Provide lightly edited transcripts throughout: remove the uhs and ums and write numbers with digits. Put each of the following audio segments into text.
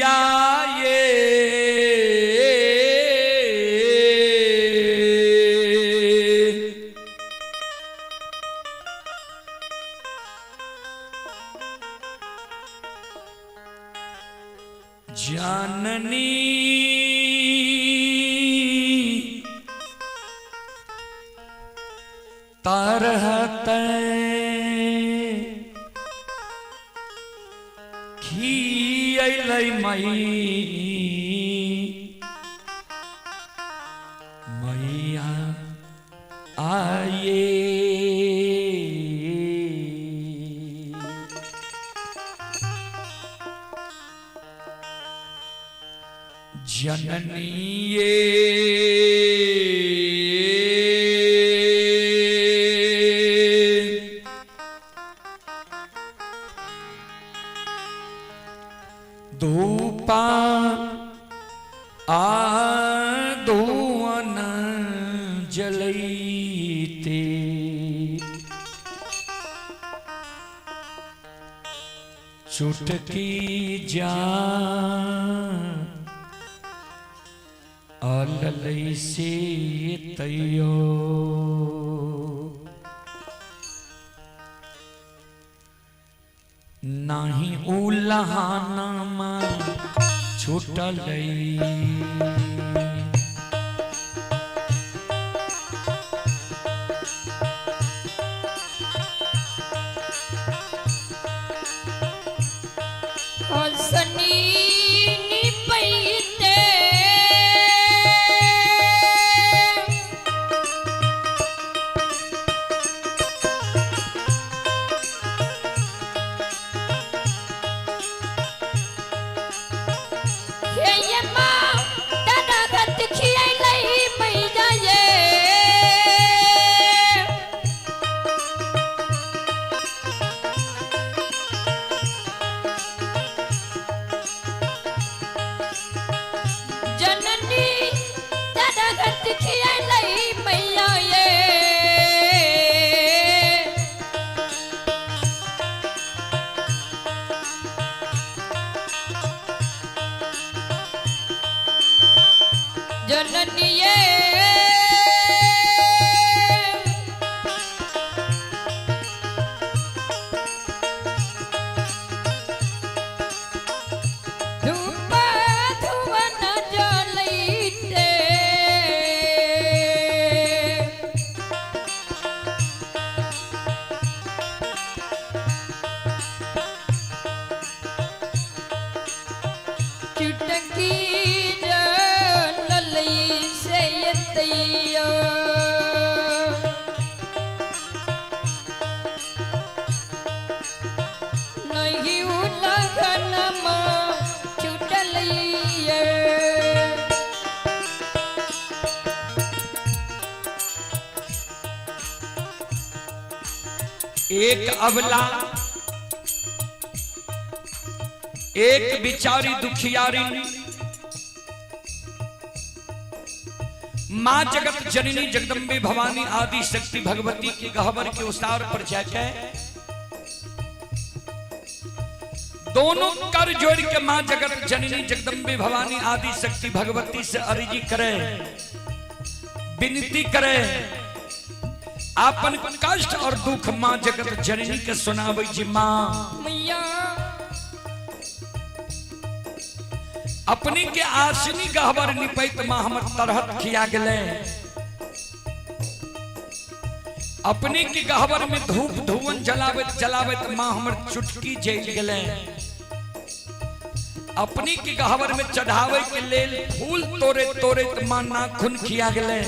मैया ये जननी तरहत खियलै मैया आये। जननी ये धूपा आ धुअन जलैते चुटकी जा अललै से तैयो नाही उलहाना छूटलै। एक अबला एक बिचारी दुखियारी मां जगत जननी जगदम्बे भवानी आदि शक्ति भगवती की गहबर के उसार पर जाके दोनों कर जोड़ के मां जगत जननी जगदम्बे भवानी आदि शक्ति भगवती से अर्जी करे, विनती करे, आपन कष्ट और दुख मां जगत जननी के सुनावे जी। मां मैया अपनी के आसनी गहबर निपैत मां हमर तरहत खिया गेले, अपनी के गहबर में धूप धुवन जलावत जलावत मां हमर चुटकी जल गेले, अपनी के गहबर में चढ़ावे के लेल फूल तोड़े तोड़े मां नाखून खिया गेले,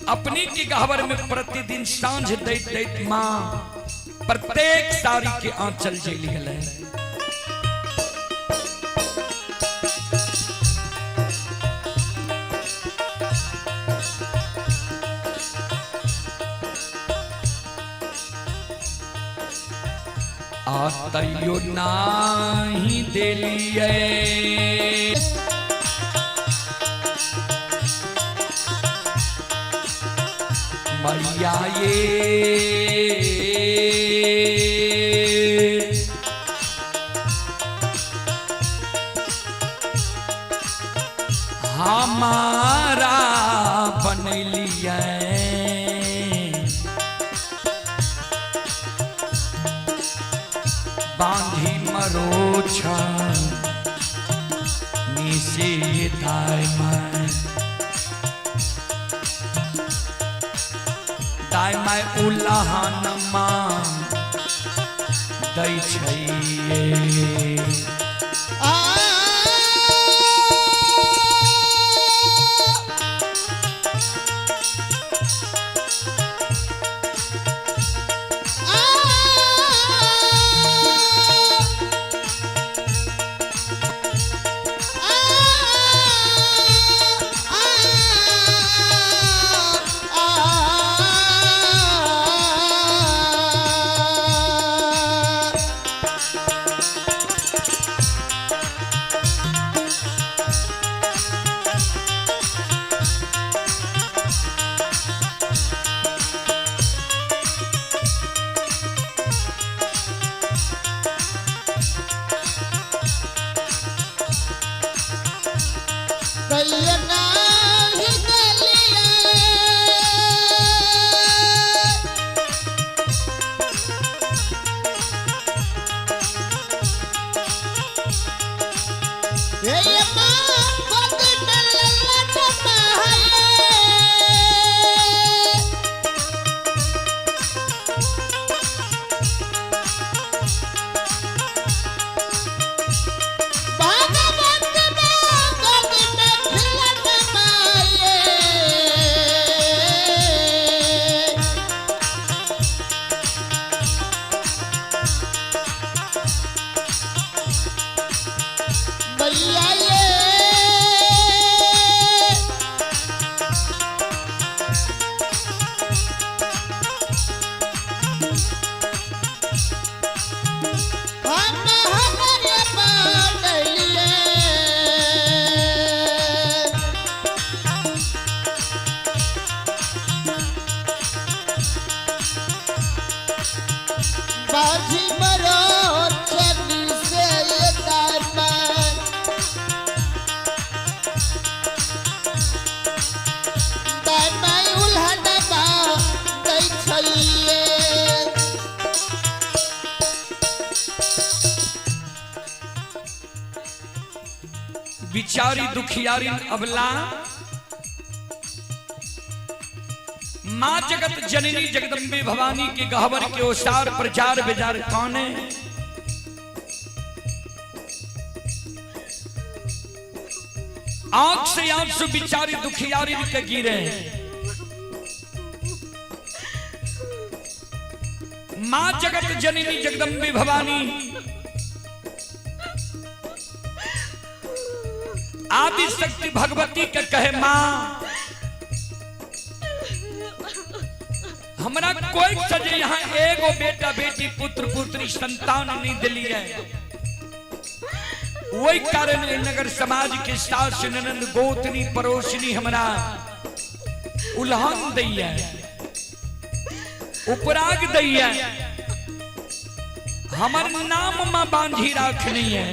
अपनी के गहबर में प्रतिदिन सांझ दैत दैत मां प्रत्येक साड़ी के आंचल जल गेले। आ तैयो नाही देलिए मैया ये हमारा बनैलियै। बांधी मरोछा निसे दाय माय, दाय माय उलहन माँ दै छैये। बाजी मरो चली से दामन दामन उल्हनबा दै छलिए। बिचारी दुखियारी अबला माँ जगत जननी जगदम्बे भवानी के गहवर के ओसार प्रचार बेजार कौने आंख से आंसू बिचारी दुखियारी के गिरे। माँ जगत जननी जगदम्बे भवानी आदि शक्ति भगवती के कहे माँ हमरा कोई सजे यहाँ एगो बेटा बेटी पुत्र पुत्री संतान नहीं दिली है, वही कारण एहि नगर समाज के सास ननंद गोतनी पड़ोसनी हमरा उल्हन दैया, उपराग दैया, हमर नाम मां बांधी राखनी है।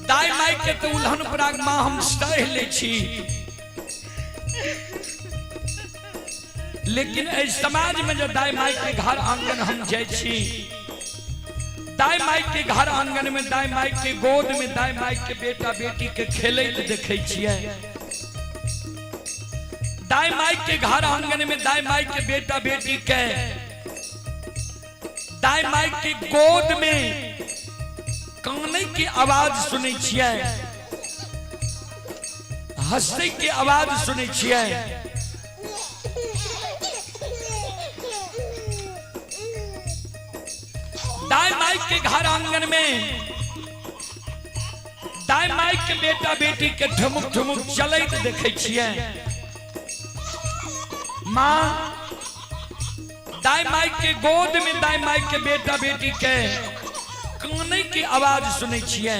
दाई माई के तो उल्हन उपराग मां हम सह ले छी, लेकिन एहि समाज में जो दाई माई के घर आंगन हम जाय छी, दाई माई के घर आंगन में दाई माई के गोद में दाई माई के बेटा बेटी के खेलैत देखै छियै, दाई माई के घर आंगन में दाई माई के बेटा बेटी के दाई माई के गोद में कानै के आवाज सुनै छियै, हंसै के आवाज सुनै छियै। दाई माई के घर आंगन में दाई माई के बेटा बेटी के ठुमुक ठुमुक चलैत देखै छियै। माँ दाई माई के गोद में दाई माई के बेटा बेटी के कानै के आवाज सुनै छियै।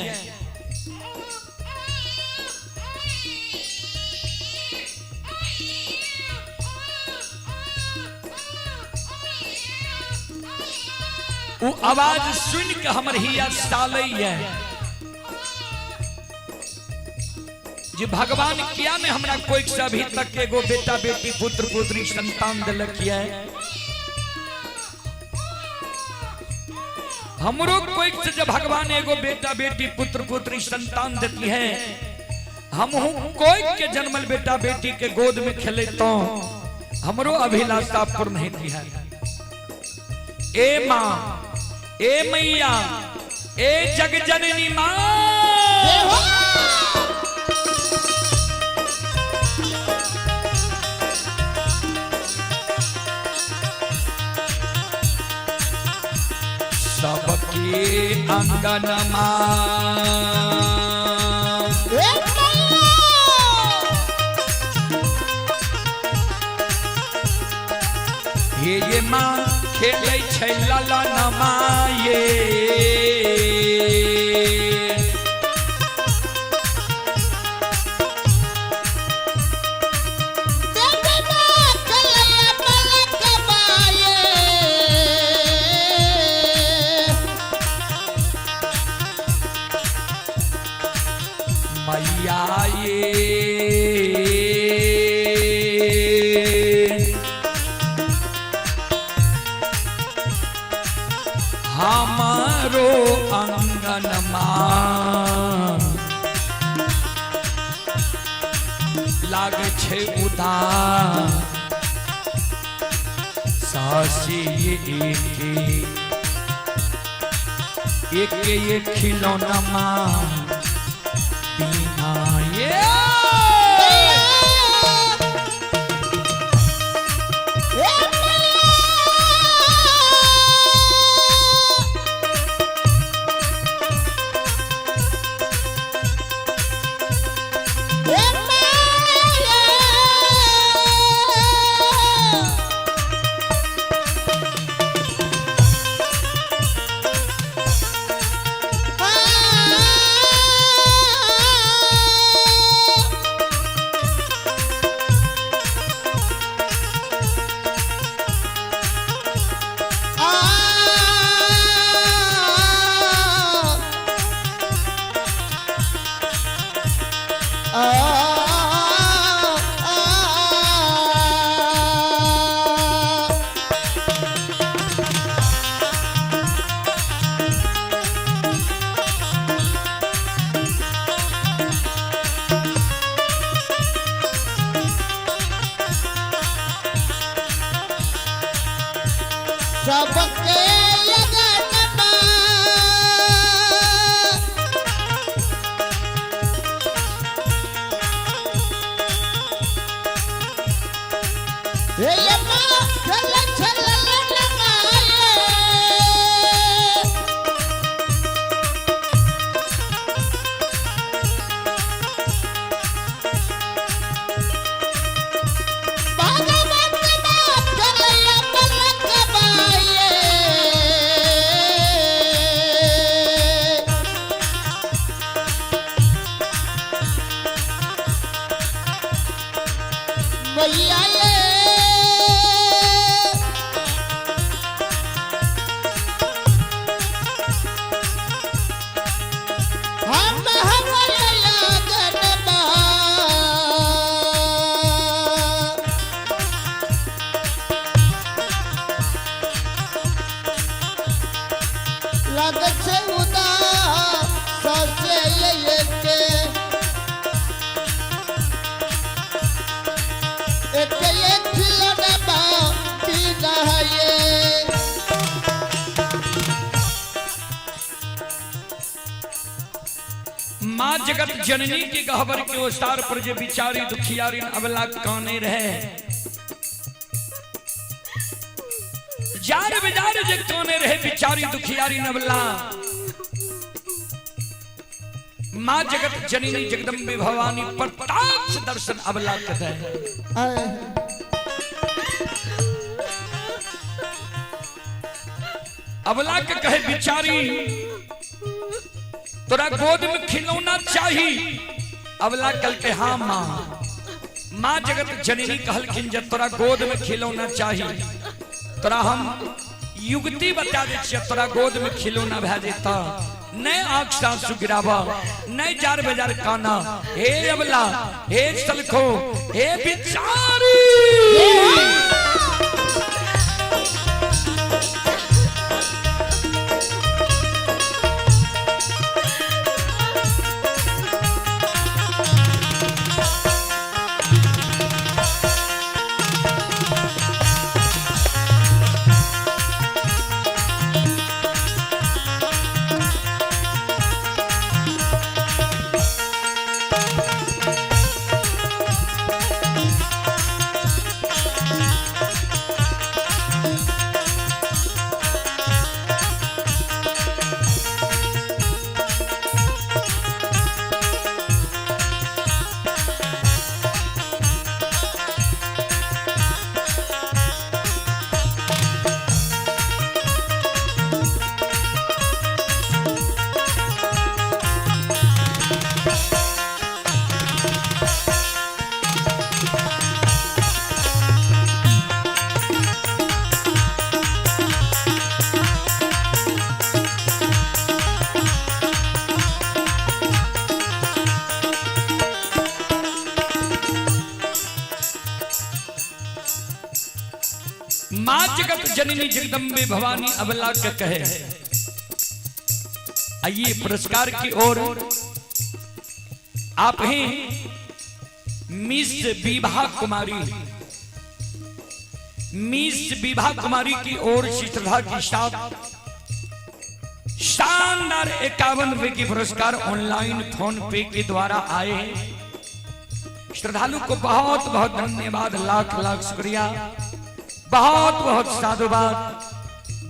वो आवाज सुन के हमर हिया सालैया। जे भगवान किया ने हमरा कोई से अभी तक एगो बेटा बेटी पुत्र पुत्री संतान दिलक ये। हमरो कोई से जब भगवान एगो बेटा बेटी पुत्र पुत्री संतान देती है, हमहू कोई के जन्मल बेटा बेटी के गोद में खेले तो हमरो अभिलाषा पूर्ण होती है। ए माँ, ए मैया, ए जगजननी माँ, सबके अंगन माँ हे ये माँ खेलै छै ललन माये। मैया ये हमारो अंगन माँ लाग छै उदास सासी एके एके एक खिलौना माँ बिना ये। सबके लगन मैया ये हम हमारे लगन बा। लग से उदास ससे ये एक एक खिलौना बिना ये। माँ जगत जननी के गहबर के ओसार पर जे बिचारी दुखियारी अबला काने रहे, जार बिजार जे काने रहे बिचारी दुखियारी नबला, माँ जगत जननी जगदम्बे भवानी प्रताप दर्शन अबला के दे। अबला के कहे बिचारी तोरा गोद में खिलौना चाही। अबला कल के हाँ माँ। माँ जगत जननी कहलखिन जब तोरा गोद में खिलौना चाही तोरा हम युक्ति बता दै छियै, तोरा गोद में खिलौना भए जेता। नहीं आंख सासु गिरावा, नहीं जार बाजार काना। हे अबला, हे सलखो, हे बिचारी। माँ जगत जननी जगदम्बे भवानी अबला के कहे। आइए पुरस्कार की ओर। आप हैं मिस विभा कुमारी। मिस विभा कुमारी की ओर से श्रद्धा के साथ शानदार 51 रुपए की पुरस्कार ऑनलाइन फोन पे के द्वारा आए हैं। श्रद्धालु को बहुत बहुत धन्यवाद, लाख लाख शुक्रिया, बहुत बहुत साधुवाद।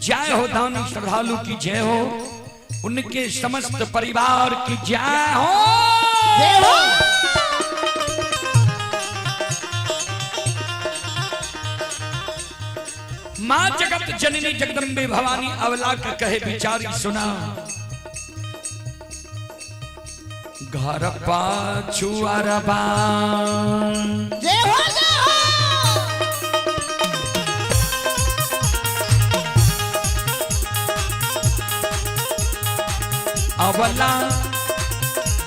जय हो दानी श्रद्धालु की जय हो, उनके समस्त परिवार की जय हो। जय हो। माँ जगत जननी जगदम्बे भवानी अवला के कहे बिचारी सुना। घर पाछू अरबा जय हो, जय हो। अवला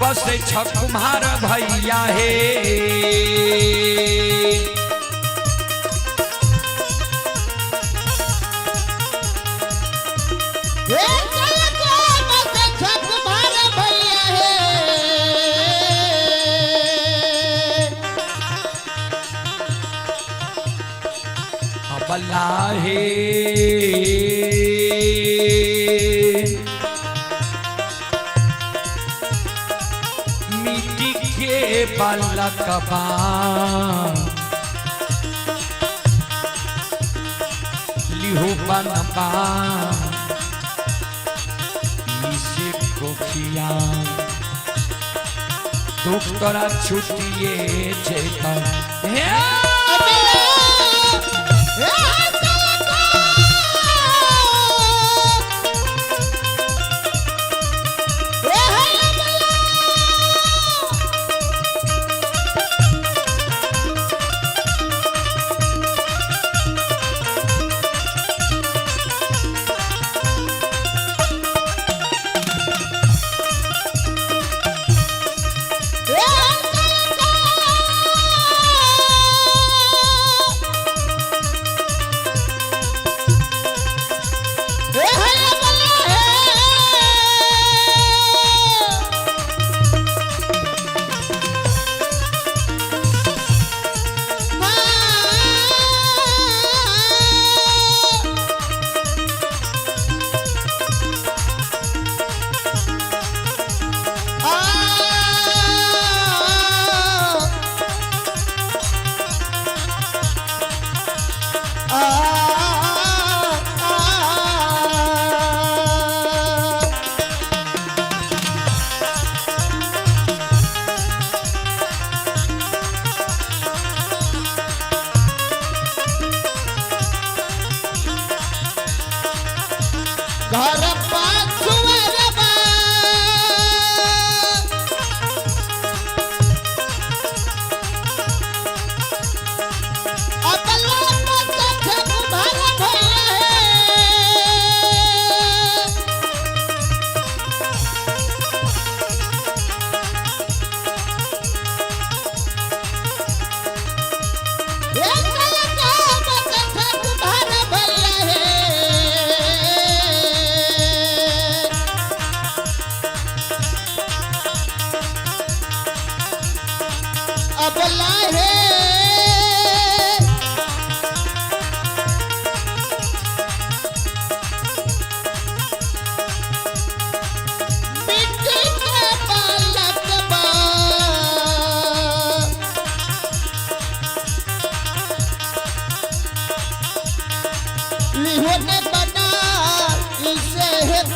बस छ कुम्हार भैया हे। हे चल को बस छत मार भैया हे। अबला हे मिट्टी के बालकबा लिहु बनबा इसे कोखिया दुख तोरा छुटिए जेता हे। अबला हे चल को हे अबला हे चल को हे अबला हे। घर पाछुअरबा अबला बस छप भर भैया हे।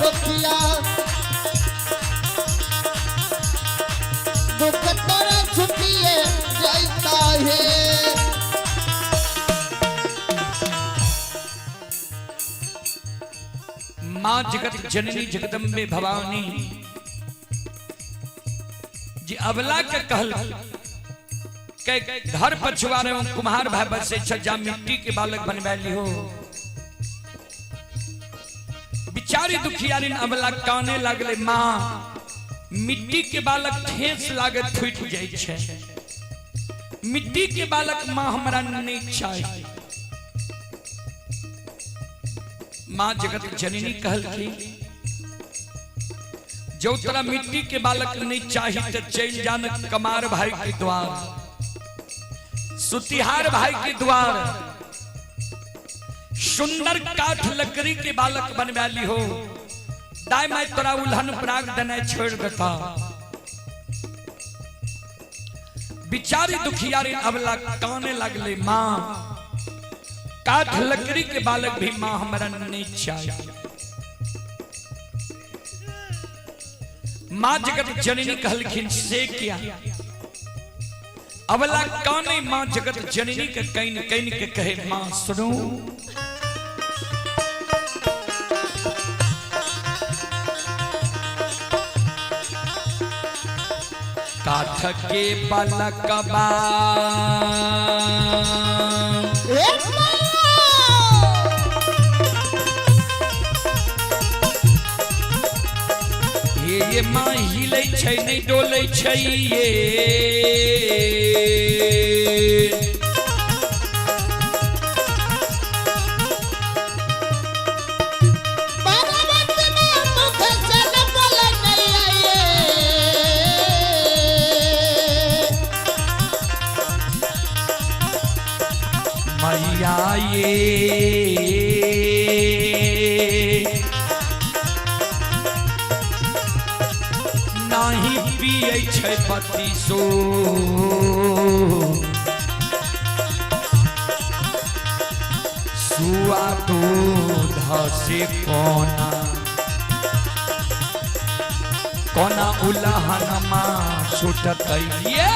कोखिया दुख तोरा छुटिए जाता है। माँ जगत जननी जगदम्बे भवानी जी अबला के कहल के घर पछुआ रहे कुम्हार भाई बसे छजा मिट्टी के बालक बनवा लिहो। बिचारी दुखियारी अबला काने लागले, माँ मिट्टी के बालक ठेस लागे फूट जाय छै, मिट्टी के बालक माँ हमरा नहीं चाहिए। माँ जगत जननी कहलखिन जो तोरा मिट्टी के बालक नहीं चाहिए तो चल जान कमार भाई के द्वार, सुतिहार भाई के द्वार, सुंदर काठ लकड़ी के बालक बनवा ली हो, दाई माई तोरा उल्हन प्राग देने छोड़ देता। बिचारी दुखियारी अबला काने लगले, माँ काठ लकड़ी के बालक भी माँ हमरा नहीं चाहिए। माँ जगत जननी कहलखिन से क्या अबला काने माँ जगत जननी के can can के कहे, माँ सुनो काठ के बालकबा ये माँ हिले छै नहीं डोले छै ये मैया ये नाही पियै छै पतिसो सुआ दूध से कोना कोना उलहनमा छूटत ये।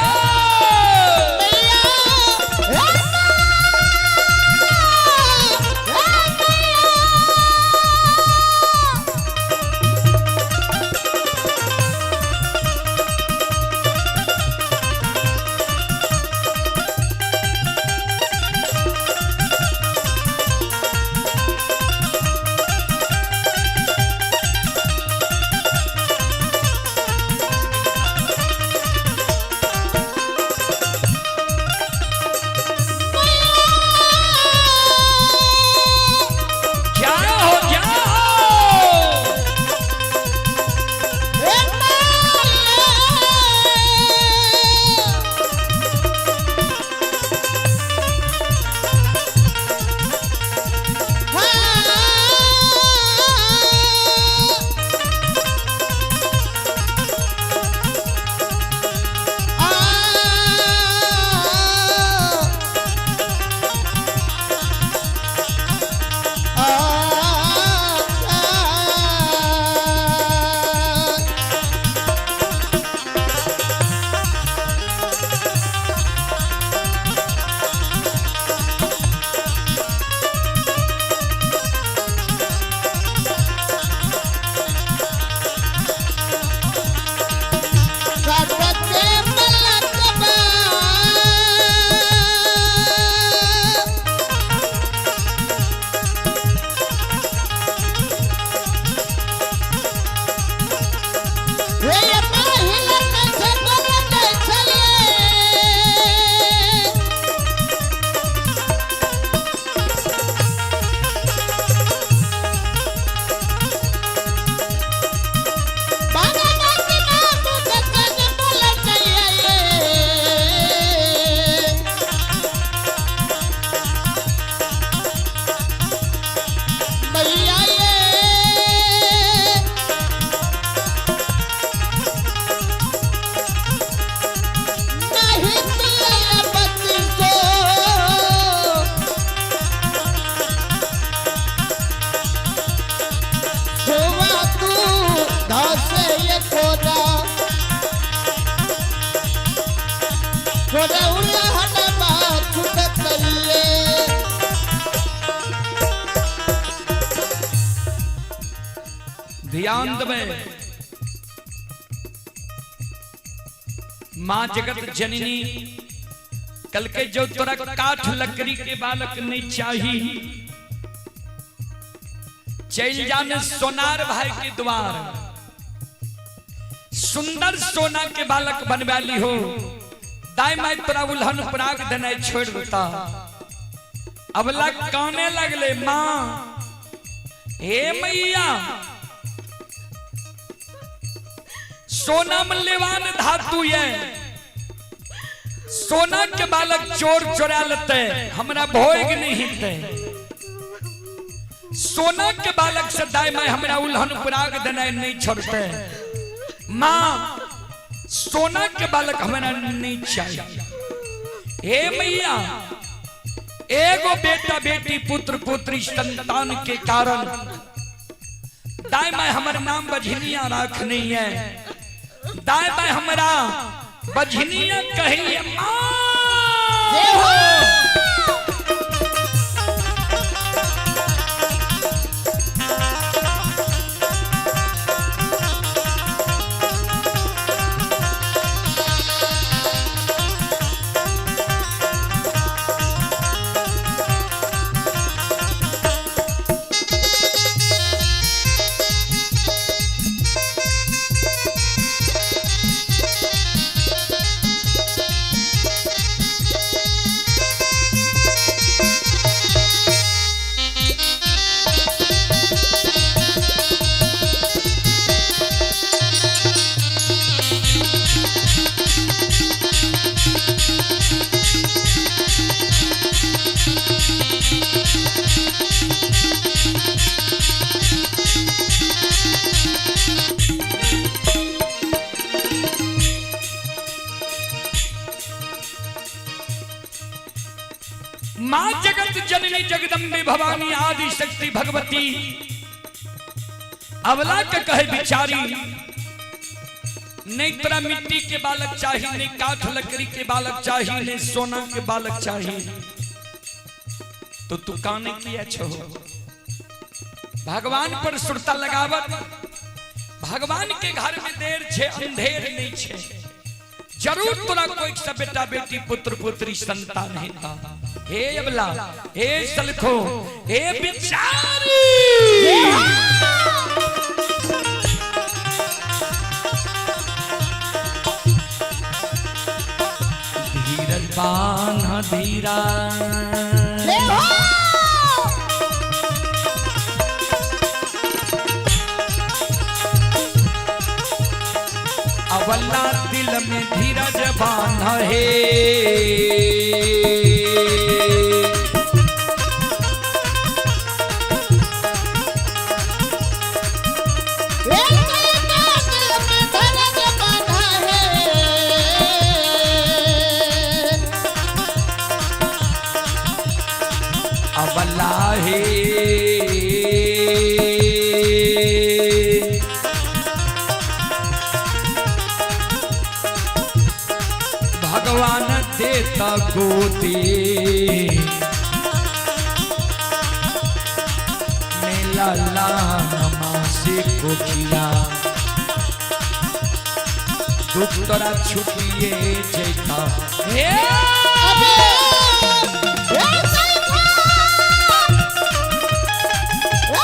ध्यान देबै। माँ जगत जननी कल के जो तोरा काठ लकड़ी के बालक नहीं चाही, चल जाने सोनार भाई के द्वार, सुंदर सोना के बालक बनवा ली हो, दाई माई तोरा उल्हन पराग देना छोड़ देता। अबला काने लगले, माँ हे मैया, सोना में लेवान धातु ये, सोना के बालक चोर चोरा लेते, हमरा भोग नहीं हिलते। सोना के बालक से दाई माई हमरा उल्हन पराग देना नहीं छोड़ते। माँ सोना के बालक हमरा नहीं चाहिए। हे मैया, एगो बेटा बेटी पुत्र पुत्री संतान के कारण दाई माई हमर नाम बझनिया राख नहीं है, दाई माई हमरा बझनिया कहिए। माँ जय हो। माँ जगत जननी जगदम्बे भवानी आदि शक्ति भगवती अवला के कहे बिचारी, नहीं तोरा मिट्टी के बालक चाहिए, नहीं काठ लकड़ी के बालक चाहिए, नहीं सोना के बालक चाहिए, तो तू काने किया छो? भगवान पर सुरता लगावत, भगवान के घर में देर छे अंधेर नहीं छे, जरूर तोरा कोई सब बेटा बेटी पुत्र पुत्री संतान हेता। हे अबला, हे सलखो, हे बिचारी, धीरज बान्ह धीरा, जय हो। अबला दिल में धीरज बांध हे, दिल में धीरज बांधा है। अबला हे भगवान देता गोती मेला लामा से कोखिया, दुख तोरा छुटिए जैता। हे अबे हे सलखा, हे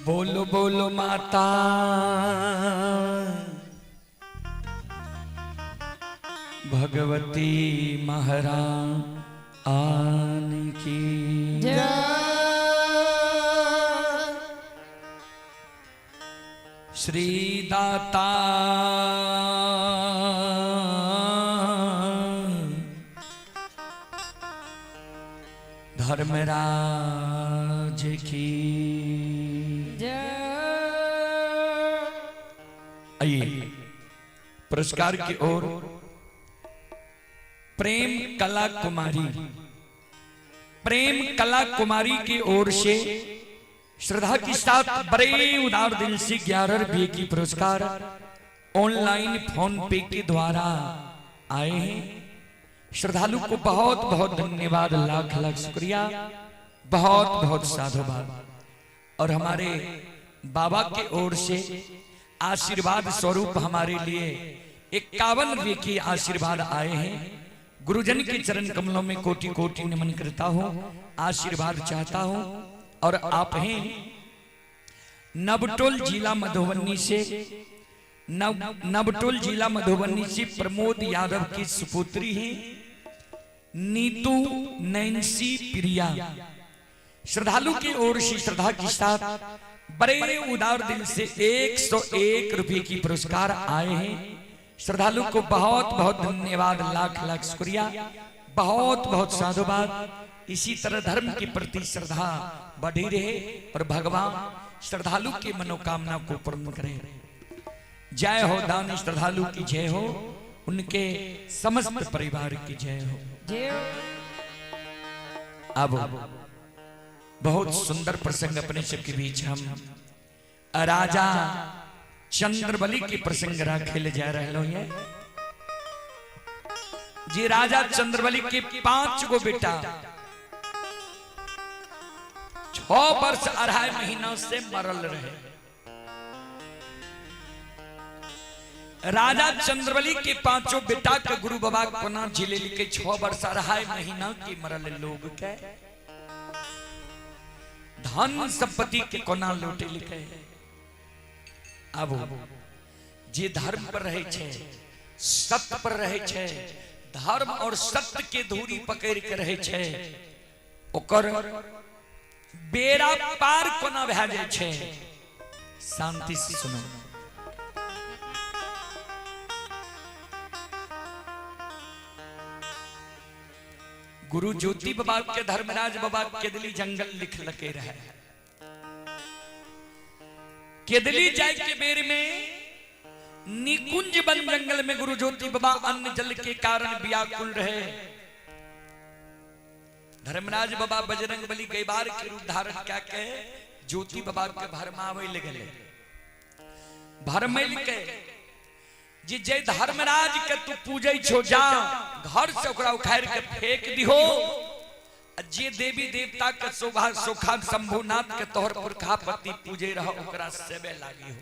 बोलो बोलो माता भगवती महारानी की। श्री दाता धर्मराज की आइए पुरस्कार की ओर। प्रेम कला कुमारी, प्रेम कला कुमारी की ओर से श्रद्धा के साथ बड़े उदार दिल से 11 रुपये की पुरस्कार ऑनलाइन फोन पे के द्वारा आए हैं। श्रद्धालु को बहुत बहुत धन्यवाद, लाख लाख शुक्रिया, बहुत बहुत साधुवाद। और हमारे बाबा के ओर से आशीर्वाद स्वरूप हमारे लिए 51 रुपये की आशीर्वाद आए हैं। गुरुजन के चरण कमलों में कोटि कोटि नमन करता हूँ, आशीर्वाद चाहता हूँ। और आप हैं नवटोल जिला मधुबनी से, नवटोल जिला मधुबनी से प्रमोद यादव की सुपुत्री हैं नीतू नैन्सी प्रिया। श्रद्धालु की ओर से श्रद्धा के साथ बड़े उदार दिल से 101 रुपए की पुरस्कार आए हैं। श्रद्धालु को बहुत बहुत धन्यवाद, लाख लाख शुक्रिया, बहुत बहुत साधुवाद। इसी तरह धर्म के प्रति श्रद्धा बढ़ी रहे और भगवान श्रद्धालु की मनोकामना को पूर्ण करे। जय हो दानी श्रद्धालु की जय हो, उनके समस्त परिवार की जय हो। अब बहुत सुंदर प्रसंग अपने सबके बीच हम राजा चंद्रबली के प्रसंग राखे ले जा रहे हैं जी। राजा चंद्रबली के 5 गो बेटा 6 वर्ष 2.5 महीना से मरल रहे। राजा चंद्रबली के पांचों बेटा के गुरु बाबा कोना झेले के 6 वर्ष 2.5 महीना के मरल लोग के धन संपत्ति के कोना लौटे लिखे। अब जे धर्म पर रहे छे, सत्य पर रहे छे, धर्म और सत्य के धूरी पकड़ के रहे छे, ओकर बेड़ा पार कोना भए जाय छे। शांति से सुनो। गुरु ज्योति बाबा के धर्मराज बाबा केदली जंगल लिख लके रहे। केदली जाय के बेर में निकुंज वन जंगल में गुरु ज्योति बाबा अन्न जल के कारण व्याकुल रहे। धर्मराज बाबा बजरंग बली गैबार के रूप धारण क्या के ज्योति बाबा के भरमावे ले गए। भरमेल के जे जय धर्मराज के तू पूजै छो, जा घर से ओकरा उखाड़ के फेंक दिहो। जे देवी देवता के शोभा सोखा शंभुनाथ के तोहर पुरखा पति पूजे रह, ओकरा सेवे लागी हो,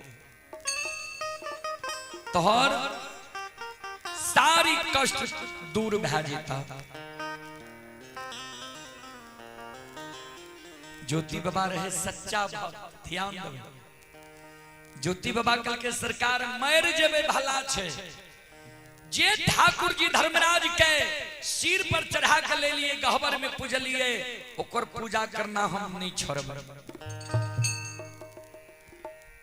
तोहर सारी कष्ट दूर भए जेता। ज्योति बाबा रहे सच्चा भक्त, ध्यान दो। ज्योति बाबा कल के सरकार मर जेबे भला छे, जे ठाकुर जी धर्मराज के सिर पर चढ़ा के ले लिए गहबर में पूजलिए, ओकर पूजा करना हम नहीं छोड़ब।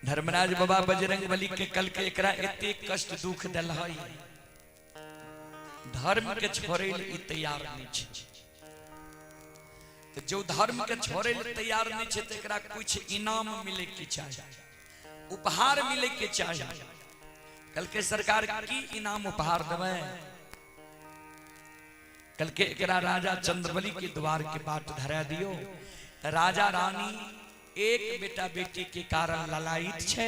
धर्मराज बाबा बजरंग बली के कल के एकरा एते कष्ट दुख दल हई, धर्म के छोड़े ले तैयार नहीं छे। तो जो धर्म के छोड़े ले तैयार नहीं छे, तो एकरा कुछ इनाम मिले के चाहिए, उपहार मिले के चाहिए। कल के सरकार की इनाम उपहार देवे। कल के एकरा राजा चंद्रबली के द्वार के बाट धरा दियो। राजा रानी एक बेटा बेटी के कारण ललायित छे।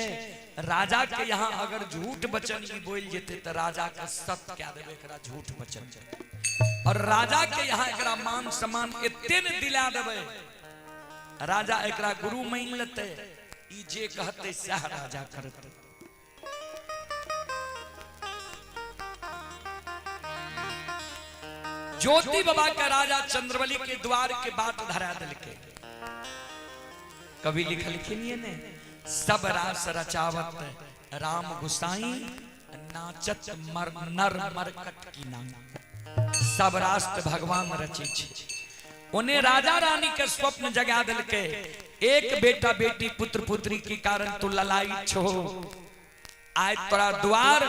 राजा के यहाँ अगर झूठ वचन ही बोल जेते तो राजा का सत क्या देवे एकरा झूठ वचन। और राजा के यहाँ एकरा मान सम्मान एते ने दिला देवे, राजा एकरा गुरु मान लेते, ई जे कहते सह राजा करते। ज्योति बाबा का राजा चंद्रबली के द्वार के बाट धरा दिलके। कवि लिखलखिन ये ने, सब रास रचावत राम गुसाई, नाचत मर नर मरकट की नाई। सब रास त भगवान रचे छै। ओने राजा रानी के स्वप्न जगा देलकै, एक बेटा बेटी पुत्र पुत्री के कारण तू ललाई छो, आय तोरा द्वार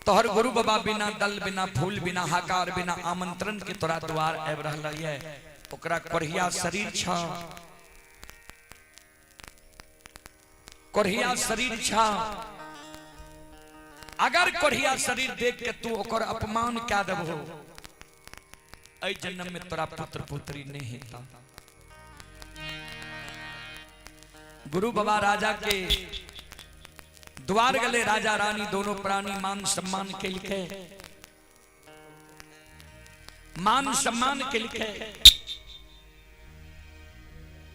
तोहर गुरु बाबा बिना दल बिना फूल बिना हाकार बिना आमंत्रण के तोरा द्वार आबि रहल ये। ओकरा कोढ़िया शरीर छ, कोढ़िया शरीर छ, अगर कोढ़िया शरीर देख के तू ओकर अपमान कए देबहो, एहि जन्म में तोरा पुत्र पुत्री नहीं हेता। गुरु बाबा राजा के द्वार गले, राजा रानी दोनों प्राणी मान सम्मान केलकै, मान सम्मान केलकै।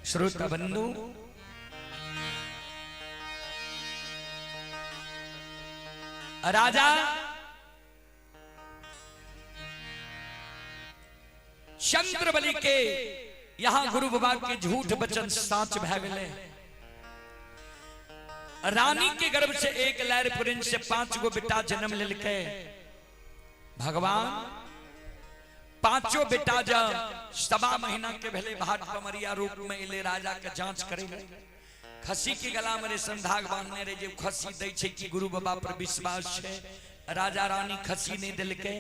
श्रोता बंधु, राजा चंद्रबली के यहां गुरु बाबा के झूठ वचन साच भए गेलै। रानी के गर्भ से एक लहर पुरिन से 5 गो बेटा जन्म लेलकै। भगवान पांचों बेटा जब 1.25 महीना के भेले, भाट कमरिया रूप में एले राजा के जांच करे। खसी के गला में रेशम धाग बांधने रहे, जे खसी दै छै कि गुरु बाबा पर विश्वास छै। राजा रानी खसी नहीं दिलकै।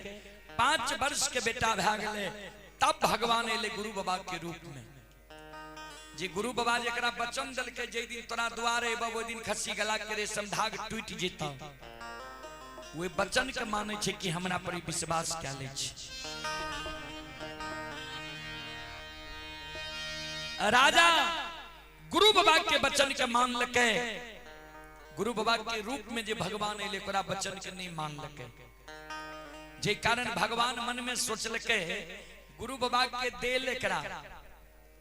5 वर्ष के बेटा भए गेलै, तब भगवान एले गुरु बाबा के रूप में। जे गुरु बाबा जकरा वचन दिलकै, जे दिन तोरा द्वार एबौ ओहि दिन खसी गला के रेशम धाग टूटि जेतौ, ओहि वचन के मानै छै कि हमरा पर विश्वास कए लै छै। राजा गुरु बाबा के वचन के मानलकै। गुरु बाबा के रूप में जे भगवान एले ओकरा वचन के नहीं मानलकै, जे कारण भगवान मन में सोचलकै गुरु बाबा के देल एकरा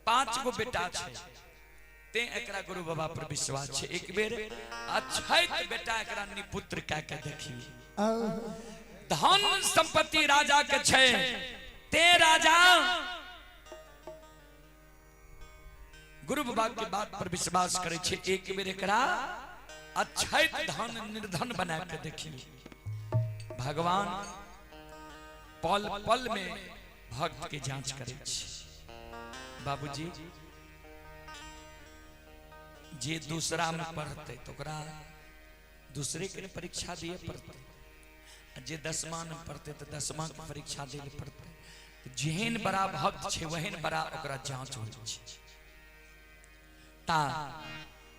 5 गो बेटा छै, ते एकरा गुरु बाबा पर विश्वास छै, एक बेर अछैत बेटा एकरा निपुत्र कए के देखी। धन संपत्ति राजा के छै, ते राजा गुरु बाबा के बात पर विश्वास करे छै, एक बेर एकरा अछैत धन निर्धन बना के देखी। भगवान पल पल में भक्त के जांच करे छै। बाबूजी जे दूसरा में पढ़ते तो ओकरा दूसरे के परीक्षा दिए पड़ते, जे 10वां में पढ़ते तो 10वां के परीक्षा दिए पड़ते। जेहन बड़ा भक्त छै वहन बड़ा ओकरा जांच होइ छै। ता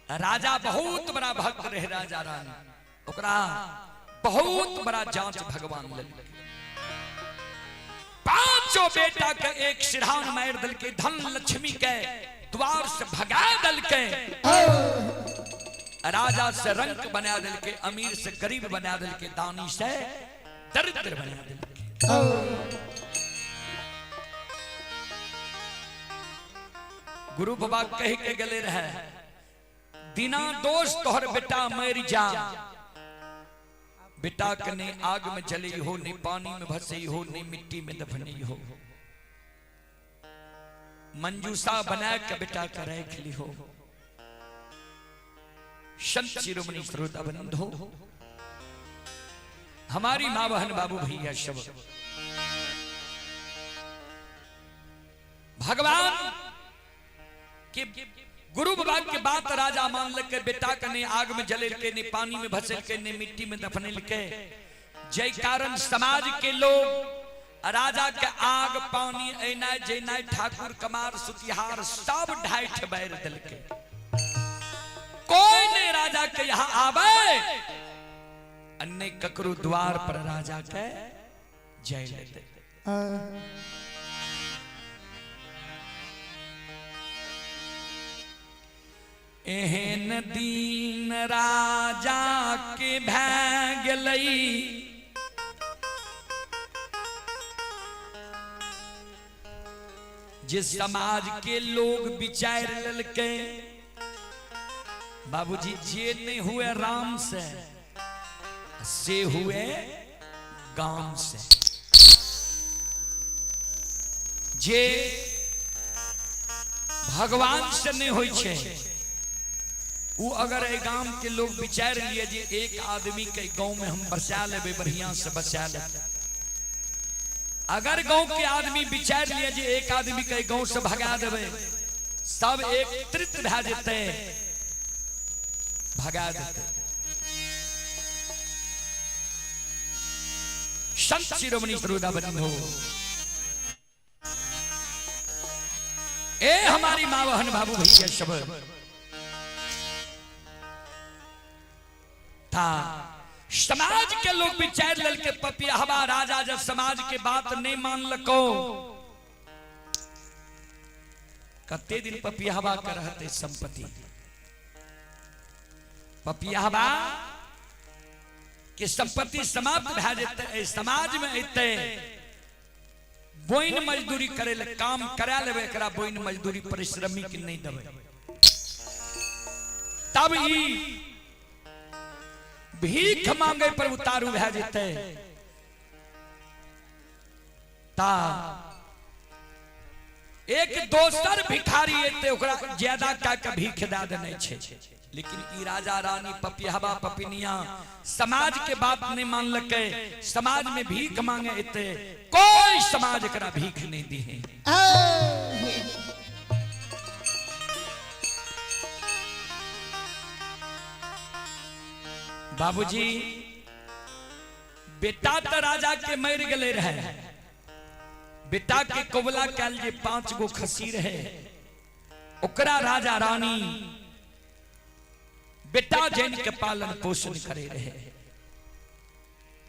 राजा बहुत बड़ा भक्त रहे, राजा रानी ओकरा बहुत बड़ा जांच भगवान लेलकै। 5 बेटा के एक सिरहान मारि देलकै, धन लक्ष्मी के द्वार से भगा देलकै, राजा से रंक बना देलकै, अमीर से गरीब बना देलकै, दानी से दरिद्र बना देलकै। गुरु बाबा कह के गले रहे, बिना दोष तोहर बेटा मर जा, बेटा के नहीं आग में जले हो, नहीं पानी में भसे हो, नहीं मिट्टी में दफने हो, मंजूसा बना के बेटा के रख ली हो। संत शिरोमणि श्रोता बंधु, हमारी माँ बहन बाबू भैया सब, भगवान के गुरु बाबा के बात राजा मान लके, बेटा के नहीं आग में जले के, नहीं पानी में भसल के, नहीं मिट्टी में दफने के, जय कारण समाज के लोग राजा के आग पानी एनाय जेनाय ठाकुर कमार सुतिहार सब ढाइठ बैर दिलके। कोई नहीं राजा के यहाँ आवे, अन्य ककरो द्वार पर राजा के जय लेते। एहन दीन राजा के भै गेलै, जे समाज के लोग विचार लेलकै, बाबूजी जे नहीं हुए राम से से हुए गाम से, जे भगवान से नहीं होइ छै। उ अगर एहि गाम के लोग विचार लिए जे एक आदमी के गांव में हम बसा लेबै, बढ़िया से बसा लेबै। अगर गांव के आदमी विचार लिए जे एक आदमी के गांव से भगा देबै, सब एकत्रित भए जेतै, भगा देतै। संत शिरोमणि श्रोता बंधु, ए हमारी माँ बहन बाबू भैया सब था, समाज के लोग विचार ललके पपियाहवा राजा जब समाज के बात नहीं मानलको, कते दिन पपियाहवा के रहते संपत्ति? पपियाहवा के संपत्ति समाप्त भए जेतै, समाज में अयतै बोइन मजदूरी करे ले, काम करा लेबै एकरा, बोइन मजदूरी परिश्रमिक नहीं देबै, तब ई भीख मांगे पर उतारू भए जेतै। ता एक दोसर भिखारी एते ओकरा ज्यादा का के भीख दे देने छै। लेकिन ई राजा रानी पपिहवा पपिनिया समाज के बात नहीं मानलकै, समाज में भीख मांगे एते, कोई समाज एकरा भीख नहीं दी है। बाबूजी, बेटा तो राजा के मर गए रहे, बेटा के कबुला कैल जे 5 गो खसी रहे, ओकरा राजा रानी बेटा जैन के पालन पोषण करे रहे।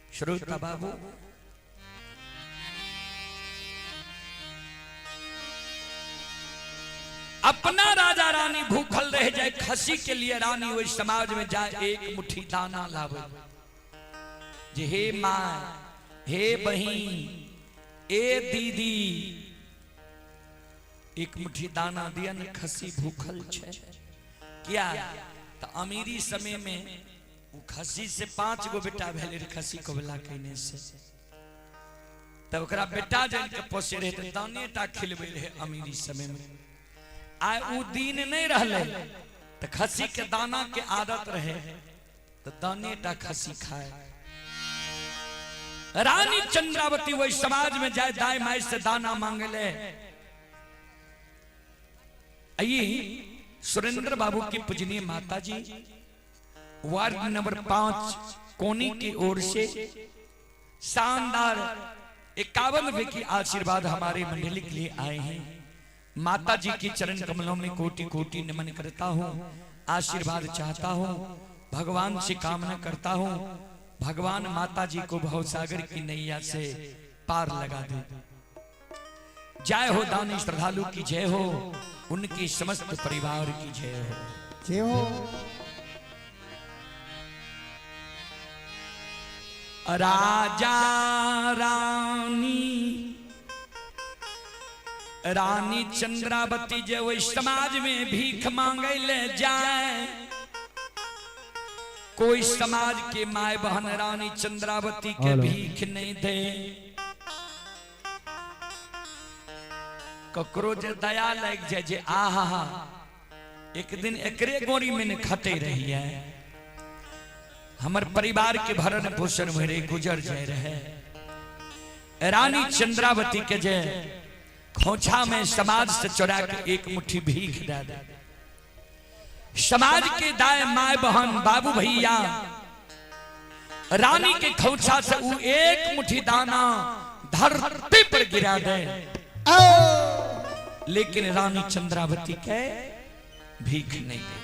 श्रोता बाबू, अपना राजा रानी भूखल रह जाए, खसी के लिए रानी वही समाज में जाए एक मुट्ठी दाना लावे, जे हे माँ, हे बहिन, ए दीदी, एक मुट्ठी दाना दिया ने, खसी भूखल छे। क्या तो अमीरी समय में वो खसी से 5 गो बेटा भेले रहे, खसी कबला कहने से, तब ओकरा बेटा जान के पोसे रहे तो दाने टा खिलबे रहे अमीरी समय में। आय उ दिन नहीं रहले तो खसी के दाना के आदत रहे तो दाने टा खसी खाए। रानी चंद्रावती वही समाज में जाए दाई माई से दाना मांगे ले। आइए सुरेंद्र बाबू की पूजनीय माता जी वार्ड नंबर 5 कोनी की ओर से शानदार 51 रुपए की आशीर्वाद हमारे मंडली के लिए आए हैं। माता जी की चरण कमलों में कोटि कोटि नमन करता हूँ, आशीर्वाद चाहता हूँ, भगवान से कामना करता हूँ, भगवान माता जी को भवसागर की नैया से पार लगा दे। जय हो दानी श्रद्धालु की जय हो, उनकी समस्त परिवार की जय हो। जय हो। राजा रानी रानी चंद्रावती जे वही समाज में भीख मांगे ले जाए, कोई समाज के my बहन रानी चंद्रावती के भीख नहीं दे। ककरो जे दया लग जाए जे आहा एक दिन एकरे गोरी में खटे रही है, हमर परिवार के भरण पोषण भरे गुजर जाए रहे। रानी चंद्रावती के जे खोछा में समाज से चुरा के एक मुट्ठी भीख दे दे। समाज के दाए my बहन बाबू भैया रानी के खोछा से उ एक मुट्ठी दाना धरती पर गिरा दे, लेकिन रानी चंद्रावती के भीख नहीं दे।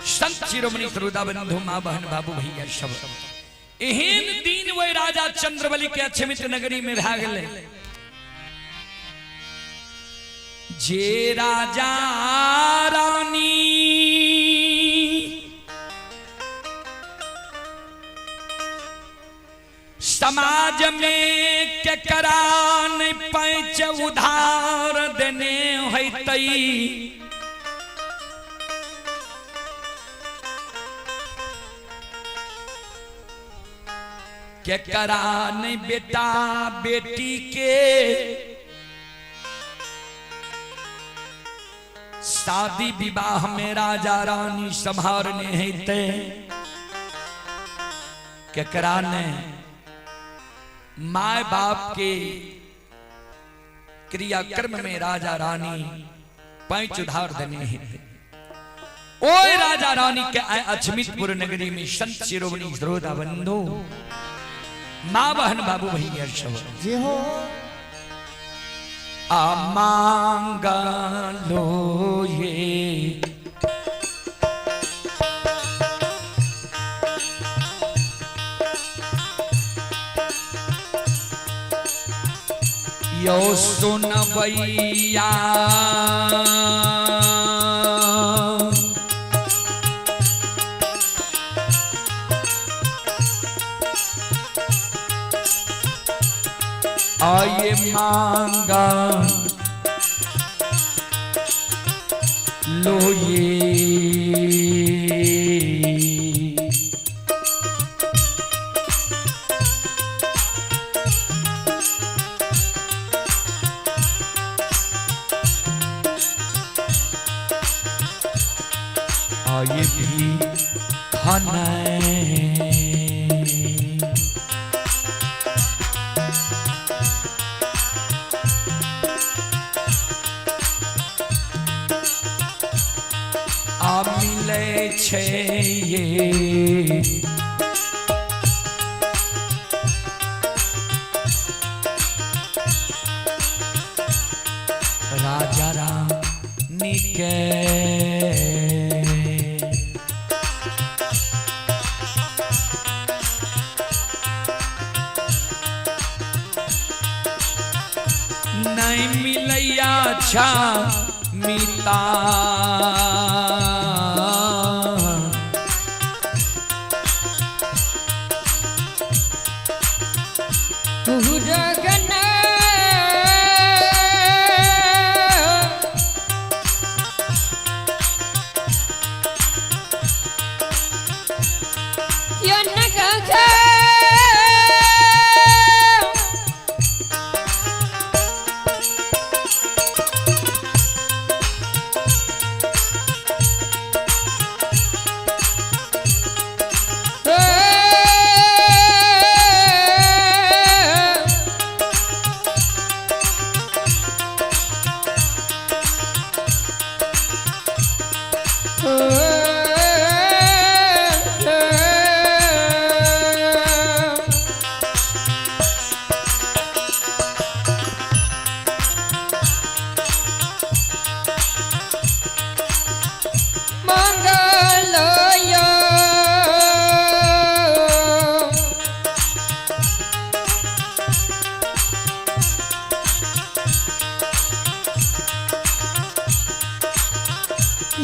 संत शिरोमणि श्रोता बंधु माँ बहन बाबू भैया सब एहन दिन वही राजा चंद्रबली के अक्षमित नगरी में भागले जे राजा रानी समाज में केकरा नहीं पैंच उधार देने होतई, केकरा नहीं बेटा बेटी के शादी विवाह में राजा रानी संभारने हेते केकरा ने माय बाप के क्रियाक्रम में राजा रानी पैंच उधार देने हेते। ओए राजा रानी के आए अछमितपुर नगरी में संत शिरोमणि श्रोता बंधु माँ बहन बाबू भैया सब जी हो। आ मांगा लो ये यो सुनबैया आये मांगा लो ये आये भी खाना आ मिले छे ये राजा रानी के नहीं मिलैया अच्छा मिता जगन मंगलय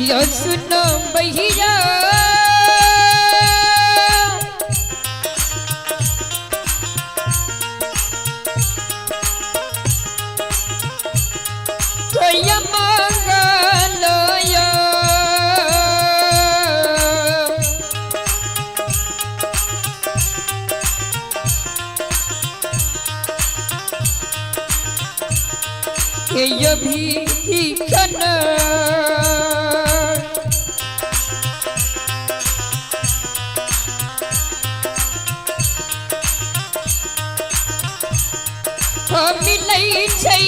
यशुन बहिया जय मंगलय ये भी खन मिलै छै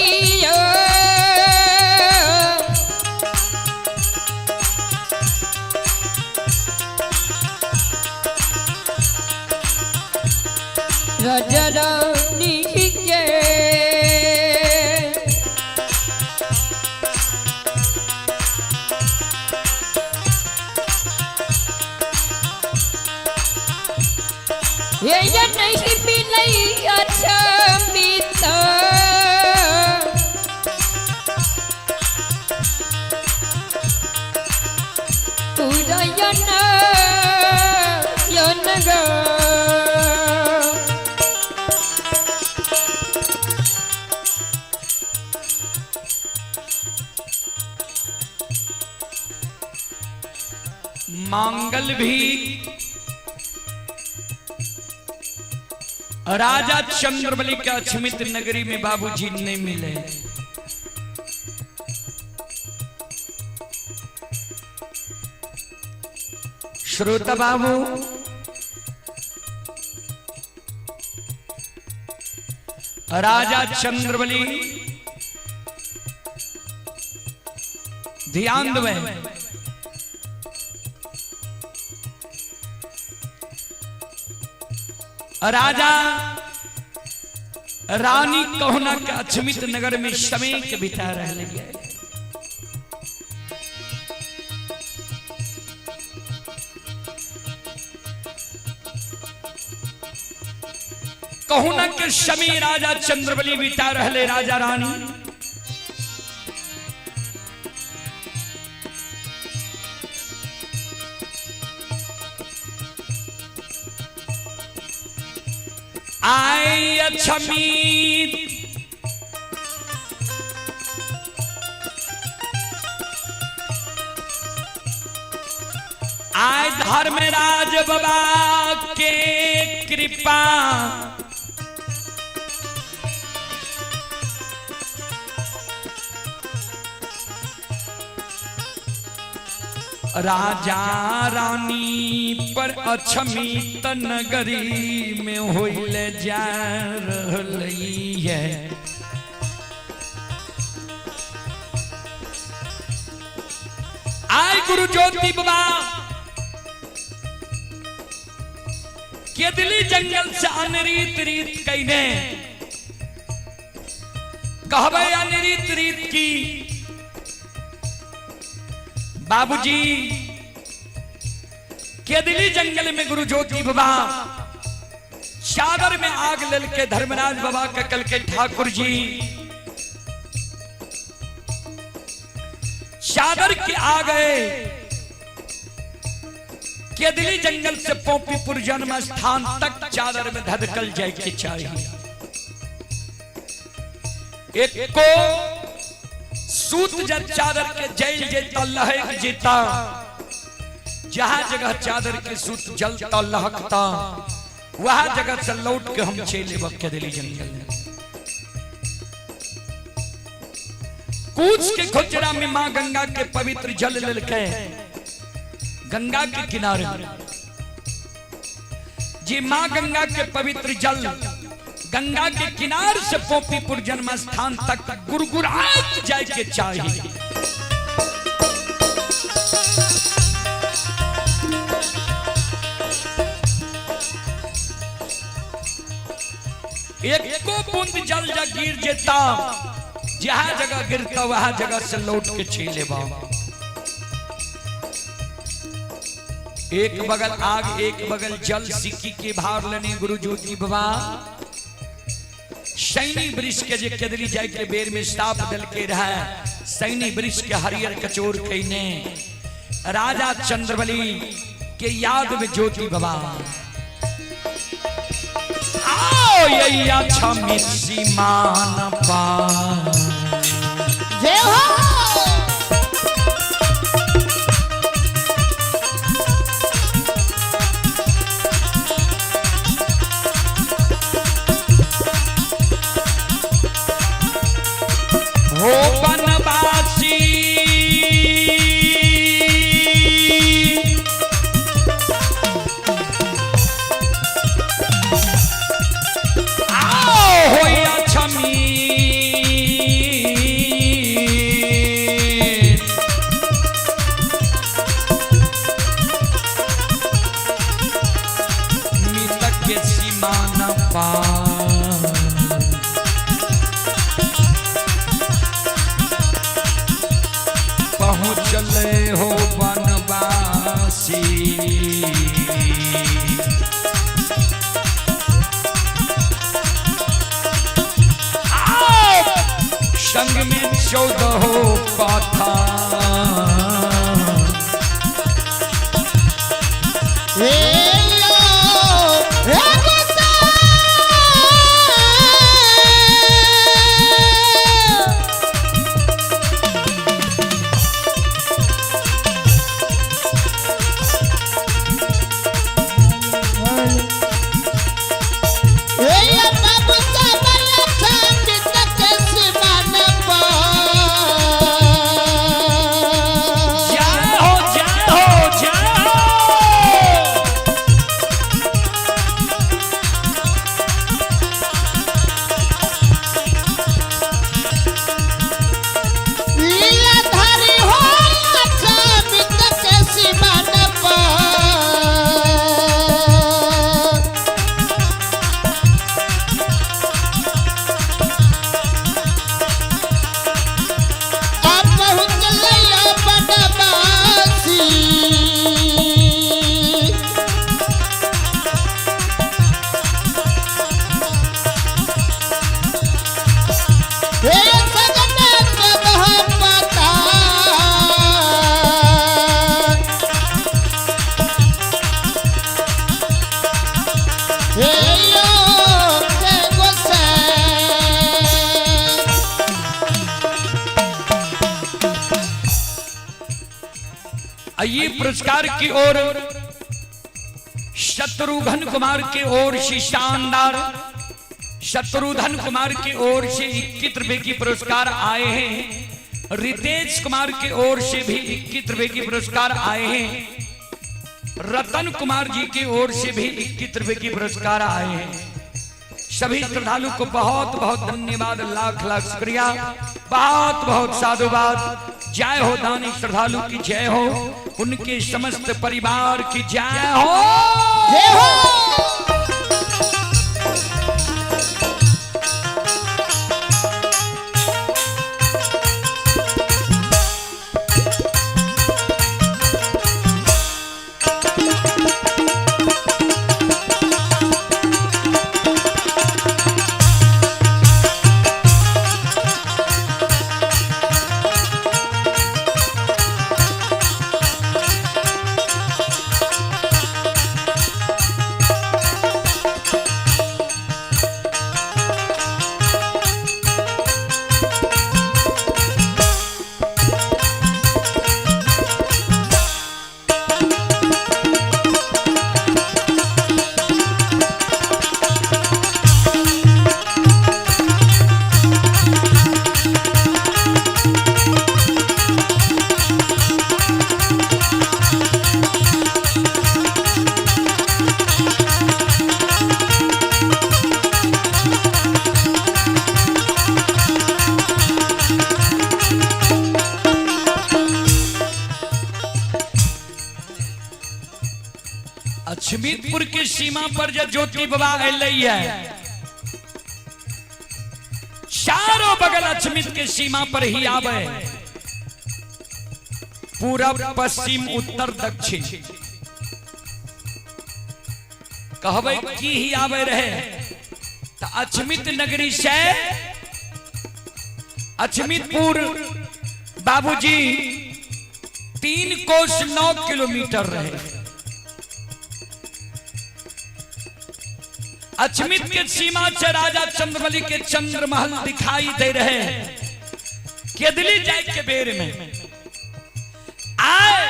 राजा रानी के ये ये नहीं मिलै अच्छा मिता पूरा यन यन गा। मांगल भी राजा चंद्रबली के अछमित नगरी में बाबूजी नहीं मिले। श्रोता बाबू, राजा चंद्रबली ध्यान देवे, राजा रानी कहुना के अछमित नगर में समय के बिता रहे है। कहुना के समय राजा चंद्रबली बिता रहे राजा रानी। आए अछमीत आए धर्मराज बाबा के कृपा राजा रानी पर अछमीत नगरी में होइल जा रहलई है। आय गुरु ज्योति बाबा केदली जंगल से अनरीत रीत कईने, कहबे अनरीत रीत की बाबूजी केदली जंगल में गुरु ज्योति बाबा चादर में आग ललके धर्मराज बाबा के कल के ठाकुर जी चादर के आ गए केदली जंगल से पोपीपुर जन्म स्थान तक चादर में धधकल जाए के चाहिए। एक को सूत जब चादर के जल जेता लहक जेता, जहां जगह चादर के सूत जलता लहकता वहां जगह से लौट के हम चले केदली जंगल में। कूच के खोजरा में मां गंगा के पवित्र जल ललके गंगा के किनारे जी मां गंगा के पवित्र जल गंगा के किनार से पोपीपुर जन्म स्थान तक गुरगुरात जाए के चाहिए। एको बूंद जल जा गिर जेता, जहां जगह गिरता वहां जगह से लौट के चले बाबा। एक बगल आग एक बगल जल, सिक्की के भार लेने गुरु ज्योति बाबा सैनी वृक्ष के जे केदली जाय के बेर में साप दल के रहा, सैनी वृक्ष के हरियर कचोर कईने राजा चंद्रबली के याद में ज्योति बाबा आओ यैया छमी सीमान पा। जय हो। हो बनवासी आओ होया छमी मितक के सीमा न पा। पहुँचले हो बनवासी आओ संग में 14 हो पाथा। हे लो, हे गुस्सा। हे बाबू साहब, लक्ष्मी तक सीमान पर। जय हो जय हो जय हो। ये पुरस्कार की ओर शत्रुघ्न कुमार की ओर से शानदार शत्रुघ्न कुमार की ओर से 21 रुपए की पुरस्कार आए हैं। रितेश कुमार की ओर से भी 21 रुपए की पुरस्कार आए हैं। रतन कुमार जी की ओर से भी 21 रुपए की पुरस्कार आए हैं। सभी श्रद्धालु को बहुत बहुत धन्यवाद, लाख लाख शुक्रिया, बहुत बहुत साधुवाद। जय हो दानी श्रद्धालु की जय हो, उनके समस्त परिवार की जय हो। जय हो। अछमीतपुर के सीमा पर जब ज्योति बाबा अलै है, चारों बगल अछमित के सीमा पर ही आवे, पूरब पश्चिम उत्तर दक्षिण। कहबै की ही आवे रहे तो अछमित नगरी से अछमितपुर बाबूजी 3 कोस 9 किलोमीटर रहे। अछमित के सीमा से राजा चंद्रबली के चंद्रमहल दिखाई दे रहे हैं। केदली जाए के बेर में आए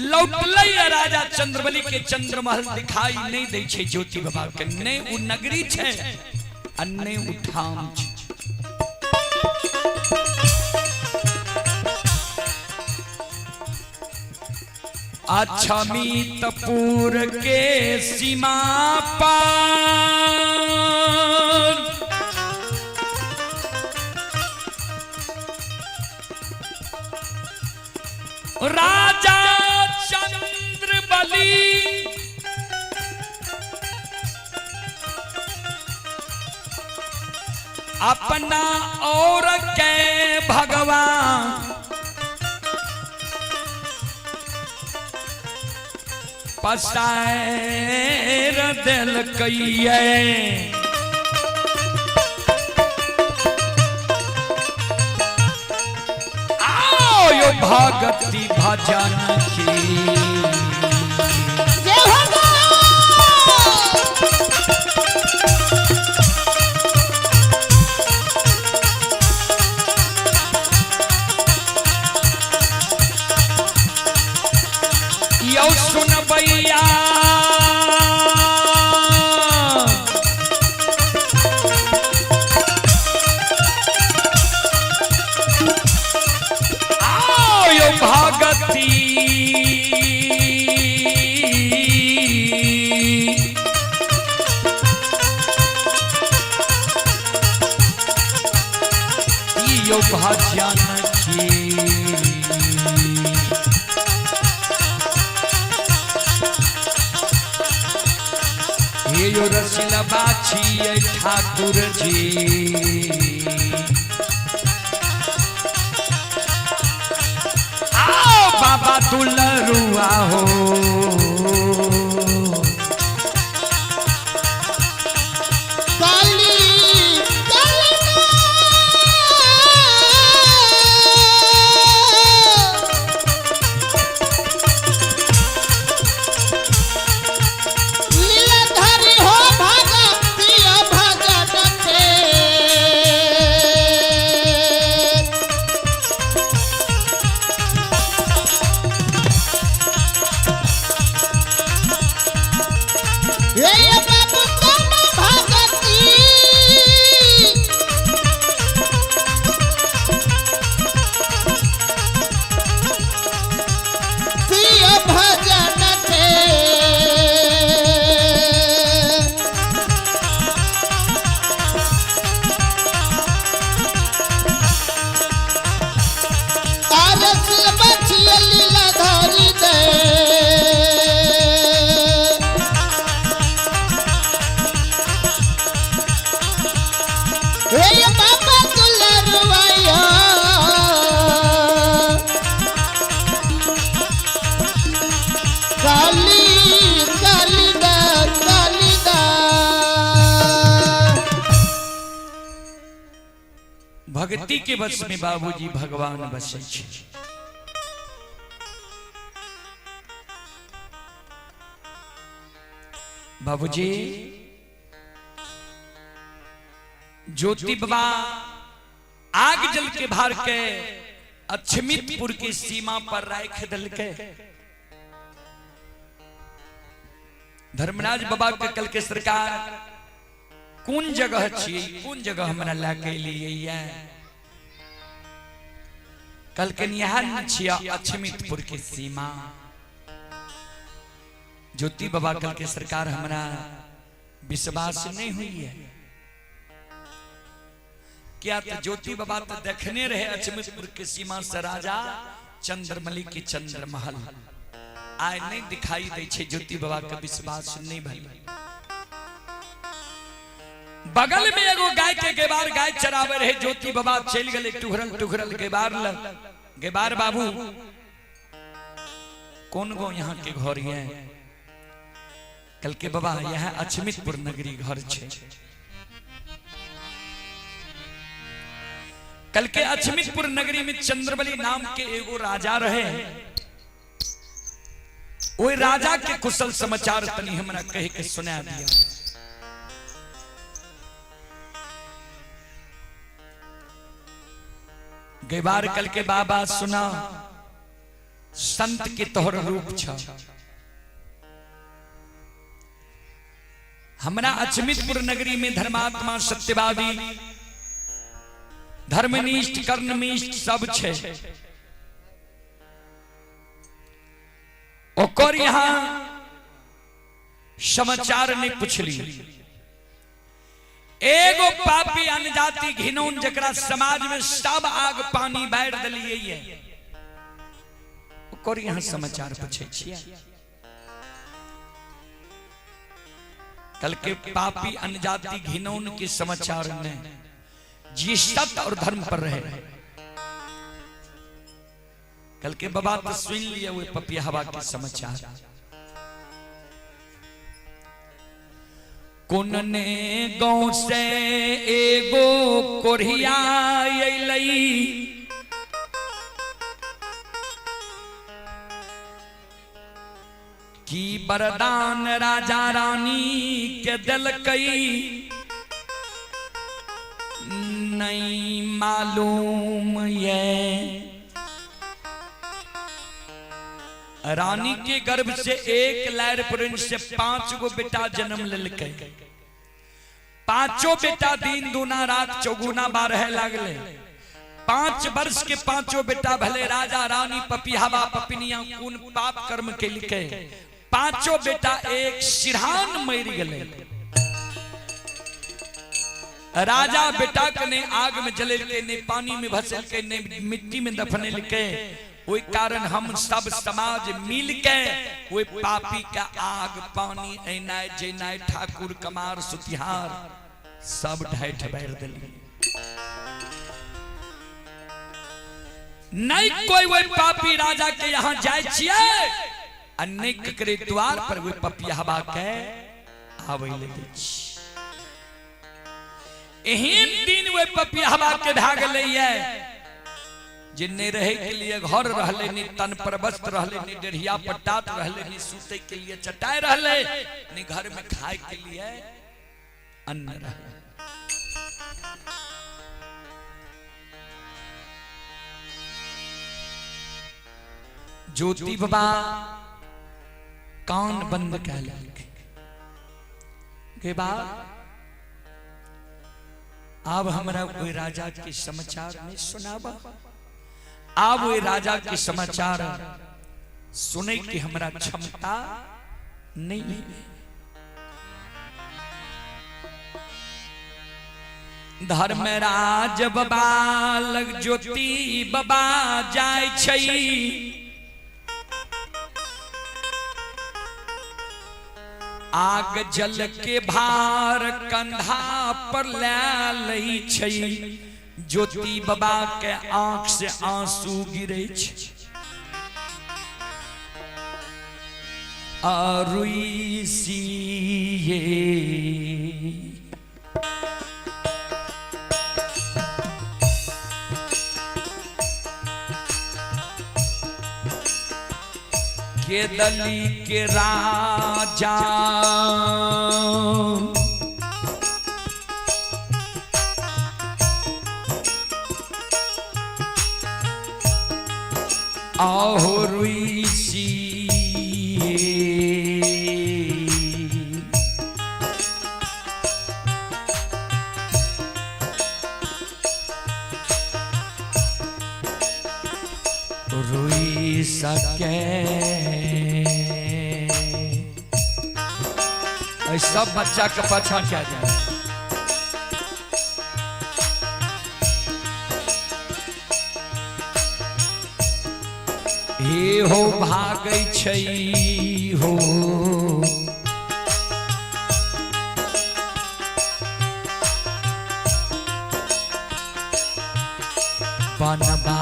लौटलै राजा चंद्रबली के चंद्रमहल दिखाई नहीं दे छे ज्योति बाबा के। नहीं उ नगरी छे आ नहीं उ ठाम छे। अछमितपुर के सीमा पर राजा चंद्रबली अपना और के भगवान पसार दिलकैये। आओ यो भगति भजन की जय हो। यो सुनबैया आओ यो भगति यो भजन की। हे यो रसिला बाछी ठाकुर जी, आओ बाबा दुलरुआ हो। काली काली लीलाधारी हो भगतिया भजन के। काली कालिदास कालिदास। भक्ति के बस में बाबूजी भगवान बसै छै। बाबूजी ज्योति बाबा आग जल के भार के अक्षमितपुर की सीमा पर राख दल के धर्मराज बाबा के कल के सरकार कोन जगह छी, कोन जगह हमरा लए के एलियै ये? कल के निहार छिया अक्षमितपुर के सीमा। ज्योति बाबा कल के सरकार हमरा विश्वास नहीं हुई है क्या? तो ज्योति बाबा तो देखने रहे अक्षमितपुर के सीमा से राजा चंद्रमणि के चंद्रमहल आय नहीं दिखाई दे छे। ज्योति बाबा के विश्वास नहीं भइल। बगल में एगो गाय के गेबार गाय चरावे रहे। ज्योति बाबा चल गए टुघरल टुघरल गेबार लग। गेबार बाबू, कौन गो यहाँ के घर ये? कल के बाबा, यह अक्षमितपुर नगरी घर छे। कल के अक्षमितपुर नगरी में चंद्रबली नाम के एगो राजा रहे। ओई राजा के कुशल समाचार तनी हमरा कह के सुना दिया। गेबार कल के बाबा, सुना, संत के तोहर रूप छ। हमरा अक्षमितपुर नगरी में धर्मात्मा, सत्यवादी, धर्मनिष्ठ, कर्णनिष्ठ सब छे। ओकर यहाँ समाचार नहीं पुछली। एगो पापी अनजाति घिनौन जकरा समाज में सब आग पानी बारि देलिए ये, ओकर यहाँ समाचार पूछे छियै? कल के पापी अनजाति घिनौन के समाचार नहीं, जी सत्य और धर्म पर रहे। कल के बाबा, तो सुन लिया वो पपिया के समाचार। कोन ने गांव से एगो कोढ़िया अयलै, की वरदान राजा रानी के दिलकई नहीं मालूम। ये रानी के गर्भ से एक लैर पुरन से 5 गो बेटा जन्म लेलकै। पांचों बेटा दिन दूना रात चौगुना बारह लागले। 5 वर्ष के पांचों बेटा भले। राजा रानी पपिहावा पपिनिया कोन पाप कर्म के लिखे, पांचों बेटा एक सिरहान मर गए। राजा बेटा के ने आग में जलेलके, ने पानी में भसेलके, ने मिट्टी में दफनेलके। ओहि कारण हम सब समाज मिल के ओहि पापी का आग पानी एनाय जेनाय ठाकुर कमार सुतिहार सब ढाठ बैर दिली। नहीं कोई वही पापी राजा के यहाँ जाय छियै आ नहीं ककरे द्वार पर वही पपियाबा के आबै ले दै छी। एहन दिन वही पपियाबा के भए गेलैये जे नहीं रहे के लिए घर रहले, नहीं तन पर वस्त्र रहले, नहीं डेढ़िया पट्टात रहले, नहीं सूते के लिए चटाई रहले, नहीं घर में खाए के लिए अन्न रहले। ज्योति बाबा कान बंद कह के बाद अब हमरा कोई राजा के समाचार नहीं सुनाबा। आब ओहि राजा के समाचार सुने के हमरा क्षमता नहीं है। धर्मराज बाबा लग ज्योति बाबा जाय छै, आग जल के भार कंधा पर ले लै छै। ज्योति बाबा के आंख से आंसू गिरे छै। रुइसिए। केदली के राजा आहो रुइसिए। रुई सके ऐ सब बच्चा के पाछा क्या जाए। हे हो भागै छै हो बनबा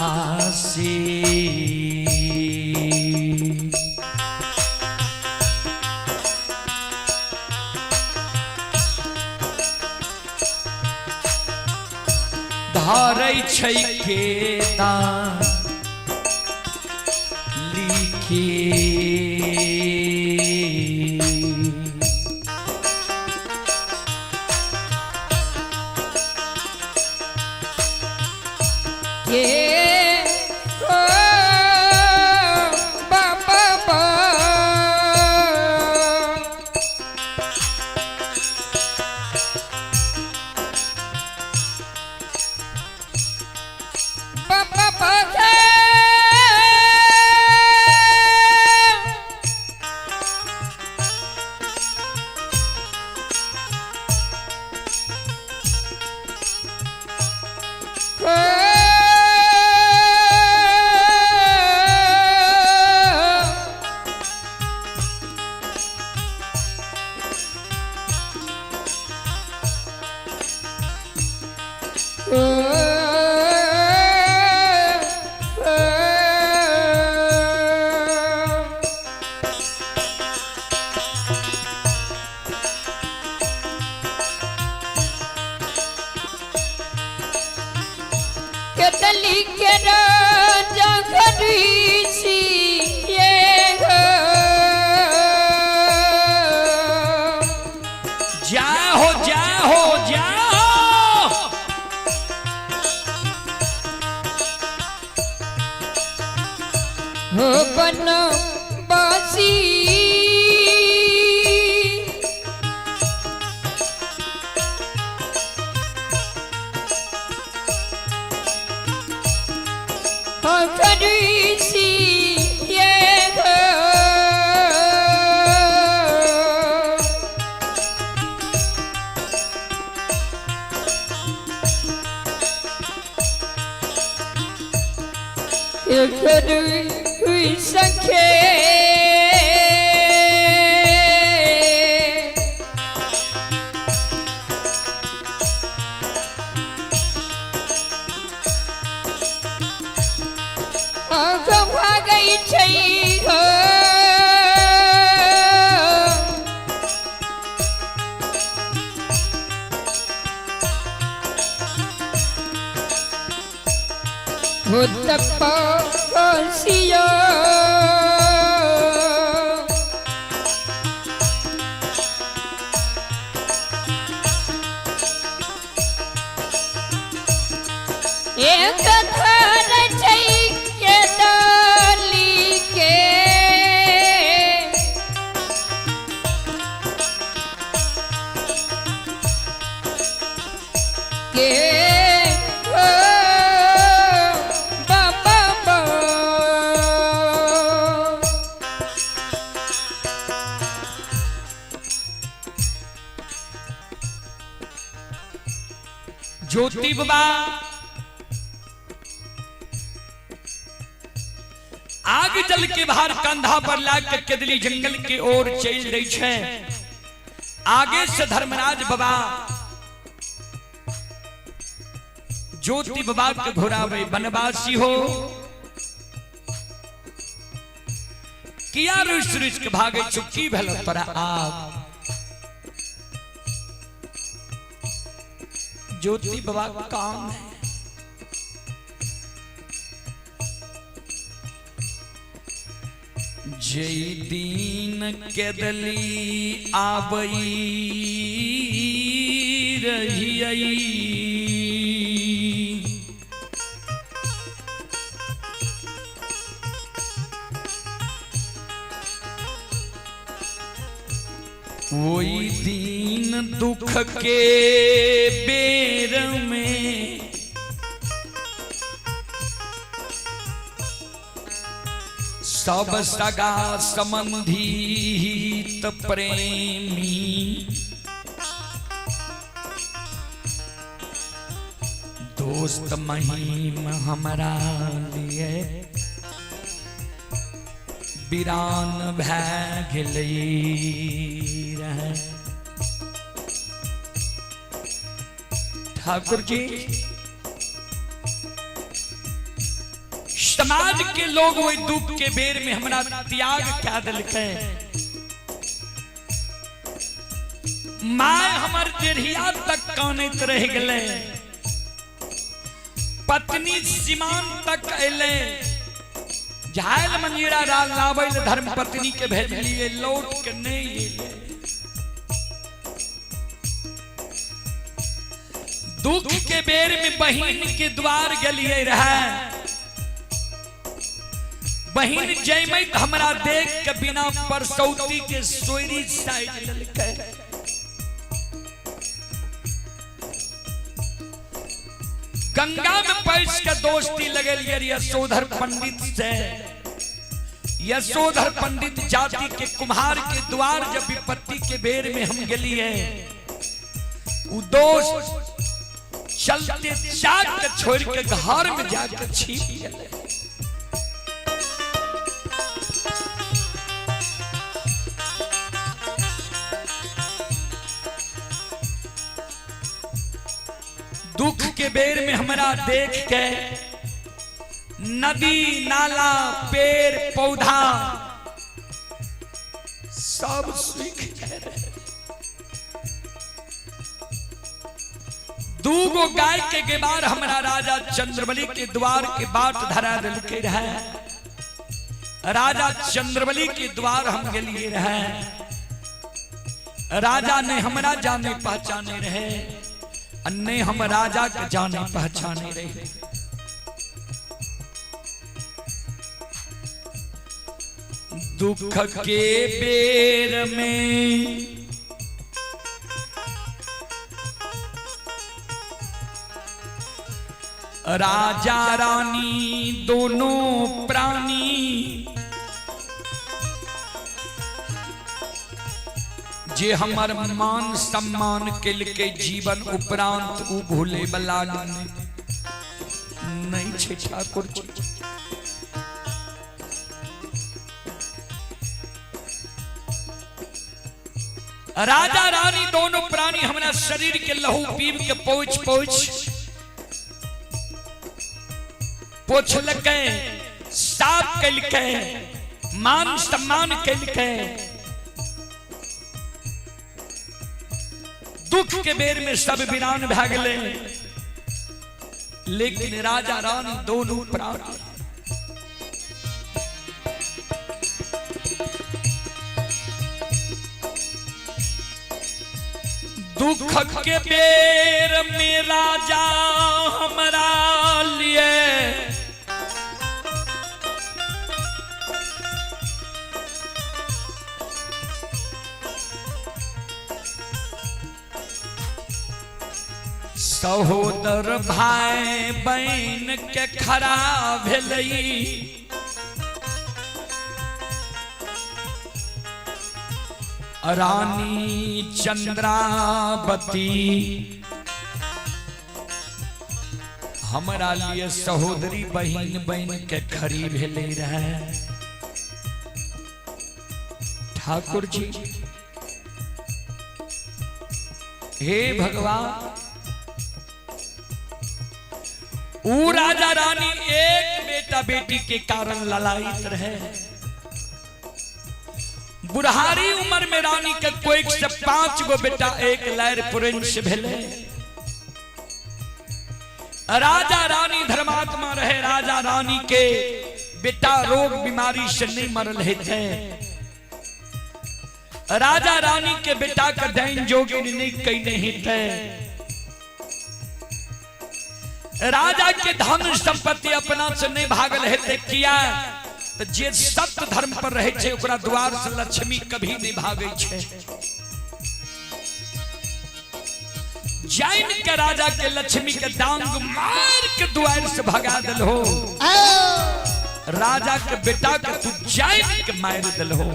आसी। धरै छै केता लिखे। के ओ बाबा बा। बाबा बा। कदली के राजा घड़ी ये हो। जय हो जय हो जय हो। हो बनवासी हो घड़ी ये हो। सखे भागै छै हो। हो तपसिया एक धर छै के डाली के के ओ बाबा बा। ज्योति बाबा आग जल के बाहर कंधा पर ला के केदली जंगल के ओर चल रही छै। आगे से धर्मराज बाबा ज्योति बाबा के घोरावे बनवासी हो। किया रुसि रुसि के भागै छौ, की भेल तोरा आब? ज्योति बाबा काम है। जे दिन केदली आबई रहियई, ओई दिन दुख के बेर में सब सगा संबंधी हित प्रेमी दोस्त महिम हमरा लिए वीरान भै गेलै रहै। ठाकुर जी, समाज के लोग वही दुख के बेर में हमरा त्याग क्या दिलकै। My हमर देरिया तक कानैत रह गेलै, पत्नी सीमान तक अयलै, झायल मंजीरा राल लाबै ले धर्म पत्नी के भेजलिए, लौट के नहीं एलै। दुख के बेर में बहिन के द्वार गेलिए रहे, बहिन जैमैत हमरा देख के बिना परसौती के सोयरी साइज लेलकै। गंगा में पैस के दोस्ती लगेलिए यशोधर पंडित से। यशोधर पंडित जाति के कुम्हार के द्वार जब विपत्ति के बेर में हम गेलिए, उ दोस्त चलते चाक के छोड़ के घर में जाके छिप गेलै। दुख के बेर में हमरा देख के नदी नाला पेड़ पौधा सब सूख गए। दूगो गाय के गेबार हमरा राजा चंद्रबली के द्वार के बाट धरा दिलके रहे। राजा चंद्रबली के द्वार हम गेलिए रहे, राजा ने हमरा जाने पहचाने रहे, अन्य हम राजा के जाने पहचाने रहे। दुख के बेर में राजा रानी दोनों प्राणी जे हमर मान सम्मान केलकै जीवन उपरांत उ भूले वाला नहीं छै ठाकुर जी। राजा रानी दोनों प्राणी हमरा शरीर के लहू पीब के पोछ पोछ पोछलकै, साफ केलकै, मान सम्मान केलकै। दुख के बेर में सब वीरान भए गेलै, लेकिन राजा रानी दोनों प्राणी दुख के बेर में राजा हमरा लिए सहोदर भाई बहन के खड़ा भेलै, रानी चंद्रावती हमरा लिए सहोदरी बहन बहन के खड़ी भेलै रहे। ठाकुर जी हे भगवान, ऊ राजा रानी एक बेटा बेटी के कारण ललायित रहे। बुढ़ारी उम्र में रानी के कोई से 5 गो बेटा एक लैर पुरन से भेले। राजा रानी धर्मात्मा रहे, राजा रानी के बेटा रोग बीमारी से नहीं मरल हेते। राजा रानी के बेटा के दैन जोगिन नहीं कई नहीं थे। राजा के धन संपत्ति अपना से नहीं भागल हेते, किया तो जे सत्य धर्म पर रहे छे ओकरा द्वार से लक्ष्मी कभी नहीं भागे छे। जैन के राजा के लक्ष्मी के डांग मार के द्वार से भगा दिल हो, राजा के बेटा के तू जैन के मार दिल हो।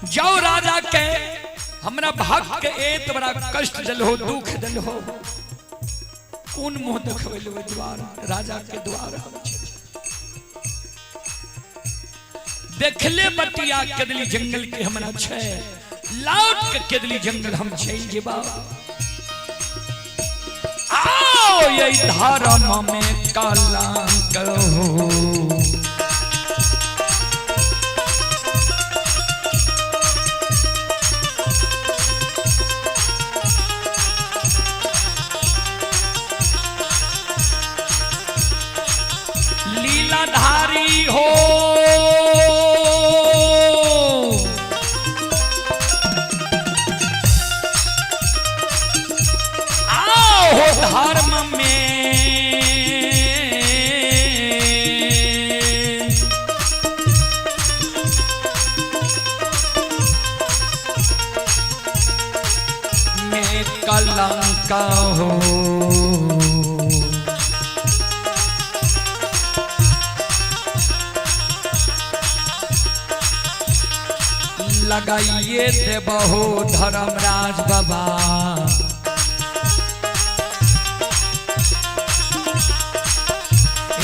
जाओ राजा के हमरा भक्त के एत बड़ा कष्ट दिल हो, दुख दिल हो, कोन मुंह देखबै ले द्वार राजा के द्वार हम छे। देखले बटिया केदली जंगल के हमरा छे, लौट के केदली जंगल हम चल जेबा। आओ ये धर्म में कलंक हो, लीलाधारी हो, आओ हो धर्म में में कलंक हो। लगाइए देबहो धर्मराज बाबा,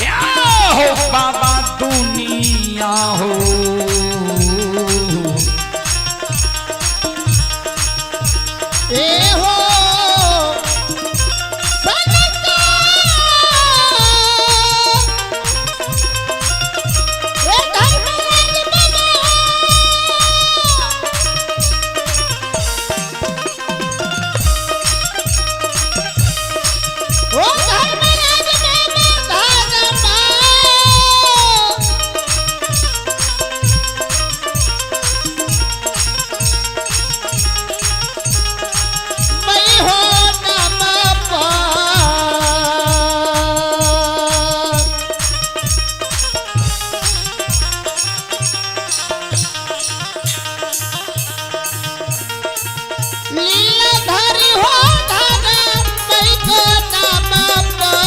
या हो बाबा दुनिया हो। ए हो सनता, ए धर्मराज बाबा, ओ धर्मराज बाबा धर्मा, मैं हो नमः पार। लीलाधारी हो धर्म मैं को नमः पार।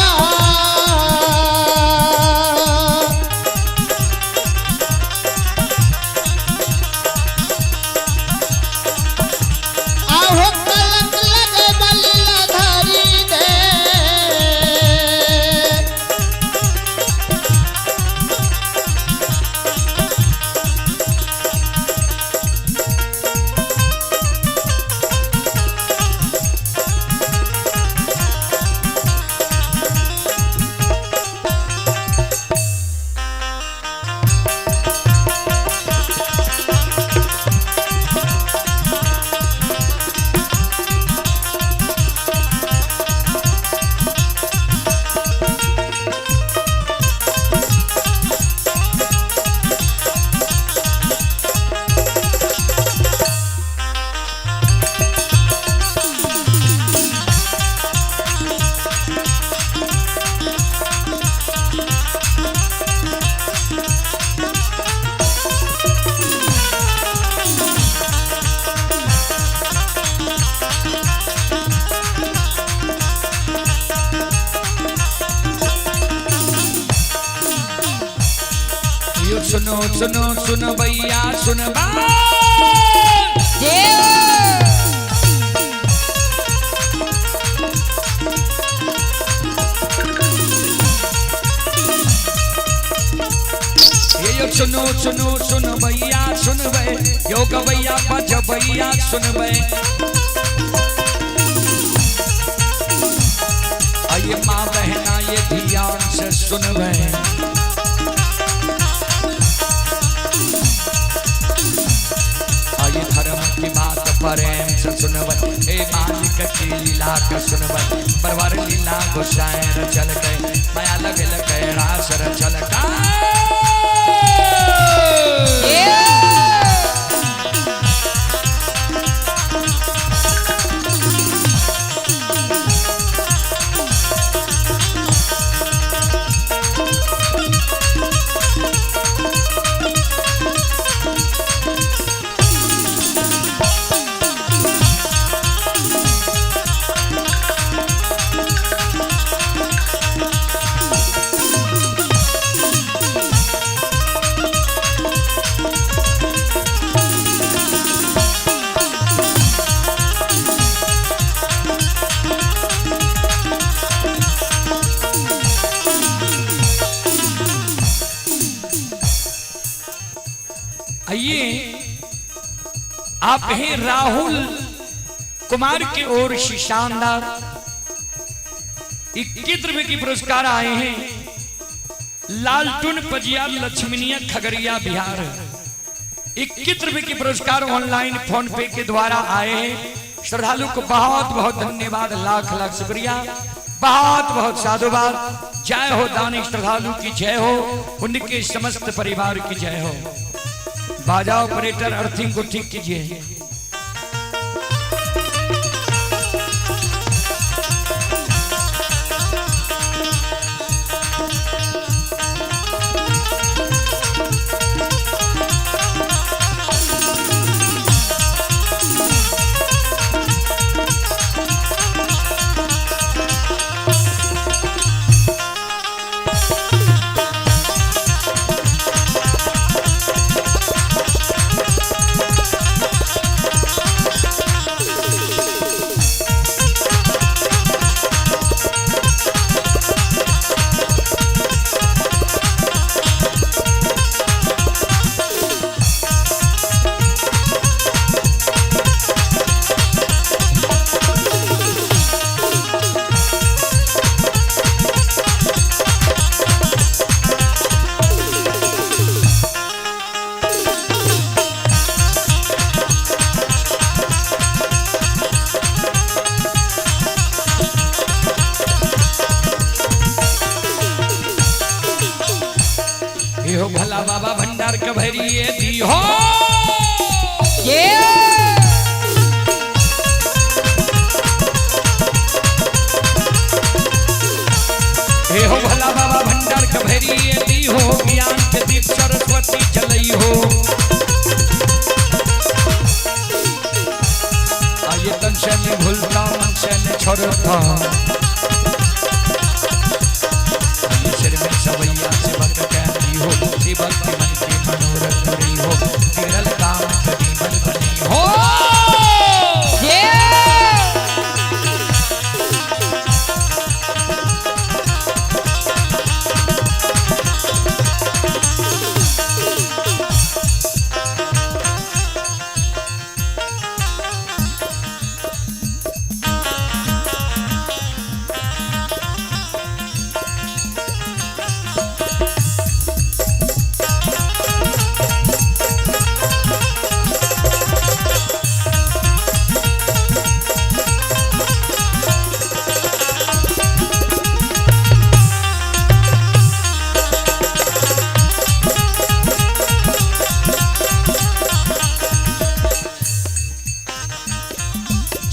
आहो कलंक लगे लीलाधारी दे, यो सुनो सुनो सुनो भैया सुन बा। देव ये यो सुनो सुनो सुनो भैया सुनबै, यो गवैया बजबैया सुनबै। आइए माँ बहना ये ध्यान से सुनवे। आइए धर्म की बात प्रेम से सुनवे, ए मालिक की लीला का सुनवे। बरवर लीला गोसाई रचल गए, माया लगल गए रास रचल का। आइए आप हैं राहुल कुमार की ओर से शानदार 21 रुपए की पुरस्कार आए हैं। लालटून पजिया लक्ष्मीनिया खगड़िया बिहार 21 रुपए की पुरस्कार ऑनलाइन फोन पे के द्वारा आए हैं। श्रद्धालु को बहुत बहुत धन्यवाद, लाख लाख शुक्रिया, बहुत बहुत साधुवाद। जय हो दानी श्रद्धालु की जय हो, उनके समस्त परिवार की जय हो। बाजा ऑपरेटर अर्थिंग को ठीक कीजिए। हो भला बाबा भंडार के भरिए दी हो। ये हे हो भला बाबा भंडार के भरिए दी हो, ज्ञान के दीप सरस्वती जलई हो। आइए तन से न भूलता मन से न छोड़ता, आइए सिर में सवैया सेवक कहती हो, सेवक के मन के मनोरथ पूरी हो, बिगड़ल काम कभी मन बनी हो। ये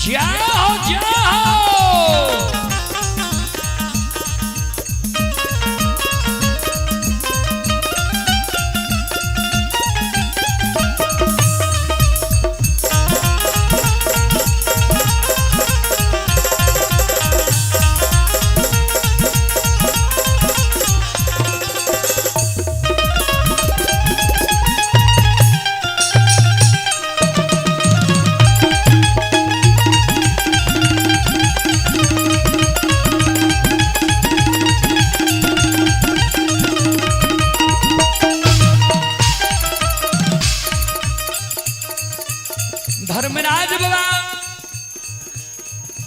जाओ जाओ। धर्मराज बाबा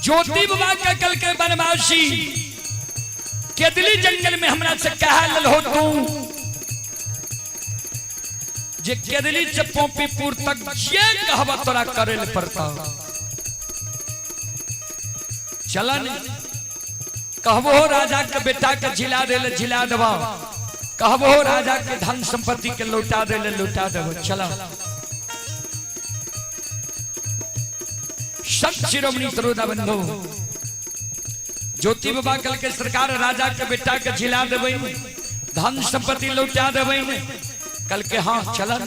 ज्योति बाबा का कल के बनवासी केदली जंगल में हमरा से कहा लल हो तू जे केदली से पोपीपुर तक जे कहबा तोरा करे ले पड़ता। चलन कहबो हो राजा के बेटा के झिला दे ले झिला देबा, कहबो हो राजा के धन संपत्ति के लौटा दे ले लौटा देबो। चला संत शिरोमणि सरोदा बंधु ज्योति बाबा कल के सरकार राजा के बेटा के झिला देबै, धन संपत्ति लौटा देबै। कल के हाँ चलन।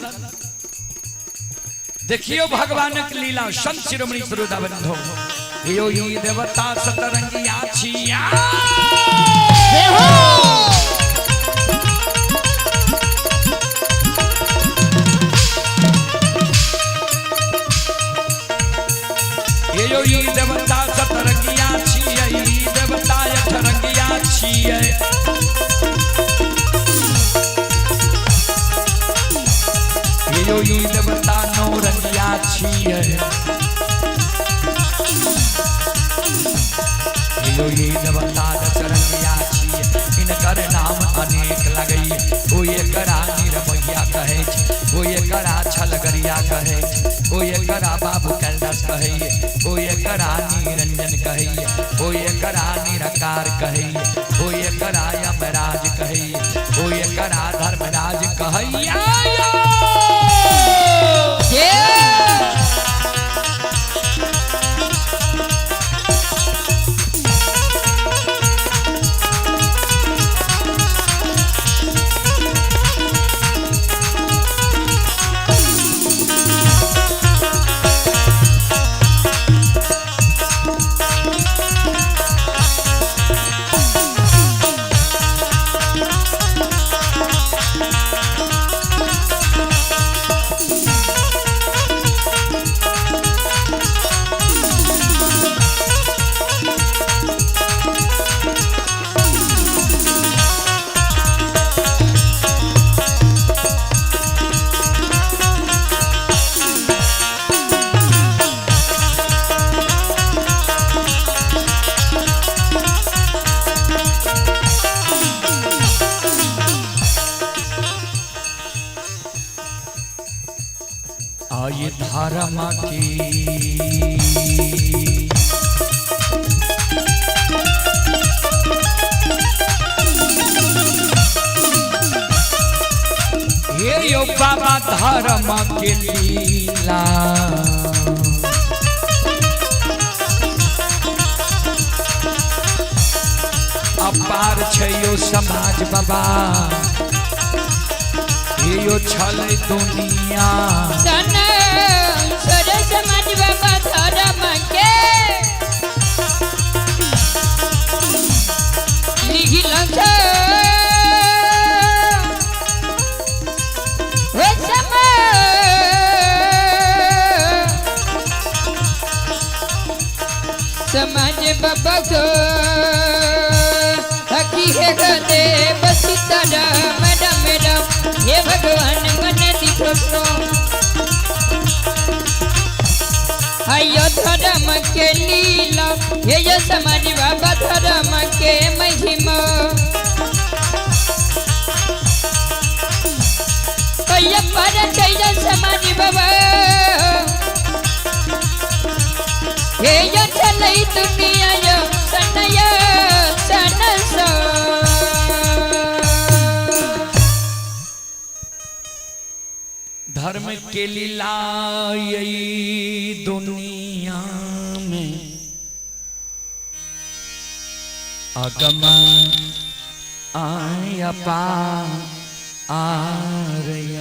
देखियो भगवानक लीला। संत शिरोमणि सरोदा बंधु यो ई देवता सतरंगिया छिया। जय हो। यो ई देवता सतरंगिया छियै, ई देवता अठरंगिया छियै। यो ई देवता नौरंगिया छियै। यो ई देवता दशरंगिया छियै। इनकर नाम अनेक लगैये। कोई एकरा निरमैया कहै छै, कोई एकरा छलगरिया कहै छै, कोई एकरा बाबू कैलाश कहैये, कोई एकरा निरंजन कहैये, कोई एकरा निराकार कहैये, कोई एकरा यमराज कहैये, कोई एकरा धर्मराज कहैया। आये धर्म की हे यो बाबा धर्म के लीला। अपार छै यो समाज बाबा, हे यो छलै दुनिया। सन सर समाज बाबा धर्म के लिखल छ। ओ समाज बाबा को हकी है गदे बसीताराम राम राम हे भगवान मन दिखो। आयो धर्म के लीला हे यो समाज बाबा धर्म के महिमा। कय पर जय समाज बाबा हे यो चलै दुनिया यो सनय सनस। धर्म के लीला यही दुनिया में अगम आय पा आरय।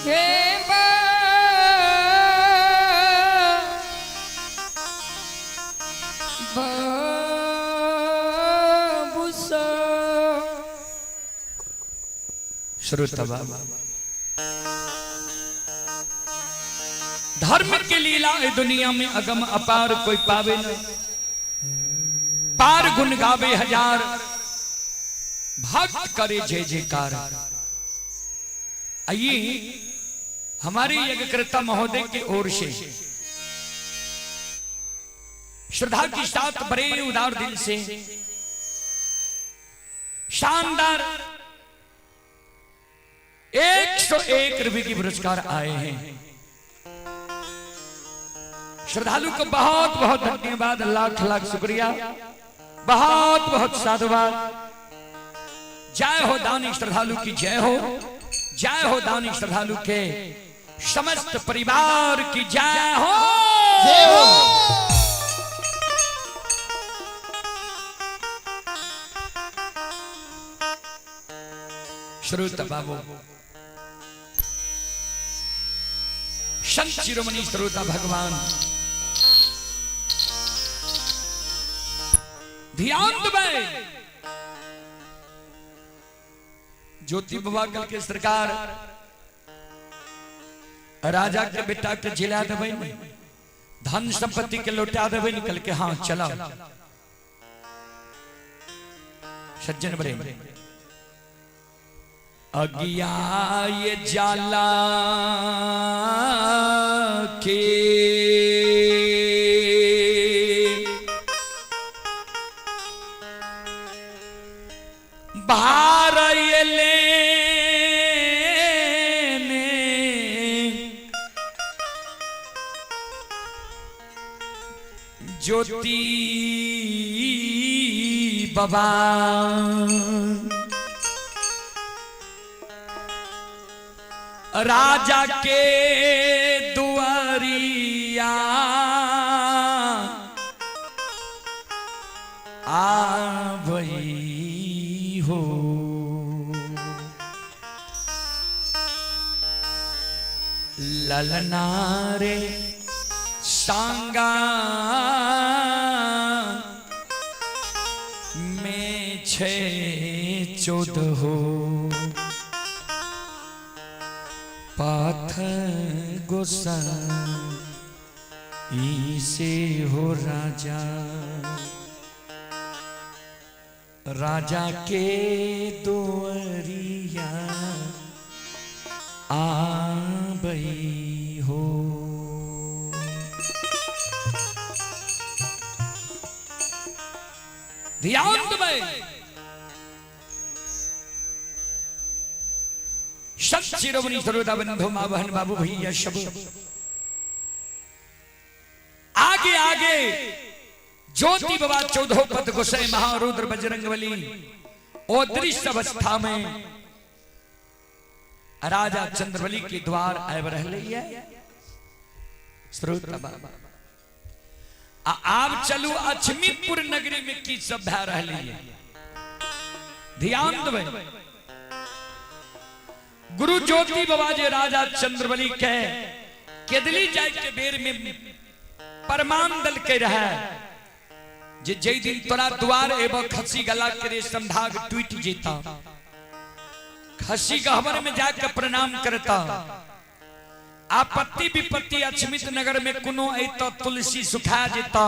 हे बाबू सा। श्रोता बाबा धर्म के लीला है दुनिया में अगम अपार कोई पावे न पार गुण गावे हजार भक्त करे जय जयकार। आइए हमारे यज्ञकर्ता महोदय की ओर से श्रद्धा के साथ बड़े उदार दिल से शानदार 101 रुपए की पुरस्कार आए हैं। श्रद्धालु को बहुत बहुत धन्यवाद, लाख लाख शुक्रिया, बहुत बहुत साधुवाद। जय हो दानी श्रद्धालु की जय हो, जय हो दानी श्रद्धालु के समस्त परिवार की जय हो। जय हो। श्रोता बाबू, संत शिरोमणि श्रोता भगवान, ध्यान देबै। ज्योति बाबा कल के सरकार राजा के बेटा के जिला देबै, धन संपत्ति के लौटा देबै, निकल के हाँ चला। सज्जन बड़े अगिया ये जाला के भार ये लेने ज्योति बाबा राजा के दुआरिया आवई हो। ललना रे सांगा में छे चौदह हो पाथ गोसा से हो राजा, राजा के दुआरिया आबई हो। ध्यान देबै। संत शिरोमणि श्रोता बंधु माँ बहन बाबू भैया सब आगे आगे ज्योति बाबा चौदह पद गोसाई महारुद्र बजरंगबली ओ दृश्य अवस्था में राजा चंद्रबली के द्वार आबि रहले है। श्रोता बाबा, आ आब चलू लक्ष्मीपुर नगरी में की सब भए रहले है, ध्यान देबै। गुरु ज्योति बाबा जे राजा चंद्रबली के केदली जाय के बेर में परमान दल के रहे जे जै दिन तोरा द्वार एब खसी गला के रेशम धाग टूट जेता, खसी गहबर में जाके प्रणाम करता, आपत्ति विपत्ति अछमित नगर में कोनो ऐता तुलसी सुखा जेता,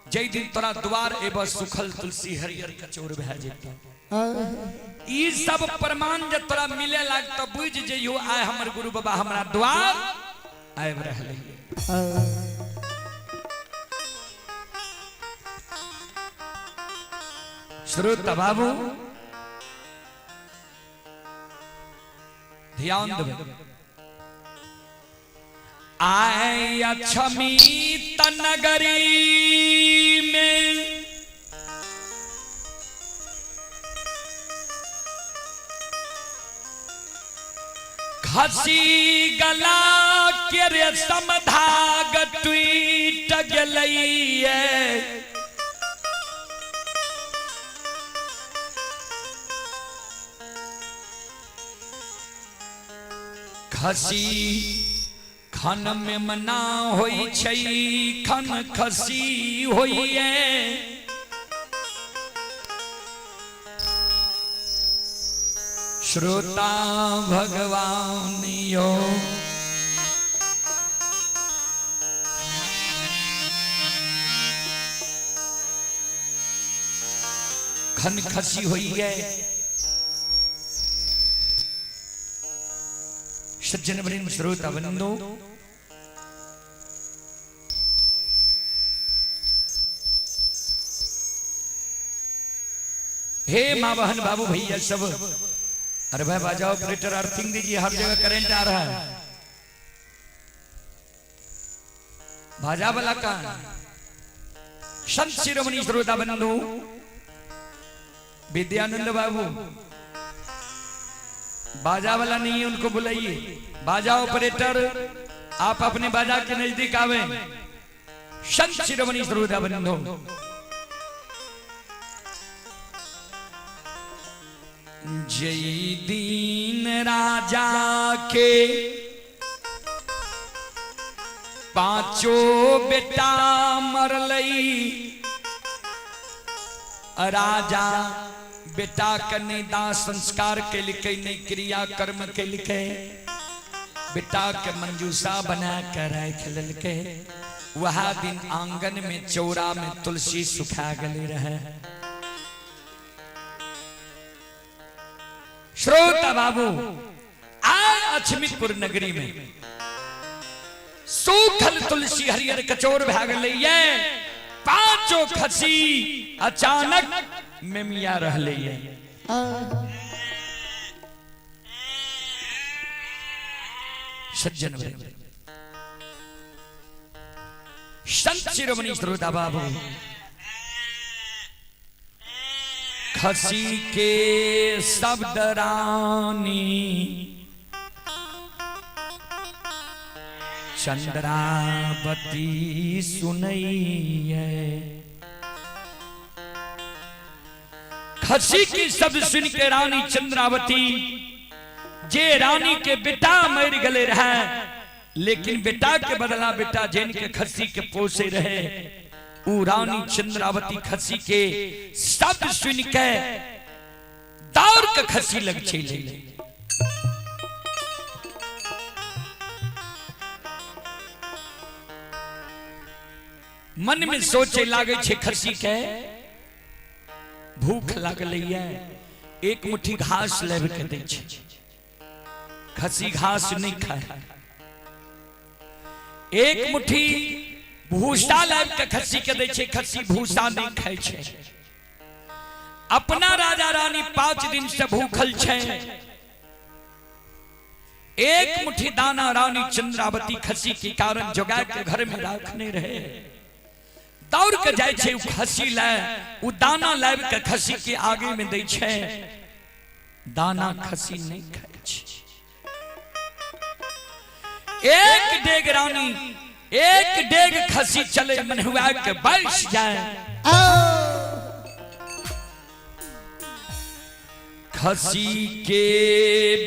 जै दिन तोरा द्वार एब सुखल तुलसी हरियर कचौर भए जेता। ई सब प्रमाण जे तोरा मिले लागत बुझ जइयो आय हमर गुरु बाबा हमरा द्वार आबि रहले। श्रोता बाबू ध्यान देबै। आय अक्षमित नगरी में खसी गला के रेशम धाग टूट गेलैये, खसी खन में मना होई छै खन खसी होइए, श्रोता भगवान यो खन खसी होइए। सज्जन वृंद श्रोता बंधु, हे माँ बहन बाबू भैया सब, अरे भाई बाजा ऑपरेटर अर्थिंग दीजिए, हर जगह करंट आ रहा है। भाजा वाला का संत शिरोमणि श्रोता बंधु विद्यानंद बाबू, बाजा वाला नहीं है उनको बुलाइए। बाजा ऑपरेटर आप अपने बाजा के नजदीक आवे। संत शिरोमणि श्रोता बंधु, जय दीन राजा के पांचों बेटा मरलई, राजा बेटा के नहीं दाह संस्कार के लिखे, नहीं क्रिया कर्म के लिखे, बेटा के मंजूषा बना के राख लेलकै। वह दिन आंगन में चौरा में तुलसी सुखा गई रहे। श्रोता बाबू, आय अछमितपुर नगरी में सूखल तुलसी हरियर कचोर भए गेलै ये, पांचों खसी अचानक मेमिया रहलै ये। सज्जन वृंद, संत शिरोमणि श्रोता बाबू, खसी के शब्द रानी चंद्रावती सुनैये। खसी की शब्द सुन के रानी चंद्रावती, जे रानी के बेटा मर गले रहे, लेकिन बेटा के बदला बेटा जैन के खसी के पोसे रहे, उ रानी चंद्रावती खसी के शब्द सुन के दौड़ के खसी लग चली। मन में सोचे लागे छे खसी के भूख लागलै ये, एक मुट्ठी घास लेब के दै छे, खसी घास नहीं खाए, एक मुट्ठी भूसा लाब के खसी के दै छे, खसी भूसा नहीं खाए छे। अपना राजा रानी 5 दिन से भूखल छे, एक मुट्ठी दाना रानी चंद्रावती खसी के कारण जोगा के घर में रखने रहे, दौड़ के जाय छे उ खसी ले, उ दाना लाब के खसी के आगे में दै छे, दाना खसी नहीं खाए छे। एक डेग रानी, एक डेग खसी चले मनहुआ के बैस जाए। खसी के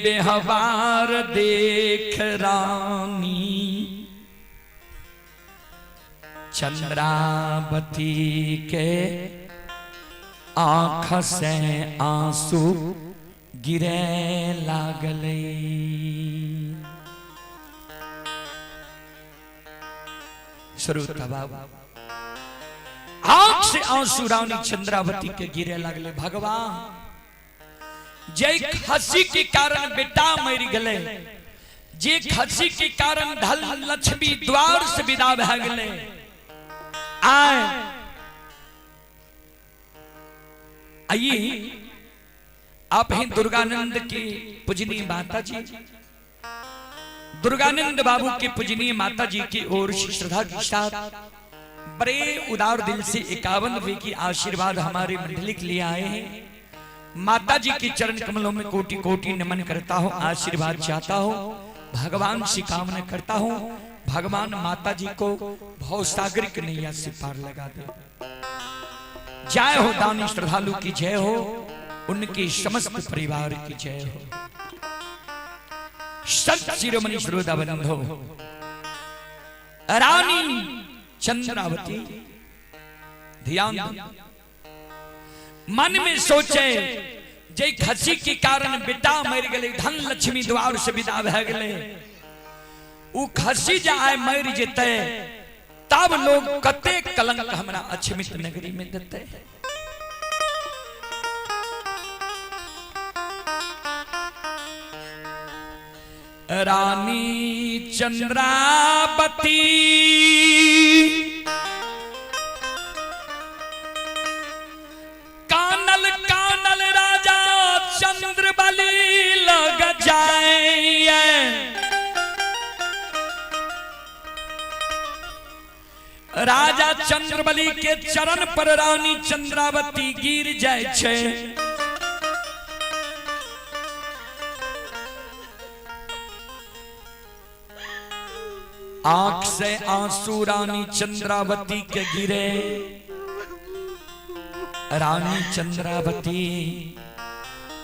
व्यवहार देख रानी चंद्रावती के आंख से आंसू गिरे लागले। श्रोता बाबू, आंख से आंसू रानी चंद्रावती के गिरे लागले। भगवान जे खसी के कारण बेटा मर गले, जे खसी के कारण धन लक्ष्मी द्वार से विदा भए गले, आए आइए आप हैं दुर्गानंद की पूजनीय माता जी, दुर्गानंद बाबू के पूजनीय माता जी की ओर से श्रद्धा के साथ बड़े उदार दिल से 51 रुपए की आशीर्वाद हमारे मंडली के लिए आए हैं। माता जी के चरण कमलों में कोटि कोटि नमन करता हूँ, आशीर्वाद चाहता हूँ, भगवान से कामना करता हूँ, भगवान माता जी को भव सागर की नैया से पार लगा दे। जय हो दानी श्रद्धालु की जय हो, उनके समस्त परिवार की जय हो। संत शिरोमणि श्रोता बंधो, रानी चंद्रावती ध्यान दो, मन में सोचे जे खसी के कारण बेटा मर गले, धन लक्ष्मी द्वार से विदा भए गले, उ खसी जे आय मर जेते तब लोग कते कलंक हमरा अछमित नगरी में देते। रानी चंद्रावती कानल कानल राजा चंद्रबली के चरण पर रानी चंद्रावती गिर जाय छै। आंख से आंसू रानी चंद्रावती के गिरे। रानी चंद्रावती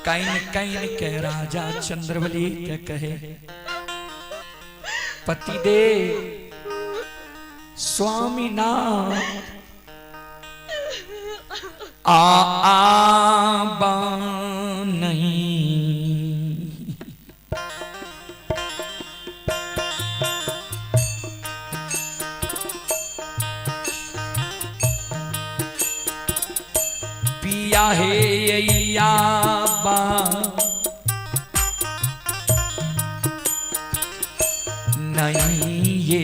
can can के राजा चंद्रबली के कहे, पति दे स्वामीनाथ आ आ नहीं। पिया हे या बा नहीं ये।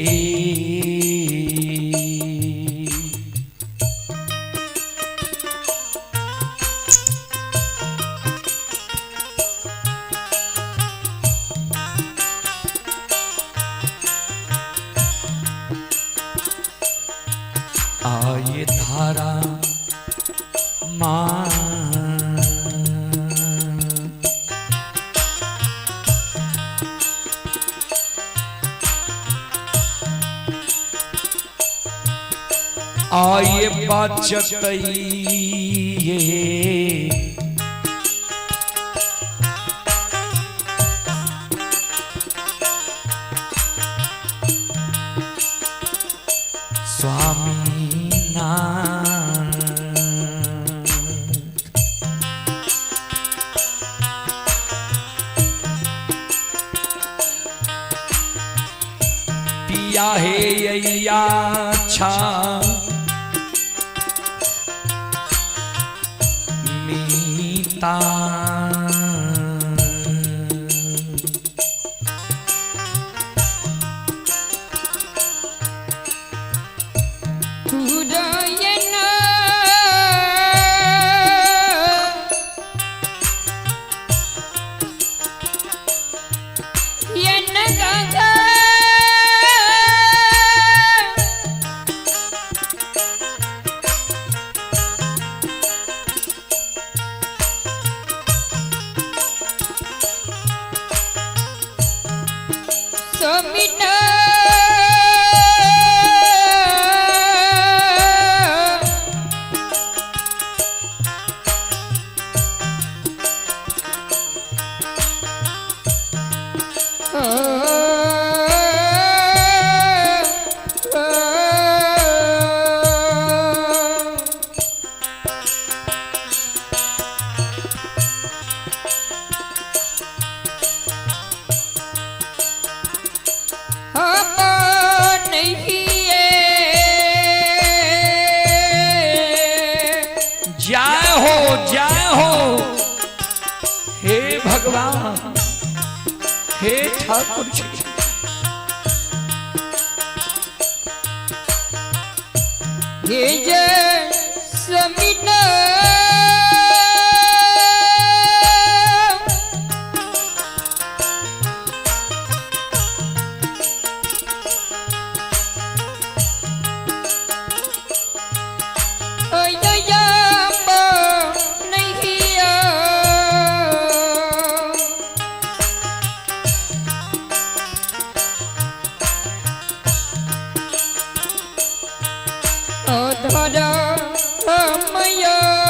आए धारा माँ आए बचत ये स्वामीनाथ। पिया हे यैया छा मीता। पूरयन यन गंगा स्वामीना जय हो जय हो हे भगवान हे ठाकुर जी। हे जय स्वामीना धरा मया।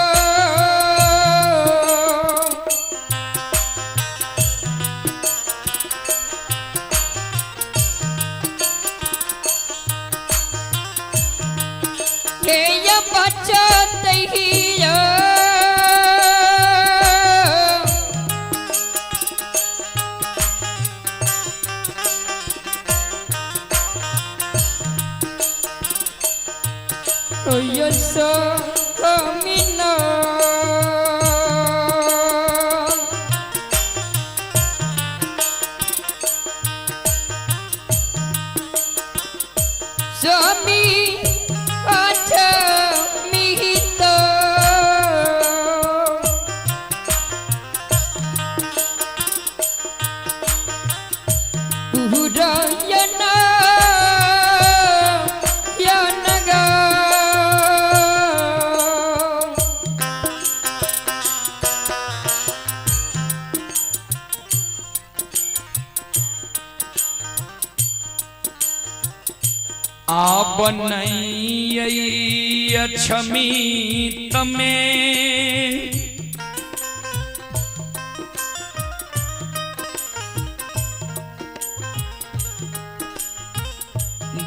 अब नहीं अक्षमी तमें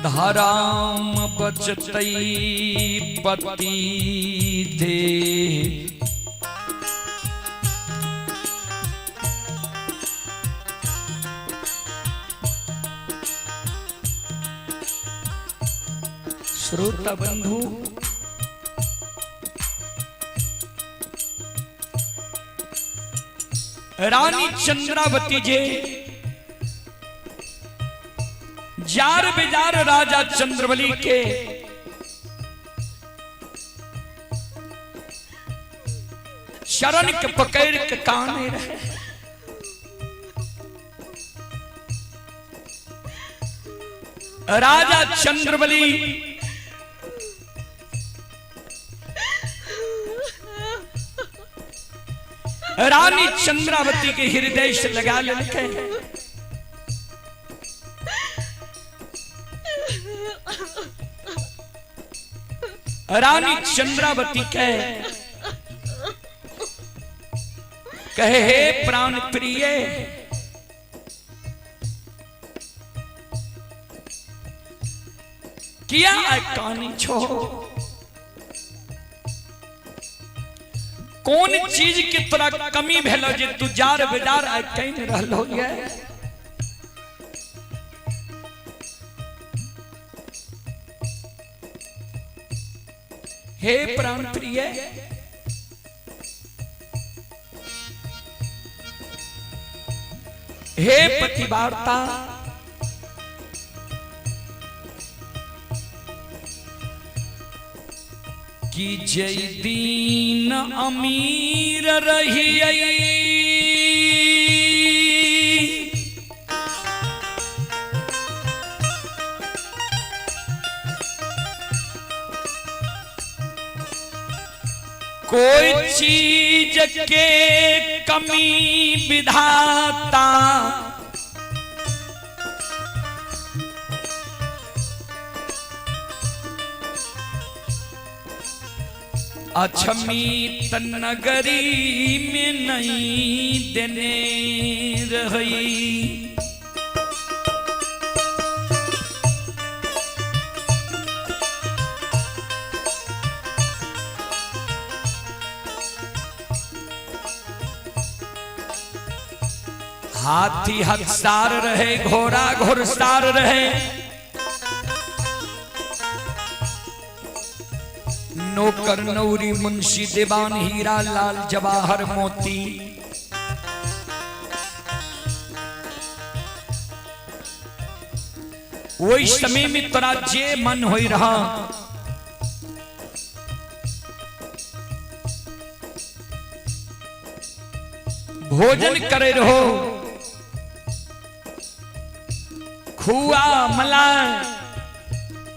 धराम बचतई पति दे। श्रोता बंधु, रानी चंद्रावती जे जार बेजार राजा चंद्रबली के शरण के पकड़ के काने रहे। राजा चंद्रबली रानी चंद्रावती के हृदय से लगा लेके रानी चंद्रावती के कहे, हे प्राण प्रिय, किया कानी छो, कौन चीज के तोरा कमी भेलो जे तू जार बेजार आइ can रहलो ये? हे प्राण प्रिय, हे पतिवार्ता, कि जय दीन अमीर रही कोई चीज के कमी विधाता अक्षमी नगरी में नहीं देने रही। हाथी हकसार रहे, घोड़ा घोड़सार रहे, नौकर नौरी मुंशी दीवान हीरा लाल जवाहर मोती, वही समय में तोरा जे मन हो रहा भोजन करे रहो, खुआ मलाई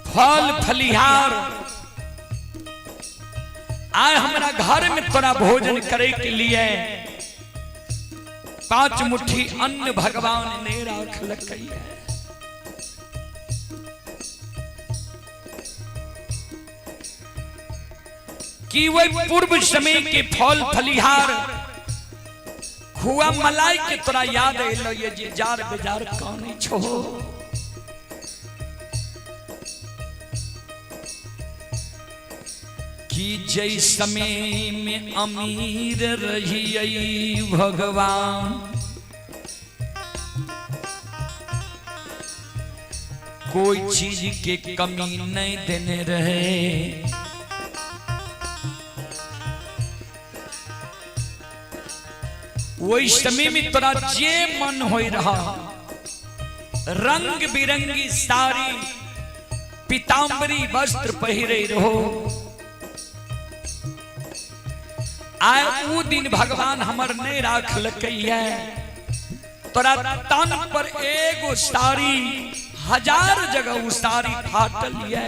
फल फलिहार आए हमरा घर में तोरा भोजन करे के लिए 5 मुट्ठी अन्न भगवान ने राख लकई है। कि वही पूर्व समय के फल फलिहार खुआ मलाई के तोरा याद एलो ये जे जार बेजार काने छो। कि जय समय में अमीर रही भगवान, कोई चीज के कमी नहीं देने रहे। वही समय में तोरा जे मन हो रहा रंग बिरंगी साड़ी पीताम्बरी वस्त्र पहिरे रहो, आए ऊ दिन भगवान हमर नहीं राख लकैया। तोरा तन पर एगो साड़ी 1000 जगह उ साड़ी फाटल ये,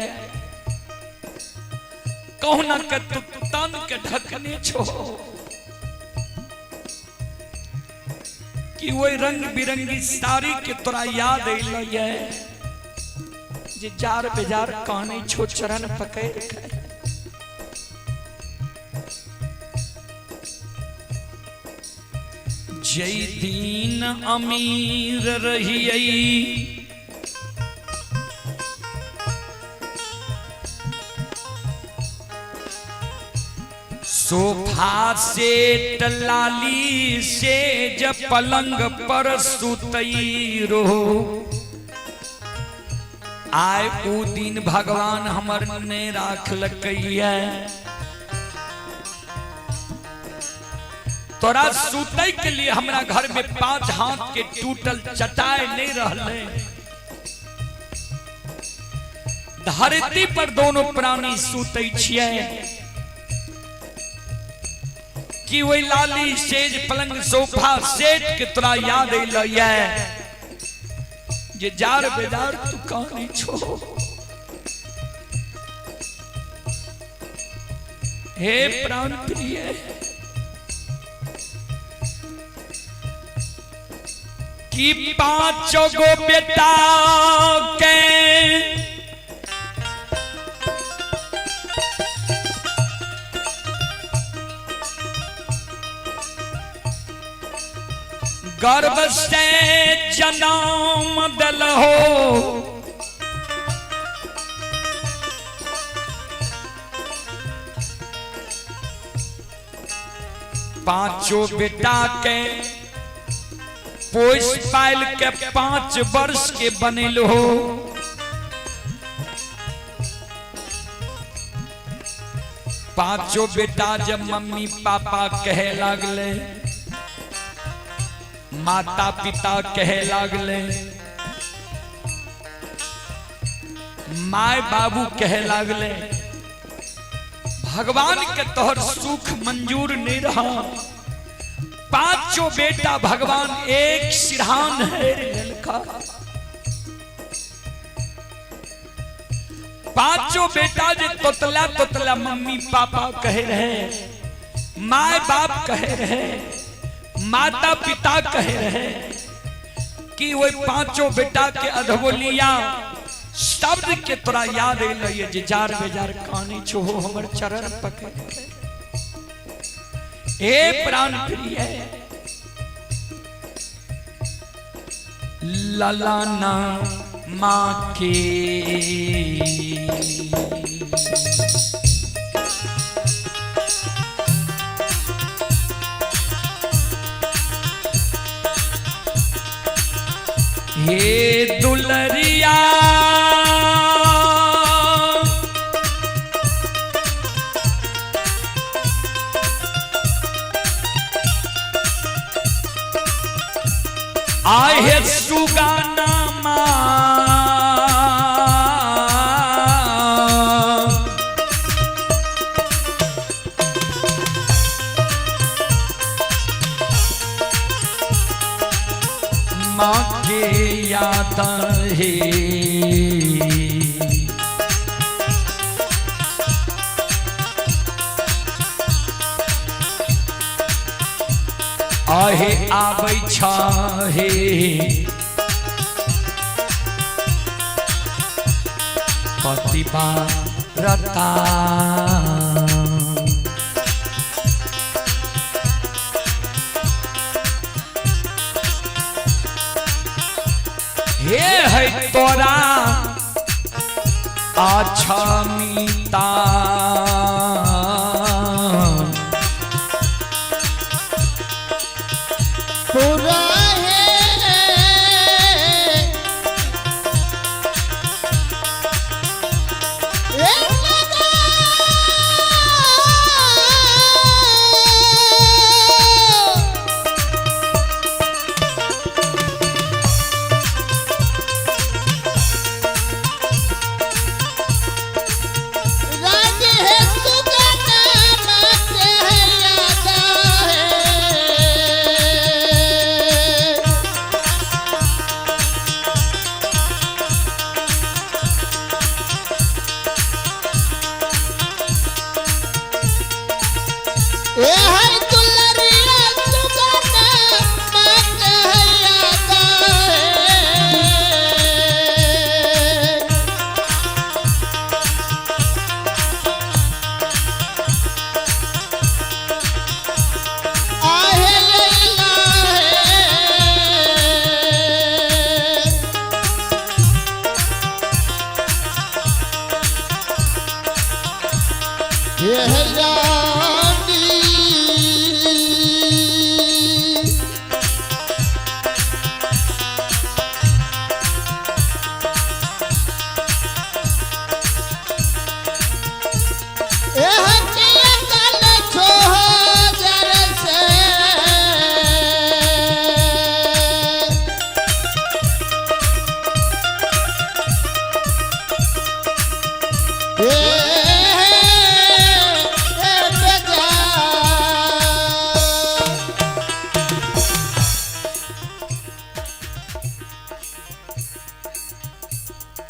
कहुना के तू तन के ढकने छो कि वही रंग बिरंगी साड़ी के तोरा याद अइलो ये जे जार बेजार कानै छो चरण पकड़ के। जय दिन अमीर रहियै सोफा सेट लाली सेज पलंग पर सुतई रहो। आय ऊ दिन भगवान हमर ने राखलकैया। तोरा सुतै के लिए हमरा घर में 5 हाथ के टूटल चटाई नहीं रहले। धरती पर दोनों प्राणी सुतै छियै कि वही लाली सेज पलंग सोफा सेट के तोरा याद अइलैया जे जार बेजार तू कानी छो। हे प्राण प्रिय, कि 5 गो बेटा के गर्भ से जन्म दिलहो, पांचों बेटा के पोष पाल के 5 वर्ष के बनेल हो। पांचों बेटा जब मम्मी पापा कहे लागले, माता पिता कहे लागले, my बाबू कहे लागले, भगवान के तोहर सुख मंजूर नहीं रहा। पांचों बेटा भगवान एक सिरहान है ललका। पांचों बेटा जे तोतला तोतला मम्मी पापा कहे रहे, my बाप कहे रहे, माता पिता कहे रहे, कि वही पांचों बेटा के अधबोलिया शब्द के तोरा याद अइलै जे जार बेजार कानी छो हमर चरण पकड़। हे प्राण प्रिय, ललाना माँ के हे दुलरिया, आहे सुगाना माँ, माँ के याद है। आहे आबै छहे पतिबा रता। हे है तोरा अच्छा मीता, पूरा है है।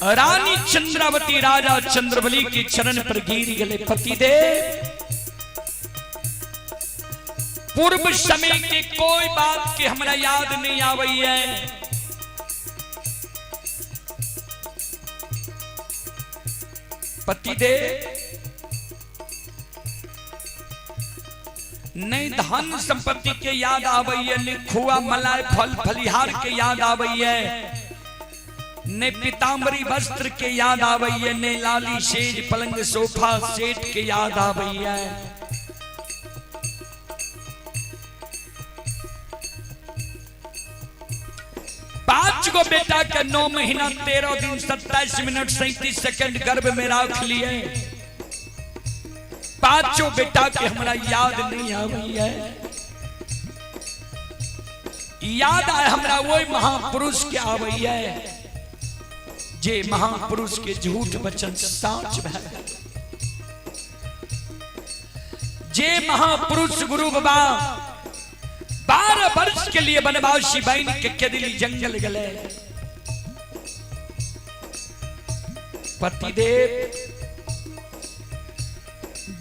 रानी चंद्रावती राजा चंद्रबली के चरण पर गिर गए। पतिदेव, पूर्व समय के कोई बात के हमरा याद नहीं आवई है। पतिदेव, नहीं धन संपत्ति के याद आवई है, नहीं खुआ मलाई फल फलिहार के याद आवई है, ने पीताम्बरी वस्त्र के याद आवई है, ने लाली सेज पलंग सोफा सेट के याद आवई है। पांच गो बेटा के 9 महीना 13 दिन 27 मिनट 37 सेकंड गर्भ में राख लिए। पांचों बेटा के हमरा याद नहीं आवई है। याद आए हमरा वही महापुरुष के आवई है जे महापुरुष के झूठ वचन साच भए, जे महापुरुष गुरु बाबा 12 वर्ष के लिए वनवासी बन के केदिली जंगल गले। पतिदेव,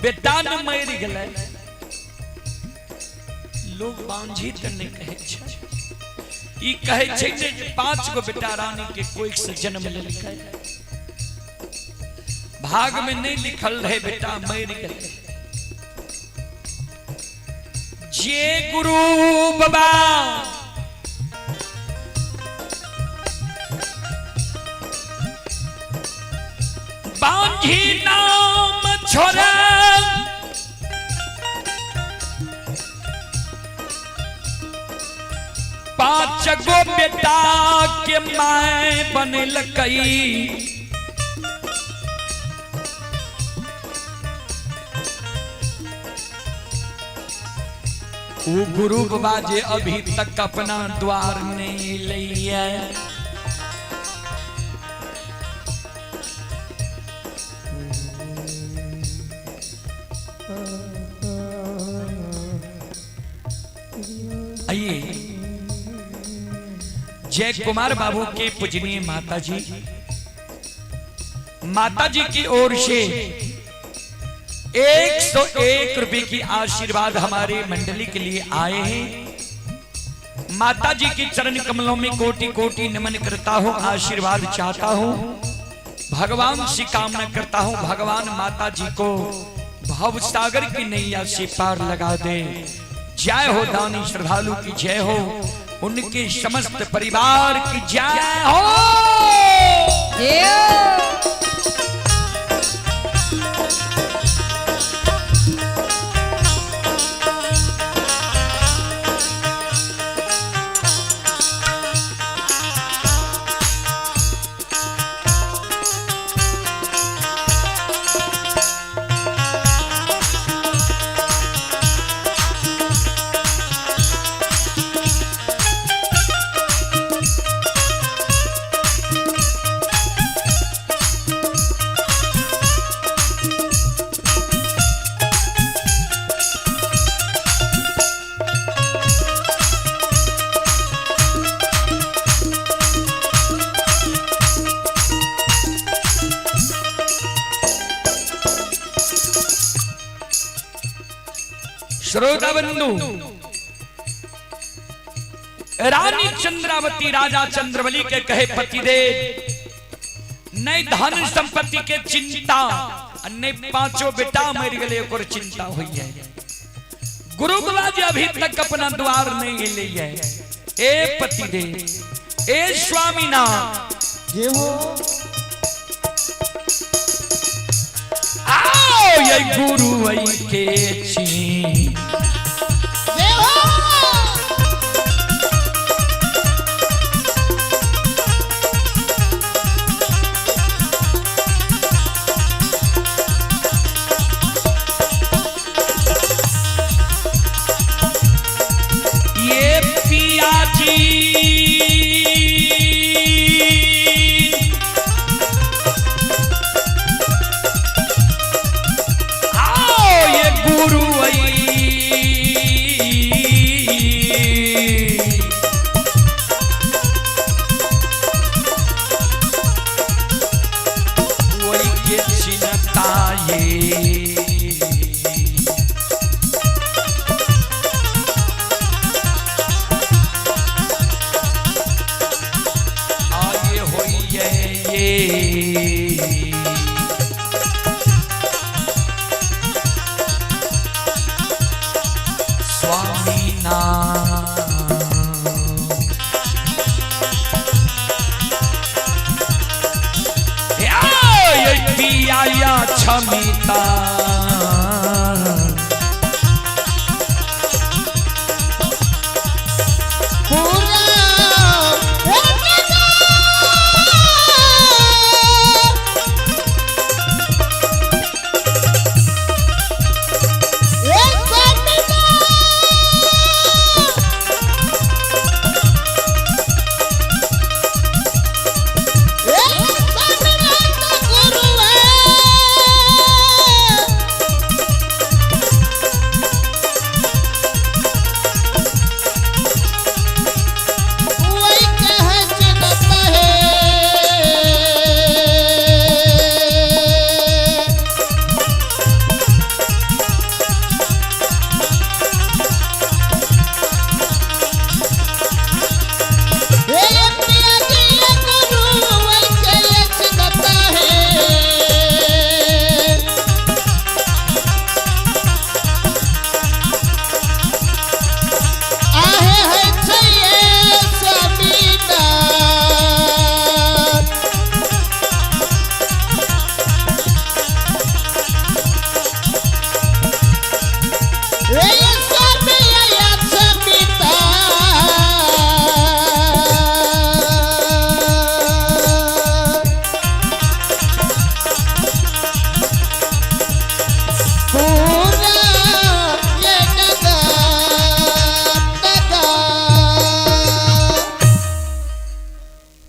बेटा न मर गले, लोग बांझी त नहीं कहे छै, ई कहे छै जे 5 गो बेटा रानी के कोई से जन्म लेलकै, भाग में नहीं लिखल रहे बेटा मर गले। जे गुरु बाबा बांझी नाम छोड़ा, 5 गो बेटा के my बनलकई, वो गुरु बाबा जे अभी तक अपना द्वार नहीं लिया। आइए जय कुमार बाबू के पूजनीय माता जी, माता जी की ओर से 101 रुपए की आशीर्वाद हमारे मंडली के लिए आए हैं। माता जी के चरण कमलों में कोटि कोटि नमन करता हूं, आशीर्वाद चाहता हूं, भगवान से कामना करता हूं, भगवान माता जी को भव सागर की नैया से पार लगा दे। जय हो दानी श्रद्धालु की जय हो, उनके समस्त परिवार की जय हो। जय हो। श्रोता बंधु, रानी चंद्रावती राजा चंद्रबली के कहे पतिदेव, नहीं धन संपत्ति के चिंता, नहीं पांचों बेटा मर गए ओकर चिंता हुई है। गुरु बाबा जी अभी तक अपना द्वार नहीं ले है। ए पतिदेव, ए स्वामीनाथ, जय हो। आओ ये गुरु के ची जय हो। ये पिया जी आओ ये गुरु आई स्वामी नाम। पिया क्षमिता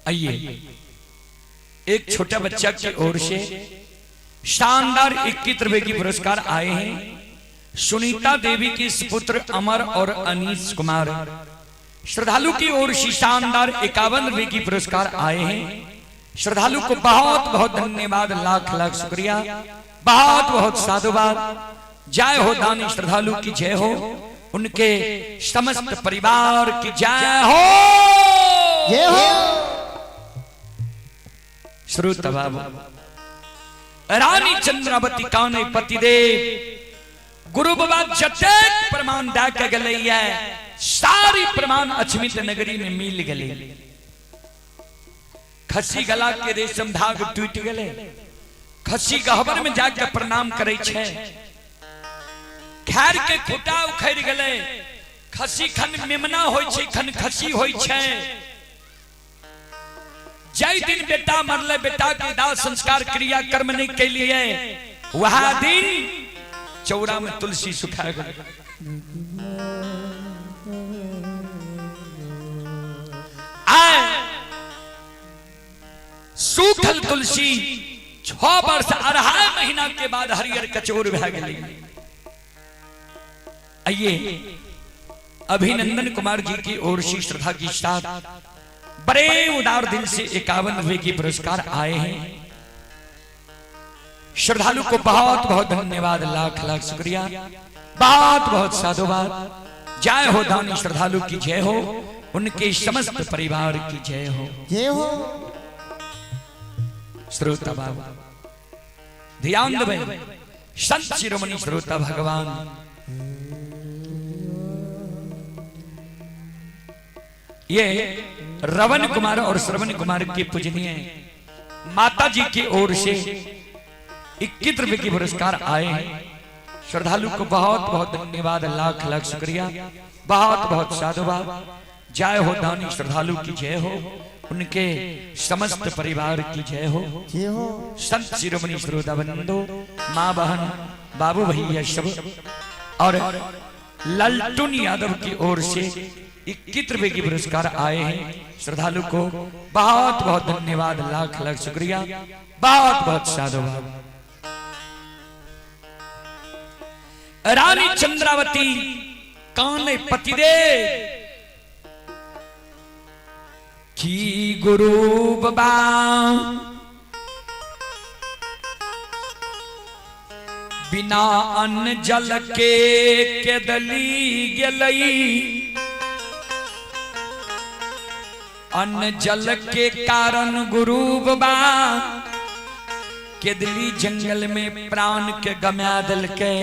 आइए, एक छोटा बच्चा की ओर से शानदार 21 रुपए की पुरस्कार आए हैं। सुनीता देवी के सुपुत्र अमर और अनीश कुमार श्रद्धालु की ओर से शानदार 51 रुपए की पुरस्कार आए हैं। श्रद्धालु को बहुत बहुत धन्यवाद, लाख लाख शुक्रिया, बहुत बहुत साधुवाद। जय हो दानी श्रद्धालु की जय हो, उनके समस्त परिवार की जय हो। जय हो। श्रोता बाबू, रानी चंद्रावती काने पतिदेव गुरु बाबा जतेक प्रमाण दे के गले है, सारी प्रमाण अछमित नगरी में मिल गले। खसी गला के रेशम धाग टूट गले, खसी गहबर में जाके प्रणाम करे छे, खैर के खुटा उखड़ गले, खसी खन मेमना होय छे खन खसी होय छे। जय दिन बेटा मरले, बेटा के दाह संस्कार क्रिया कर्म नहीं के लिए, वह दिन चौरा में तुलसी सुखा गई। आए सूखल तुलसी 6 वर्ष 2.5 महीना के बाद हरियर कचोर भै गई। आइए, अभिनंदन कुमार जी की ओर से श्रद्धा की साथ बड़े उदार दिल से 51 रुपए की पुरस्कार आए हैं। श्रद्धालु को बहुत बहुत धन्यवाद, लाख लाख शुक्रिया, बहुत बहुत साधुवाद। जय हो दानी श्रद्धालु की जय हो, उनके समस्त परिवार की जय हो। जय हो। श्रोता बाबू ध्यान देबै, संत शिरोमणि श्रोता भगवान ये रवन कुमार और श्रवण कुमार के पूजनीय माता जी की ओर से 21 रुपए की पुरस्कार आए हैं। श्रद्धालु को बहुत बहुत धन्यवाद, लाख लाख शुक्रिया, बहुत बहुत साधुवाद। जय हो दानी श्रद्धालु की जय हो, उनके समस्त परिवार की जय हो। जय हो। संत शिरोमणि श्रोता बंधु, माँ बहन बाबू भैया सब और ललटुन यादव की ओर से 21 रुपए की पुरस्कार आए हैं। श्रद्धालु को बहुत बहुत धन्यवाद, लाख लाख शुक्रिया, बहुत बहुत साधुवाद। रानी चंद्रावती काने पतिदेव की गुरु बाबा बिना अन्न जल के केदली गेलई, अन्न जल के कारण गुरु बाबा केदली जंगल में प्राण के गमा दिलके।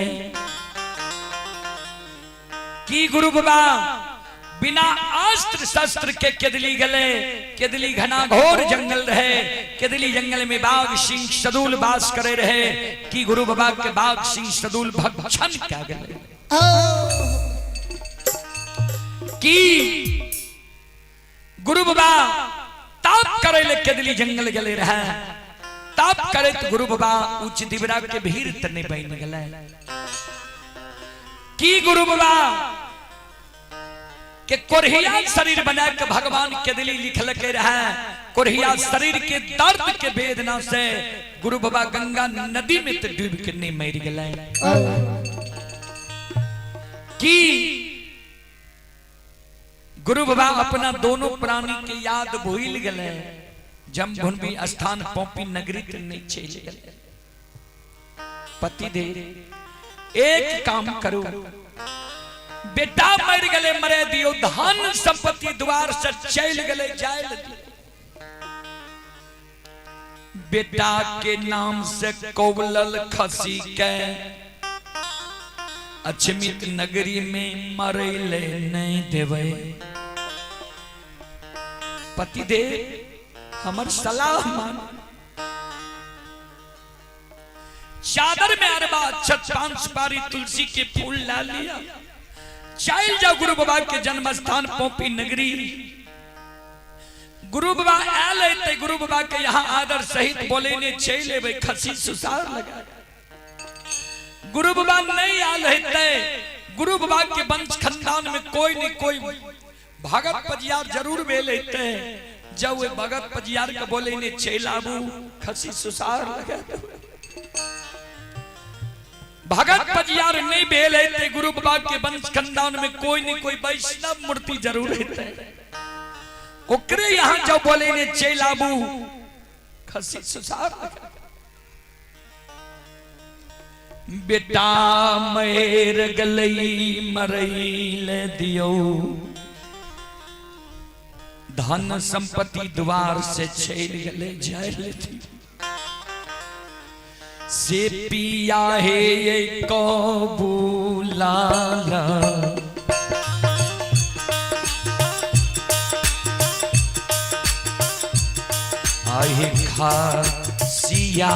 की गुरु बाबा बिना अस्त्र शस्त्र के केदली गले। केदली घना घोर जंगल रहे। केदली जंगल में बाघ सिंह सदूल वास करे रहे। की गुरु बाबा के बाघ सिंह सदूल भक्षण क्या गले। की गुरु बाबा ताप करे ले केदली जंगल गले रहे। ताप करे तो गुरु बाबा उच्च दिवरा के भीड़ तने बन गले। की गुरु बाबा के कोरहिया शरीर बना के भगवान के दिली लिखल के रहे। कोरहिया शरीर के दर्द के वेदना से गुरु बाबा गंगा नदी में तो डूब के नहीं मर गए। की गुरु बाबा अपना दोनों प्राणी के याद भूल गए। जमभूमि स्थान पौपी नगरी तो नहीं चल गए। पति दे एक काम करो, बेटा मर गले मरे दियो, धन संपत्ति द्वार से चल गले जाय दियो। बेटा के नाम से कौलल खसी के अछमित नगरी में मरे ले नहीं देवे। पति दे हमर सलाह मान। चादर में अरबा छत पांच सुपारी तुलसी के फूल ला लिया। चल जाओ गुरु बाबा के जन्म स्थान पोपी नगरी। गुरु बाबा आयल अते गुरु बाबा के यहाँ आदर सहित बोले ने चल एबै खसी सुसार लगा। गुरु बाबा नहीं आयल हेतै, गुरु बाबा के वंश खानदान में कोई नहीं कोई भगत पजियार जरूर भेल हेतै। जब वे भगत पजियार के बोले ने चल आबू खसी सुसार लगा। भगत पजियार नहीं भेल हेतै, गुरु बाबा के वंश खानदान में कोई नहीं कोई वैष्णव मूर्ति जरूर हेतै। ओकरे यहाँ जब बोले ने चल आबू खसी सुसार लगा। बेटा मेर गलई मरई ले दियो, धन संपत्ति द्वार से चल गले जाय ले दियो। से पिया है ये कबूला आहे खासिया।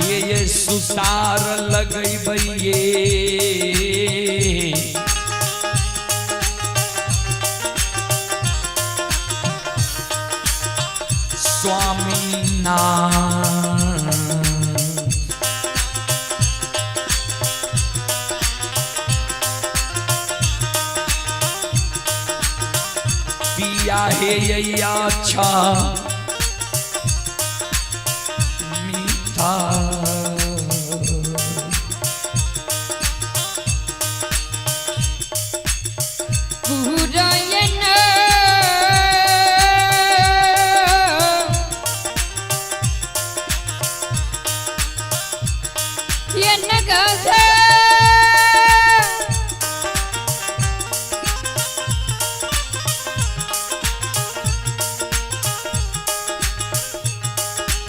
ये सुसार लगैबैये स्वामी नाथ। पिया हे अच्छा मीठा। पूरायन என்னகாக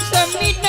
சமிட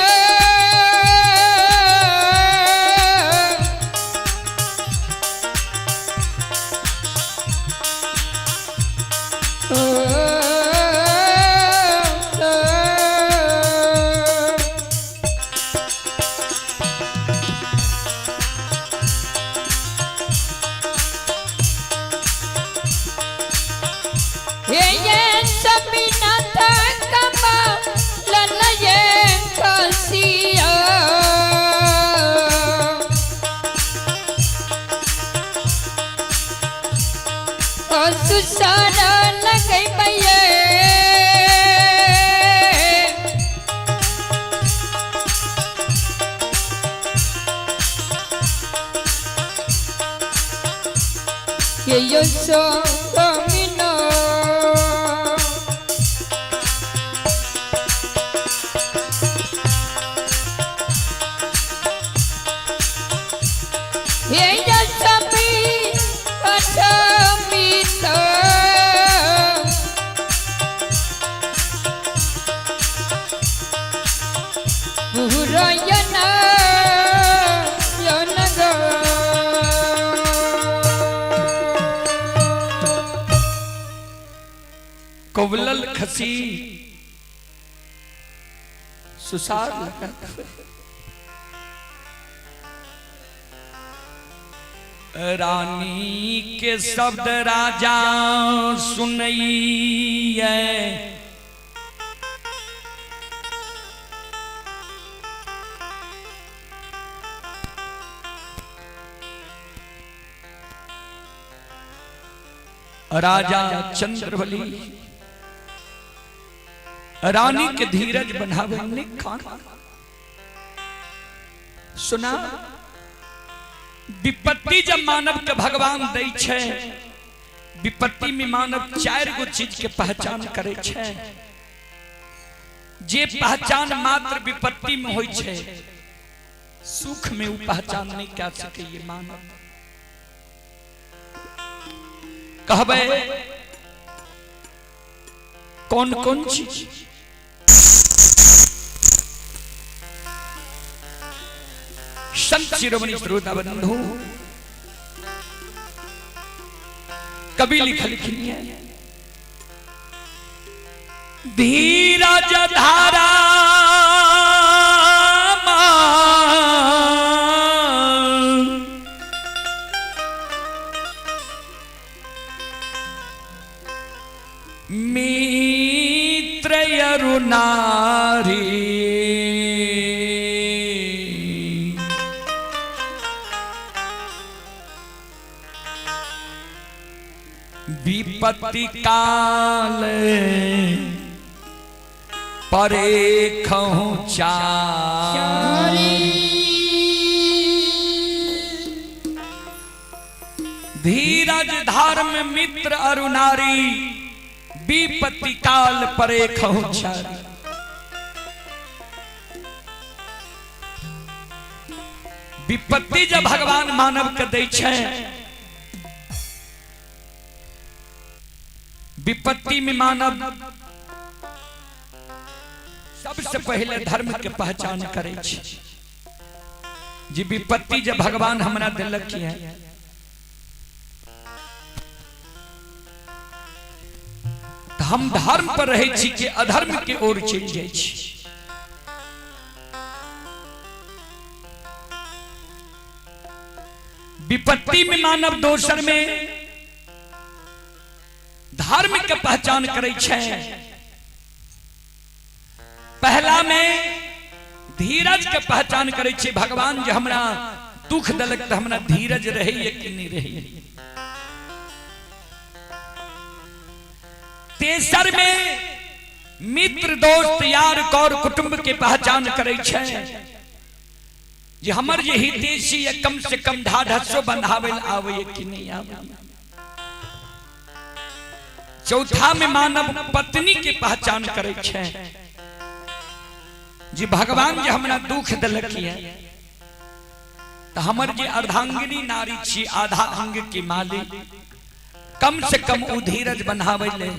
सुसारा लगै भैया। ये यो सो मिनो। हे यशमी अशमित। कोवलल खसी सुसार लगा। रानी के शब्द राजा सुनैये, राजा चंद्रबली रानी के धीरज बनावे निखान। सुना, विपत्ति जब मानव के भगवान दै छै, विपत्ति में मानव चार गो चीज के पहचान करे छै। जे पहचान मात्र विपत्ति में होई छै, सुख में उ पहचान नहीं कर सके ये मानव। कहबे कौन कौन चीज? संत शिरोमणि श्रोता बंधु, कवि लिखलखिन है, धीरज धारा मित्र अरु नारी, विपत्ति काल परे खहु चारी। धीरज धर्म मित्र अरु नारी, विपत्ति काल परे खहु चारी। विपत्ति जब भगवान मानव के दै छै, विपत्ति में मानव सबसे पहले धर्म के पहचान करे छै। जी विपत्ति जब भगवान हमरा दिलक है, तो हम धर्म पर रहे छी कि अधर्म के ओर चलि जाइ छी। विपत्ति में मानव दोसर में धर्म के पहचान करे छै। पहला में धीरज के पहचान करे छै। भगवान जे हमरा दुख देलक तऽ हमरा धीरज रहैए कि नहीं रहैए। तेसर में मित्र दोस्त यार कौर कुटुंब के पहचान करे छै, जे हमर जे हितैषी है कम से कम ढाढ़सो बंधावे आवे कि नहीं आवे। चौथा में मानव पत्नी के पहचान करे छै, जे भगवान जे हमरा दुख देलक है तो हमर जे अर्धांगिनी नारी छी, आधा अंग के मालिक, कम से कम उ धीरज बनावे ले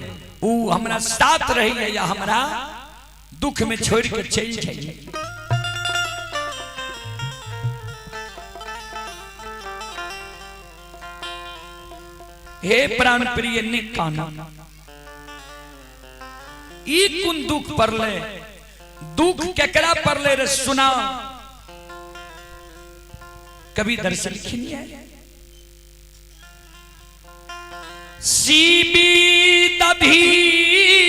उ हमरा साथ रही या हमरा दुख में छोड़ के चल जाइए। हे प्राण प्रिय निकाना, ई कुन दुख पड़ले, दुख केकरा पड़ले रे सुना। कभी दर्शन खिनिया सीबी दधीची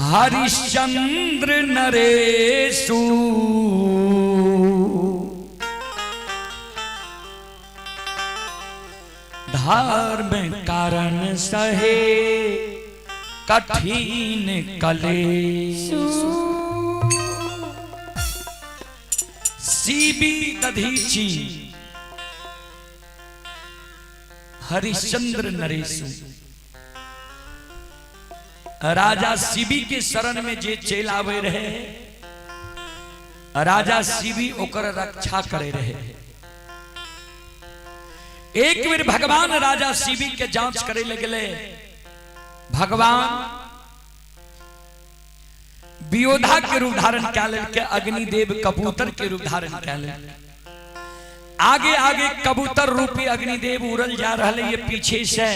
हरिश्चंद्र नरेशु, धर्म कारण सहे कठिन कलेश। सीबी दधीची हरिश्चंद्र नरेशु, राजा शिवी के शरण में जे चल आवे रहे, राजा शिवी ओकर रक्षा करे रहे। एक बेर भगवान राजा शिवी के जांच करे लगले। भगवान वियोधा के रूप धारण कए लेलकै, अग्निदेव कबूतर के रूप धारण कए लेलकै। आगे आगे कबूतर रूपी अग्निदेव उड़ल जा रहा ये, पीछे से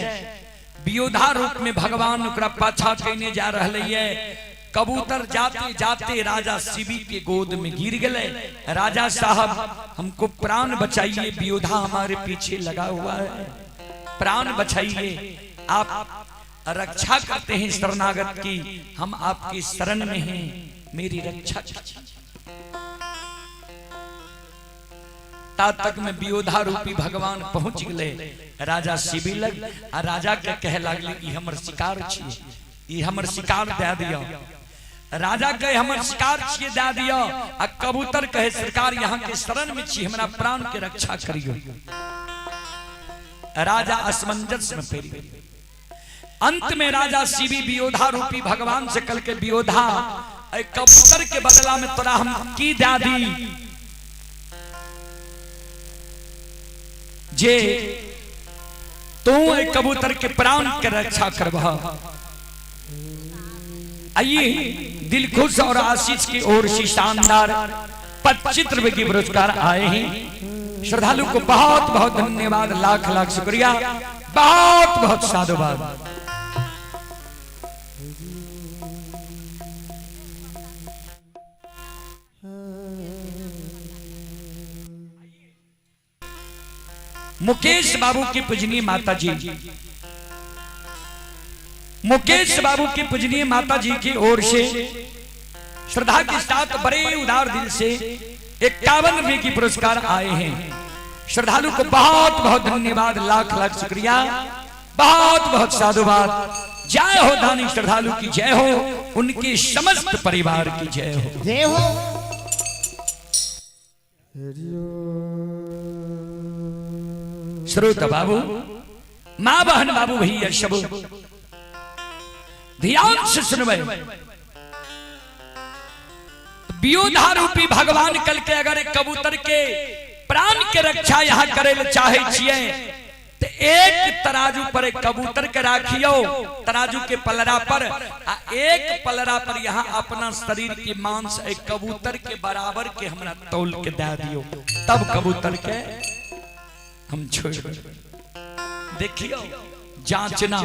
वियोधा रूप में भगवान ओकरा पाछा कने जा रहा ये। कबूतर जाते जाते राजा शिवी के गोद में गिर गए। राजा साहब हमको प्राण बचाइए, वियोधा हमारे पीछे लगा हुआ है, प्राण बचाइए। आप रक्षा करते हैं शरणागत की, हम आपकी शरण में हैं, मेरी रक्षा कीजिए। ता तक में वियोधा रूपी भगवान पहुंच गए राजा शिवी लग आ राजा के कहे लागले ई हमर शिकार छिए, ई हमर शिकार दे दियो। राजा कहे हमर शिकार छिए दे दियो। आ कबूतर कहे सरकार यहाँ के शरण में छी, हमरा प्राण के रक्षा करियो। राजा असमंजस में पड़ गए। अंत में राजा शिवी वियोधा रूपी भगवान से कल के वियोधा कबूतर के बदला में तोरा हम की दे दी जे तू कबूतर के प्राण के रक्षा करबह। आइए दिल खुश और आशीष की ओर से शानदार 25 रुपए की पुरस्कार आए हैं। श्रद्धालु को बहुत बहुत धन्यवाद, लाख लाख शुक्रिया, बहुत बहुत साधुवाद। मुकेश बाबू की पूजनीय माता जी, मुकेश बाबू की पूजनीय माता जी की ओर से श्रद्धा के साथ बड़े उदार दिल से 51 रुपए की पुरस्कार आए हैं। श्रद्धालु को बहुत बहुत धन्यवाद, लाख लाख शुक्रिया, बहुत बहुत साधुवाद। जय हो दानी श्रद्धालु की जय हो, उनके समस्त परिवार की जय हो, जय हो। श्रोता बाबू, माँ बहन बाबू भैया सब ध्यान से सुनवे। वियोधा रूपी भगवान कल के अगर एक कबूतर के प्राण के रक्षा यहाँ करे ले चाहे छिए तो एक तराजू पर एक कबूतर के राखियो, तराजू के पलरा पर, आ एक पलरा पर यहाँ अपना शरीर के मांस एक कबूतर के बराबर के हमरा तौल के दे दियो, तब कबूतर के हम छोड़। देखियो जांचना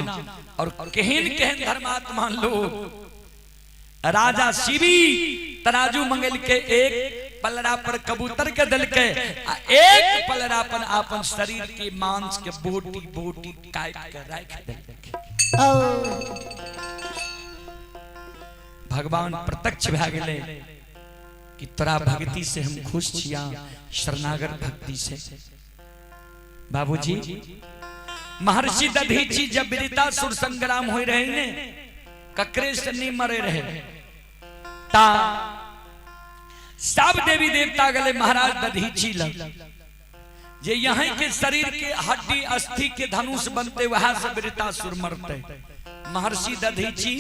और केहन केहन धर्मात्मा लोग। राजा शिवी तराजू मंगल के एक पलड़ा पर कबूतर के दल के आ एक पलड़ा पर अपन शरीर के मांस के बोटी बोटी काट के रख दल। भगवान प्रत्यक्ष भए गेले कि तोरा भक्ति से हम खुश छिया, शरणागत भक्ति से। बाबूजी महर्षि दधीची जब वृतासुर संग्राम हो रहे ने, ककरे से नहीं मरे रहे, ता सब देवी देवता गले महाराज दधीची लग, जे यहीं के शरीर के हड्डी अस्थि के धनुष बनते वहां से वृतासुर मरते। महर्षि दधीची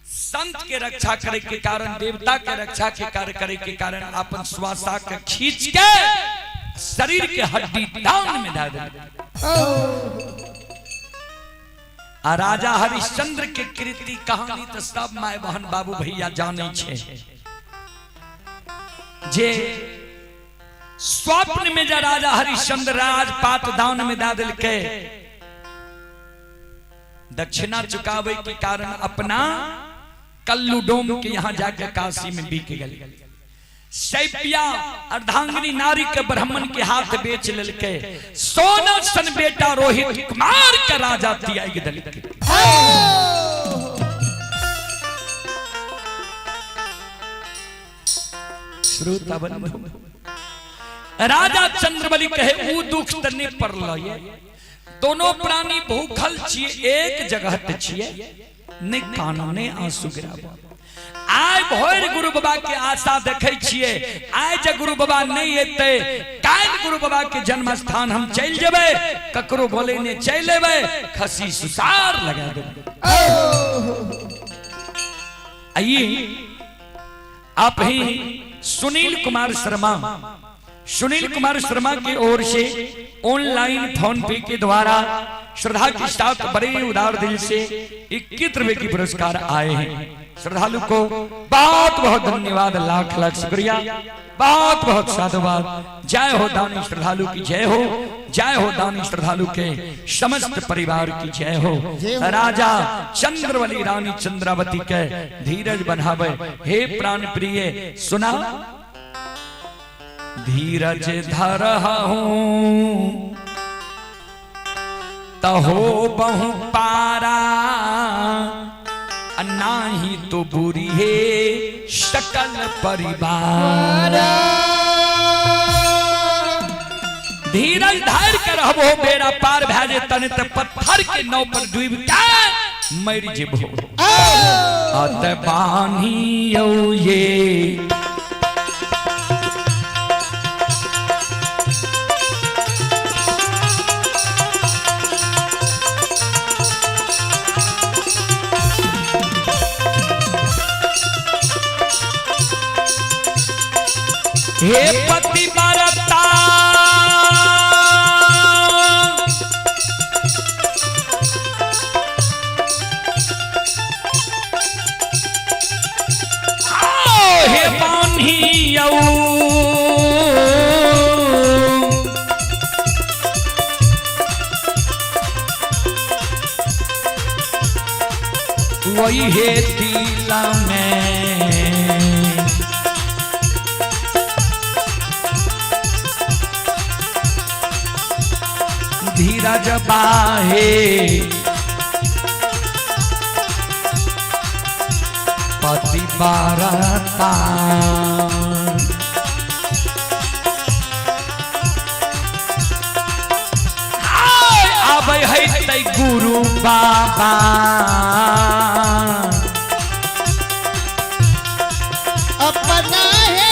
संत के रक्षा करे के कारण, देवता के रक्षा के कार्य करे के कारण अपन श्वासा के खींच के शरीर के हड्डी दान में दे दे। आ राजा हरिश्चंद्र के कृति कहानी तो सब my बहन बाबू भैया जाने छे, जे स्वप्न में जा राजा हरिश्चंद्र राजपाट दान में दे दिलके, दक्षिणा चुकावे के कारण अपना कल्लू डोम के यहाँ जाके काशी में बिक गए। सैपिया अर्धांगिनी नारी के ब्राह्मण के हाथ बेच ललके, सोना सन बेटा रोहित कुमार के राजा त्याग दिलके। श्रोता बंधु, राजा चंद्रबली कहे ऊ दुख त नहीं पड़ल, दोनों प्राणी भूखल छिए, एक जगह ते छिए, नहीं कानो ने आंसू गिराबो। आय भोर गुरु बाबा के आशा देखे छिए, आय जे गुरु बाबा नहीं एते काल्हि गुरु बाबा के जन्म स्थान हम चल जेबै, ककरो बोले ने चल एबै, खसी सुसार लगा देबै। आइए आप ही सुनील कुमार शर्मा, सुनील कुमार शर्मा की ओर से ऑनलाइन फोन पे के द्वारा श्रद्धा के साथ बड़े उदार दिल से 21 रुपए की पुरस्कार आए हैं। श्रद्धालु को बहुत बहुत धन्यवाद, लाख लाख शुक्रिया, बहुत बहुत साधुवाद। जय हो दानी श्रद्धालु की जय हो, जय हो दानी श्रद्धालु के समस्त परिवार की जय हो। राजा चंद्रवली रानी चंद्रावती के धीरज बनावे। हे प्राण प्रिय सुना, धीरज धर हूं तहो बहु पारा, नाही तो बुरी है सकल परिवार। धीरज धर के रहबो बेड़ा पार भए जेतन त पत्थर के नाव पर डूब के मर जेबो। अत बान्हियो ये हे पति बरता, आओ हे बान्हियो वही हे दिल में धीरज बाहे पति बारता। आबै है तै गुरु बाबा, अपना है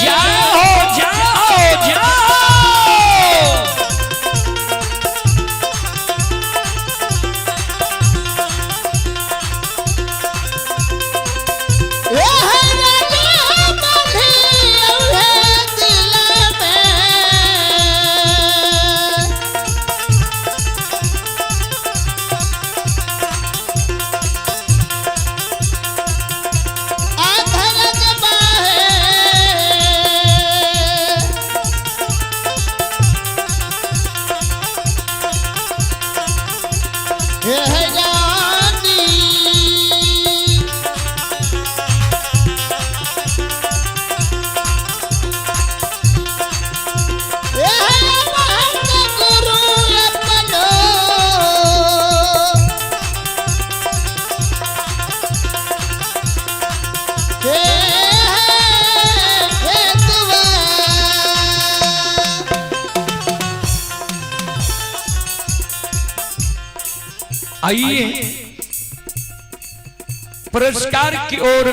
जाओ जाओ जाओ। आइए पुरस्कार की ओर।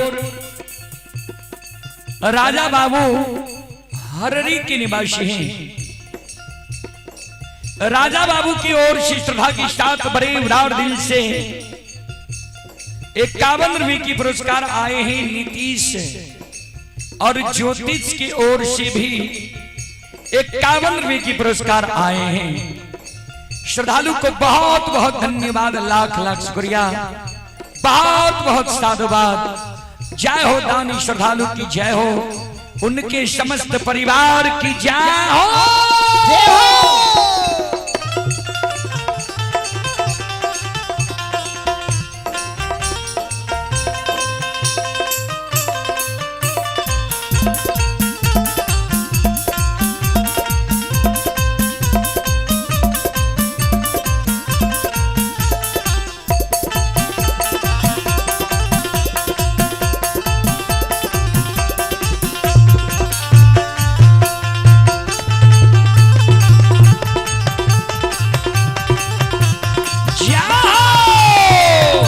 राजा बाबू हररी के निवासी हैं। राजा बाबू की ओर से श्रद्धा के साथ बड़े उदार दिल से 51 रुपए की पुरस्कार आए हैं। नीतीश और ज्योतिष की ओर से भी 51 रुपए की पुरस्कार आए हैं। श्रद्धालु को बहुत बहुत धन्यवाद, लाख लाख शुक्रिया, बहुत बहुत साधुवाद। जय हो दानी श्रद्धालु की जय हो, उनके समस्त परिवार की जय हो। जाओ।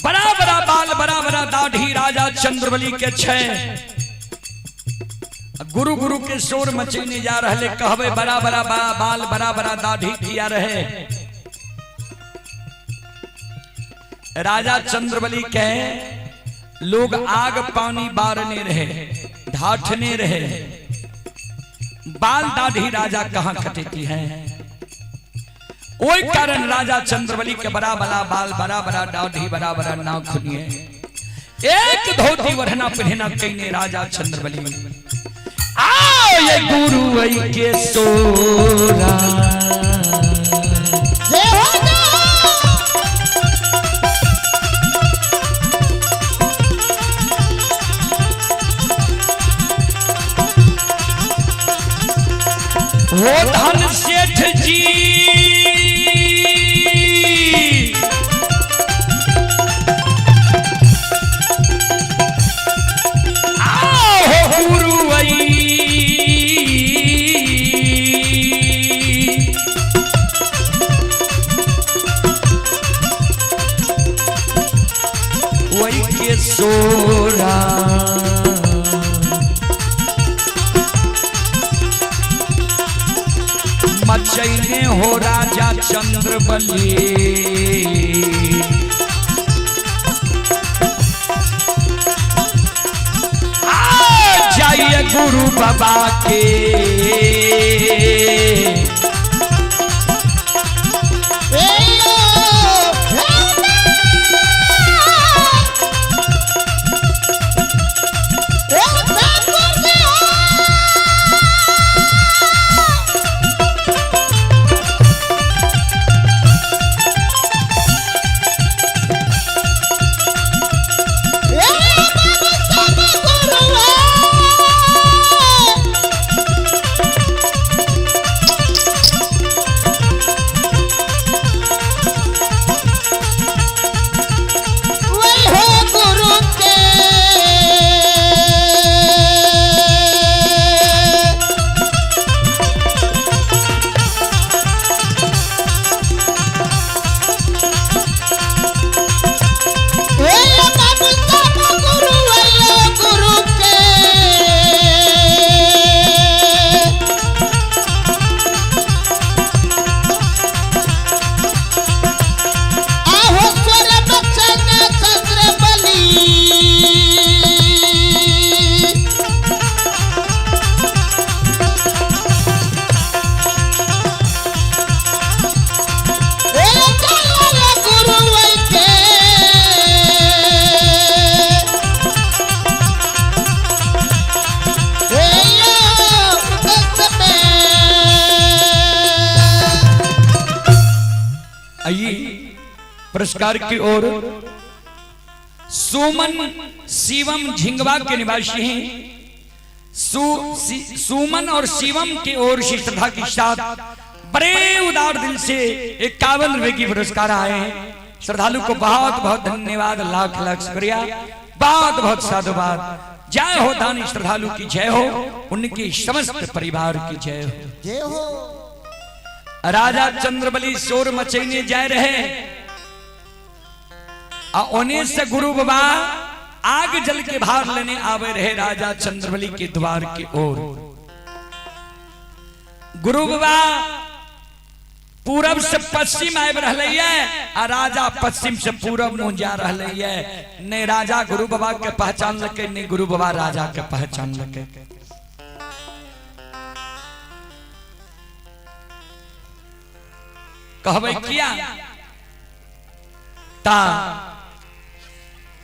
बड़ा बड़ा बाल, बड़ा बड़ा दाढ़ी राजा चंद्रबली के छै। गुरु गुरु के शोर मचेने जा रहे, कहबे बड़ा बड़ा बाल, बड़ा बड़ा दाढ़ी किया रहे। राजा चंद्रबली के लोग आग पानी बारने रहे, ढाठने रहे, बाल दाढ़ी राजा कहां कटेती है। ओई कारण राजा चंद्रबली के बड़ा बड़ा बाल, बड़ा बड़ा दाढ़ी, बड़ा बड़ा नाखून है। एक धोती वरना पहना कईने राजा चंद्रबली। आओ ये गुरु आई के सोरा। जय हो जय। वो धन सेठ जी, आओ गुरु आई। वही के सोरा मचैने हो राजा चंद्रबली। आ जाइए गुरु बाबा के। गुरु के। ए बाबू सब गुरु गुरु के। आहो स्वर बचन चंद्र बली। ए चल गुरु के। ए यो में। आइए पुरस्कार की ओर। सुमन शिवम झिंगवा के निवासी हैं। सुमन और शिवम की ओर से श्रद्धा के साथ बड़े उदार दिल से 51 रुपए की पुरस्कार आए हैं। श्रद्धालु को बहुत बहुत धन्यवाद, लाख लाख शुक्रिया, बहुत बहुत साधुवाद। जय हो दानी श्रद्धालु की जय हो, उनकी समस्त परिवार की जय हो। जय हो। राजा चंद्रबली शोर मचैने जाए रहे, आ ओने से गुरु बाबा आग जल के भार लेने आवे रहे राजा चंद्रबली के द्वार की ओर। गुरु बाबा पूरब से पश्चिम आबि रहले है आ राजा पश्चिम से पूरब मुँह जा रहले है। ने राजा गुरु बाबा के पहचान लके, ने गुरु बाबा राजा के पहचान लके। कहबै किया ता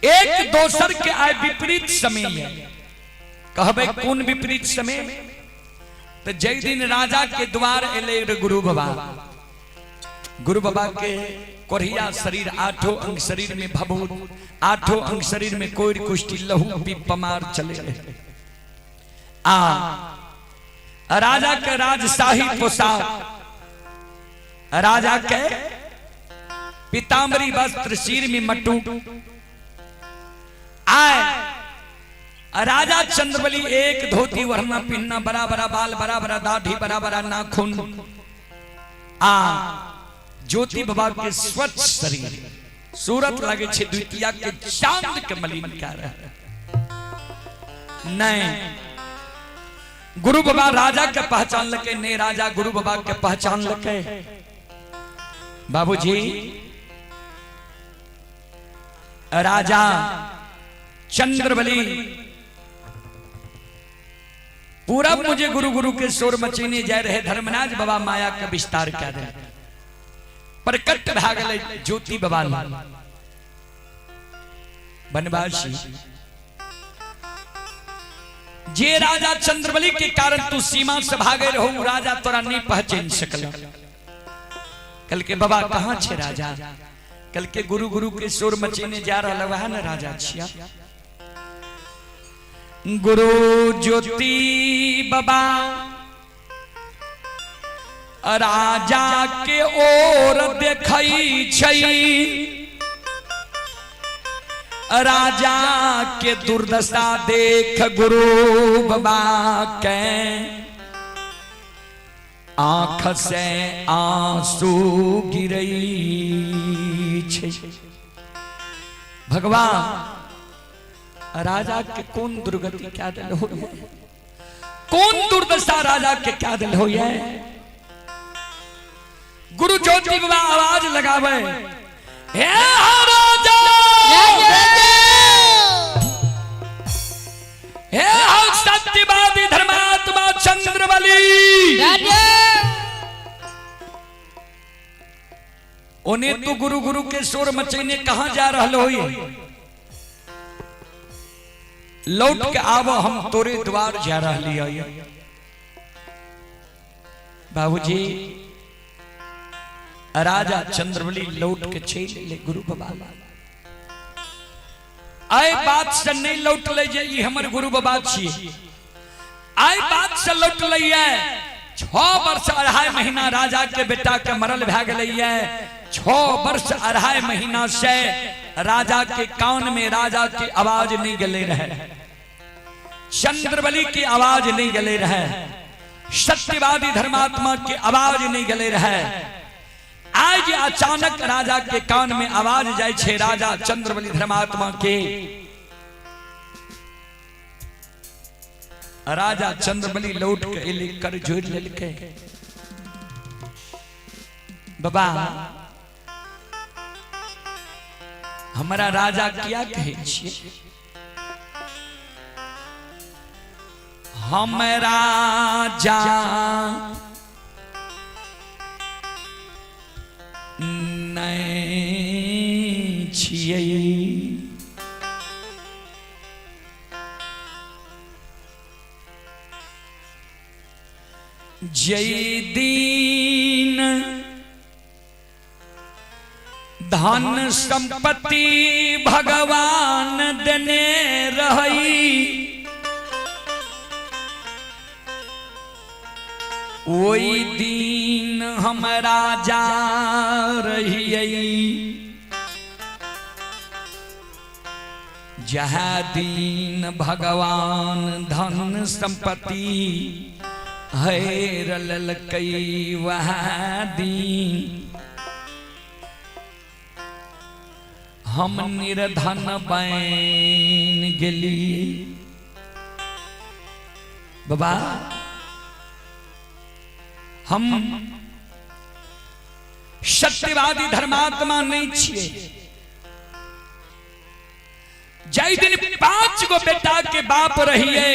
एक दोसर के आय विपरीत समय है। कहबै कोन विपरीत समय? तो जय दिन राजा के द्वार एले रे गुरु बाबा, गुरु बाबा के कोरिया शरीर, आठों अंग शरीर में भभूत, आठों अंग शरीर में कोई कुष्ठी लहू पी पमार चले रहे। आ राजा के राजशाही पोशाक, राजा के पीताम्बरी वस्त्र, सिर में मटू आए। राजा चंद्रबली एक धोती वरना पिन्ना, बड़ा बड़ा बाल, बड़ा बड़ा दाढ़ी, बड़ा बड़ा नाखून, आ ज्योति बाबा के स्वच्छ शरीर। सूरत लगे छे द्वितीया के चांद के मलिन क्या रहे। नहीं गुरु बाबा राजा के पहचान लके, नहीं राजा गुरु बाबा के पहचान लके। बाबूजी राजा चंद्रबली पूरा मुझे गुरु गुरु के शोर मचेने जा रहे धर्मनाज बाबा माया के विस्तार कर रहे प्रकट भागल ज्योति बाबा बनवासी जे राजा चंद्रबली के कारण तू सीमा से भागे रहो, राजा तोरा नहीं पहचान सकल। कल के बाबा कहाँ छे राजा? कल के गुरु गुरु के शोर मचेने जा रहा वह न राजा छिया। गुरु ज्योति बाबा राजा के ओर देखई छई, राजा के दुर्दशा देख गुरु बाबा के आंख से आंसू गिरई छे। भगवान राजा के कौन दुर्गति क्या दिल हो, कौन दुर्दशा राजा के क्या दिल हो? ये गुरु ज्योति बाबा आवाज लगावे, हे राजा, हे सत्यवादी धर्मात्मा चंद्रबली, ओने तो गुरु गुरु के शोर मचेने कहां जा रहा हो? लौट के आवो, हम तोरे द्वार जा रहा। बाबूजी राजा चंद्रबली लौट के चल ले गुरु बाबा। आए बात से नहीं लौट ले जे ई हमर गुरु बाबा छी, आए बात से लौट ले। 6 वर्ष 2.5 महीना राजा के बेटा के मरल भए गेलैये। 6 वर्ष 2.5 महीना से राजा के कान में राजा के आवाज नहीं गले रहे, चंद्रबली की आवाज नहीं गले रहे, सत्यवादी धर्मात्मा की आवाज नहीं गले रहे। आज अचानक राजा के कान में आवाज जाय छे राजा चंद्रबली धर्मात्मा के। राजा चंद्रबली लौट के एले, कर जोड़ लेलके, बाबा हमारा राजा किया कहै छियै? हम राजा नहीं छियै, जय दीन धन संपत्ति भगवान देने रही, ओई दिन हम राजा रहियै। जहाँ दिन भगवान धन संपत्ति हैर ललकै, वह दिन हम निर्धन बन गेली। बाबा हम सत्यवादी धर्मात्मा नहीं छिए। जय दिन 5 गो बेटा के बाप रहिए,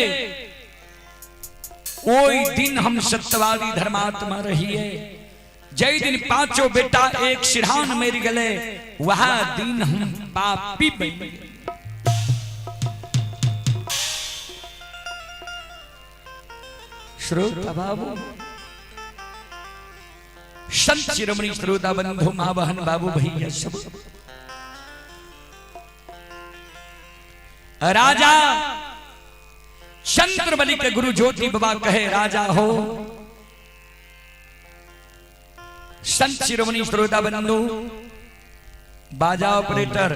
ओई दिन हम सत्यवादी धर्मात्मा रहिए। जय दिन 5 बेटा एक सिरहान मर गए, वह दिन हम पापी बन गए। श्रोता बाबू, संत शिरोमणि श्रोता बंधु, माँ बहन बाबू भैया सब, राजा चंद्रबली के गुरु ज्योति बाबा कहे, राजा हो। संत शिरोमणि श्रोता बंधु, बाजा ऑपरेटर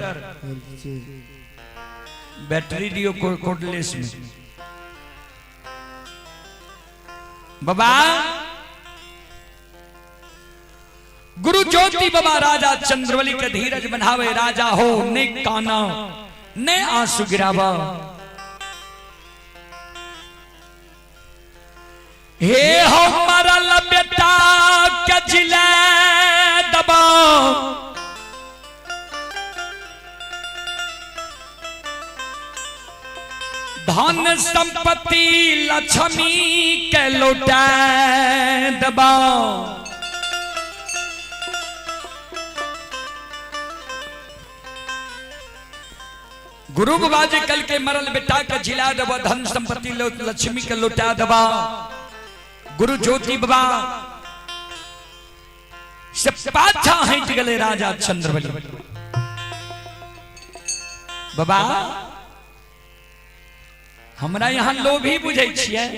बैटरी दियो कोडलेस में। बाबा गुरु ज्योति बाबा राजा चंद्रवली के धीरज बनावे, राजा हो ने काना ने आंसू गिरावा। हे हो मरल बेटा के जिले दबाओ, धन संपत्ति लक्ष्मी के लौटा दबाओ। गुरु बाबा जी कल के मरल बेटा के जिला दबा, धन संपत्ति लक्ष्मी के लौटा दबा। गुरु ज्योति बाबा से पाछा हट गए राजा चंद्रबली बाबा। हमरा यहाँ लोभी बुझे छियै,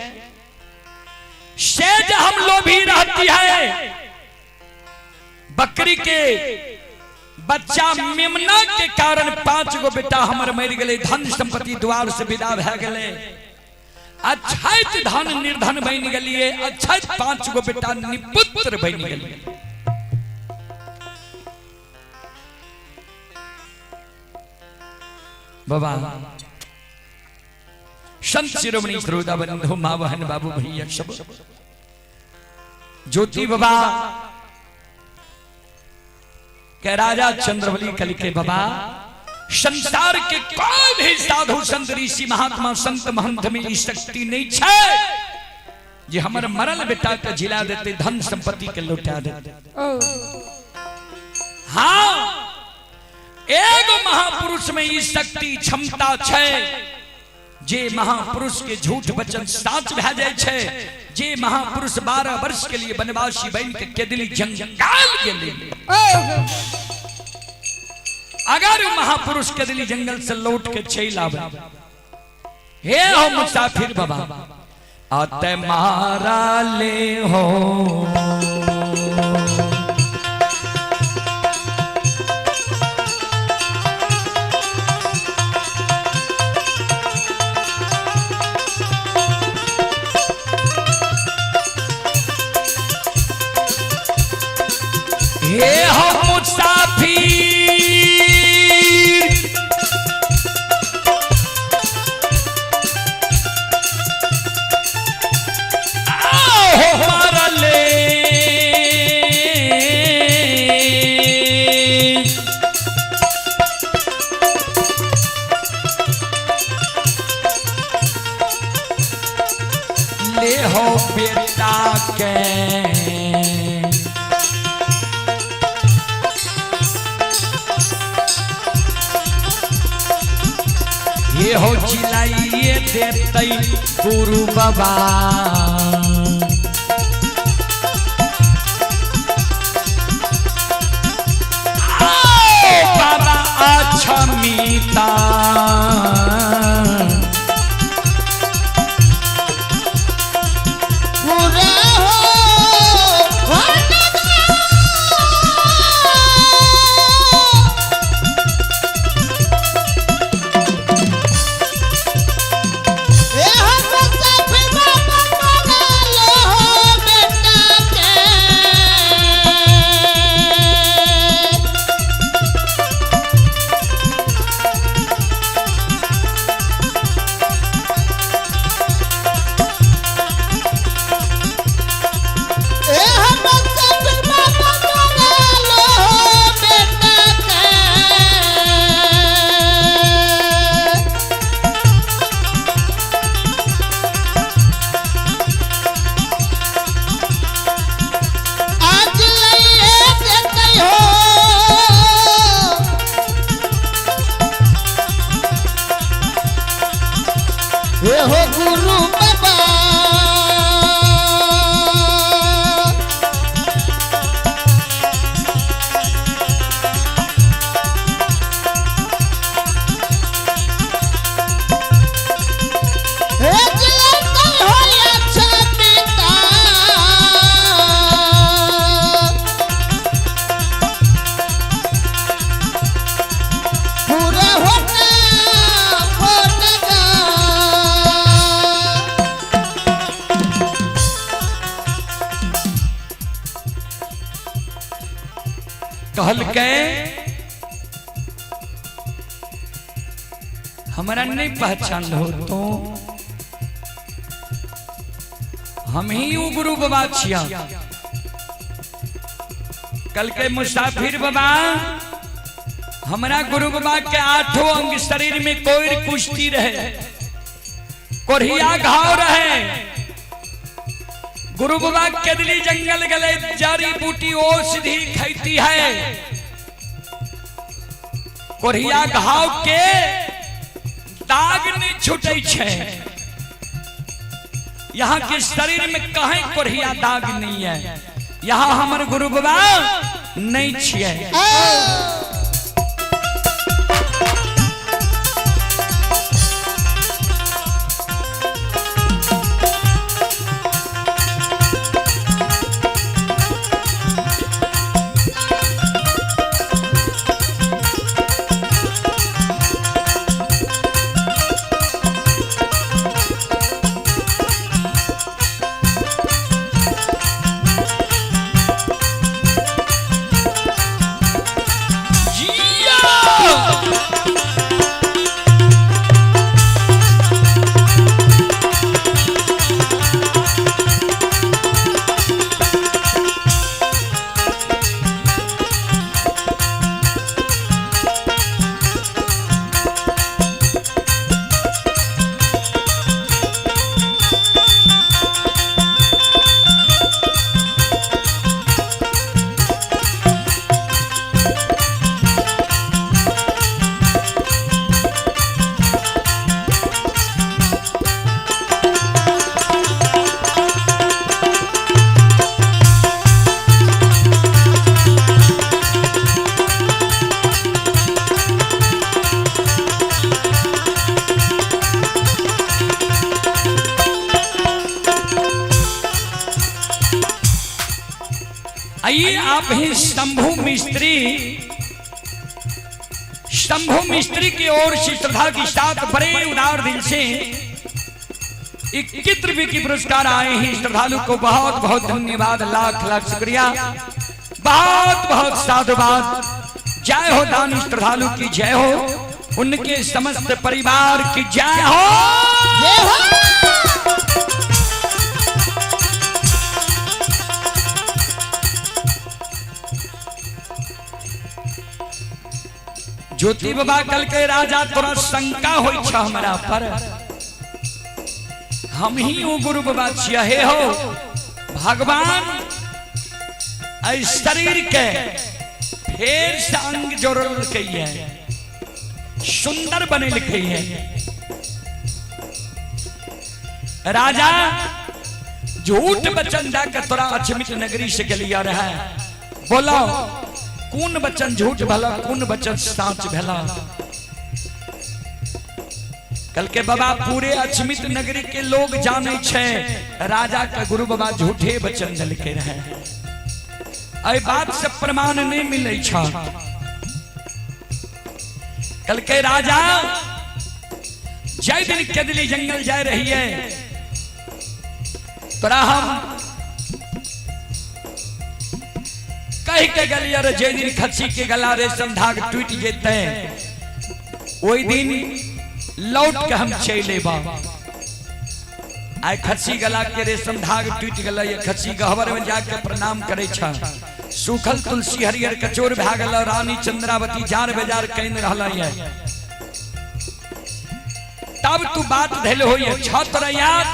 से जे हम लोभी रहती है, बकरी के बच्चा मेमना के कारण 5 गो बेटा हमर मरि गेलै, धन संपत्ति द्वार से विदा भए गेलै, अछैत धन निर्धन बनि गेलियै, अछैत 5 गो बेटा निपुत्र बनि गेलियै। बाबा संत शिरोमणि श्रोता बंधु माँ बहन बाबू भैया सब, ज्योति बाबा के राजा चंद्रबली कल के बाबा, संसार के कोई भी साधु संत ऋषि महात्मा संत महंत में ई शक्ति नहीं छे जे हमर मरल बेटा के जिला देते, धन संपत्ति के लौटा देते। हाँ, एगो महापुरुष में ई शक्ति क्षमता छे जे महापुरुष के झूठ वचन साच भए जाय छे, जे महापुरुष 12 वर्ष के लिए वनवासी बन के केदली जंगल गेले। अगर महापुरुष केदली जंगल से लौट के चल आवे, हे हो मुसाफिर बाबा आते मारा ले हो, हे हो मुसाफिर आओ मरले, ले हो बेटा के ये हो चिल्लाइए देतई गुरु बाबा। आओ बाबा अक्षमिता पूरा हो बेटा के। कहलकै हमरा नहीं पहचान हो तो हम ही उ गुरु बाबा छिया। कल के मुसाफिर बाबा हमरा गुरु बाबा के आठों अंग शरीर में कोई कुश्ती रहे, कोढ़िया घाव रहे। गुरु बाबा केदली जंगल गले जड़ी बूटी औषधि खैती है, कोढ़िया घाव के दाग नहीं छूटे छे। यहाँ के शरीर में कहीं कोढ़िया दाग नहीं है, यहाँ हमर गुरु बाबा नहीं छिए। आइए आप ही शंभू मिस्त्री, शंभू मिस्त्री की ओर से श्रद्धा के साथ बड़े उदार दिल से 21 रुपये की पुरस्कार आए हैं। श्रद्धालु को बहुत बहुत धन्यवाद, लाख लाख शुक्रिया, बहुत बहुत साधुवाद। जय हो दानी श्रद्धालु की जय हो, उनके समस्त परिवार की जय हो, जय हो। ज्योति बाबा कल के राजा तोरा शंका होई छ हमरा पर, हम ही वो गुरु बाबा छिया। हे हो भगवान ऐ शरीर के फेर से अंग जोड़ल के है, सुंदर बने लिखे है। राजा झूठ वचन जाकर तोरा अचमित नगरी से गलिया रहा है। बोलो कौन वचन झूठ भला, कौन वचन साच भला? कल के बाबा पूरे अचमित नगरी के लोग जाने छे राजा का गुरु बाबा झूठे वचन दलके रहे। अय बात से प्रमाण नहीं मिले छ। कल के राजा जय दिन केदली जंगल जा रही है तोरा हम कह के गलिया रे जे दिन खस्सी के गला रेशम धाग टूट जेते ओई दिन लौट के हम चले बा। आइ खस्सी गला के रेशम धाग टूट गला, ये खस्सी गहवर में जाके प्रणाम करे छ। सूखल तुलसी हरियर कचोर भा गल, रानी चंद्रावती जार बेजार can रहल है। तब तू बात धैल होई छ तोरा याद,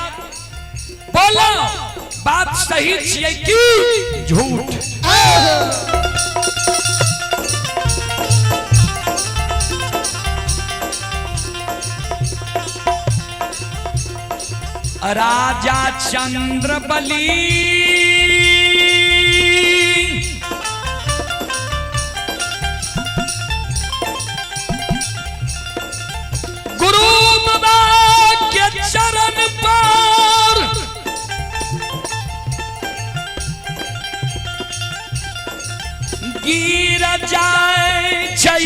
बोलो बात सही छियै की झूठ? राजा चंद्र बलि गुरु बाबा के चरण पर गिर जाए छै,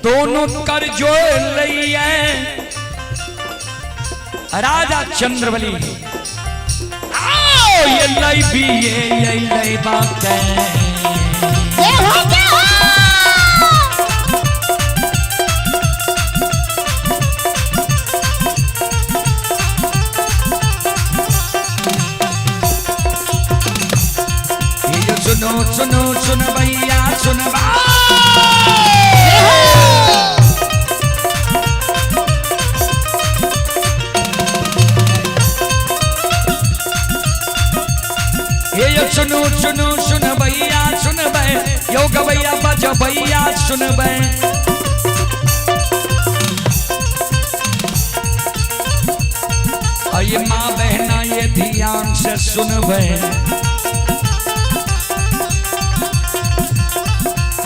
दोनों कर जोड़ लइए राजा चंद्रबली। आओ ये लई भी ये लई बाके। जय हो जय हो। ये जो सुनो सुनो सुन भैया सुन बा। ये जो सुनो सुनो सुन भैया सुन बे, यो गवैया बज भैया सुन बे। ये माँ बहना ये ध्यान से सुन बे।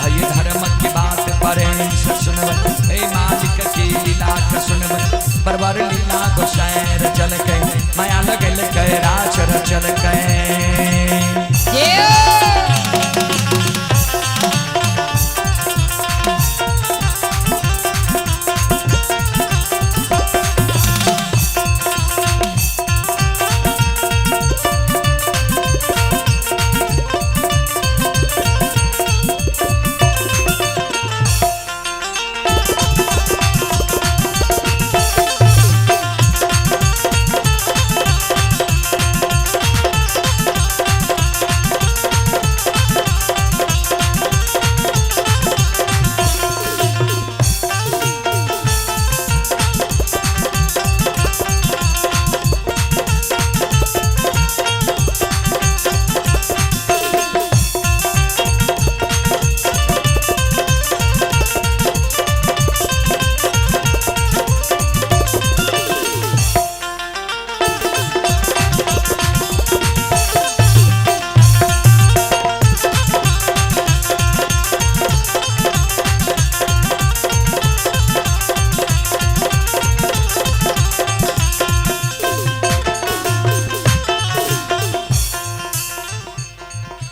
ये धर्म की बात पर से सुन बे, हे मालिक की लीला के सुन बे। परवर लीला गोसाई रचल के, माया लगल के राज रचल के। जय हो।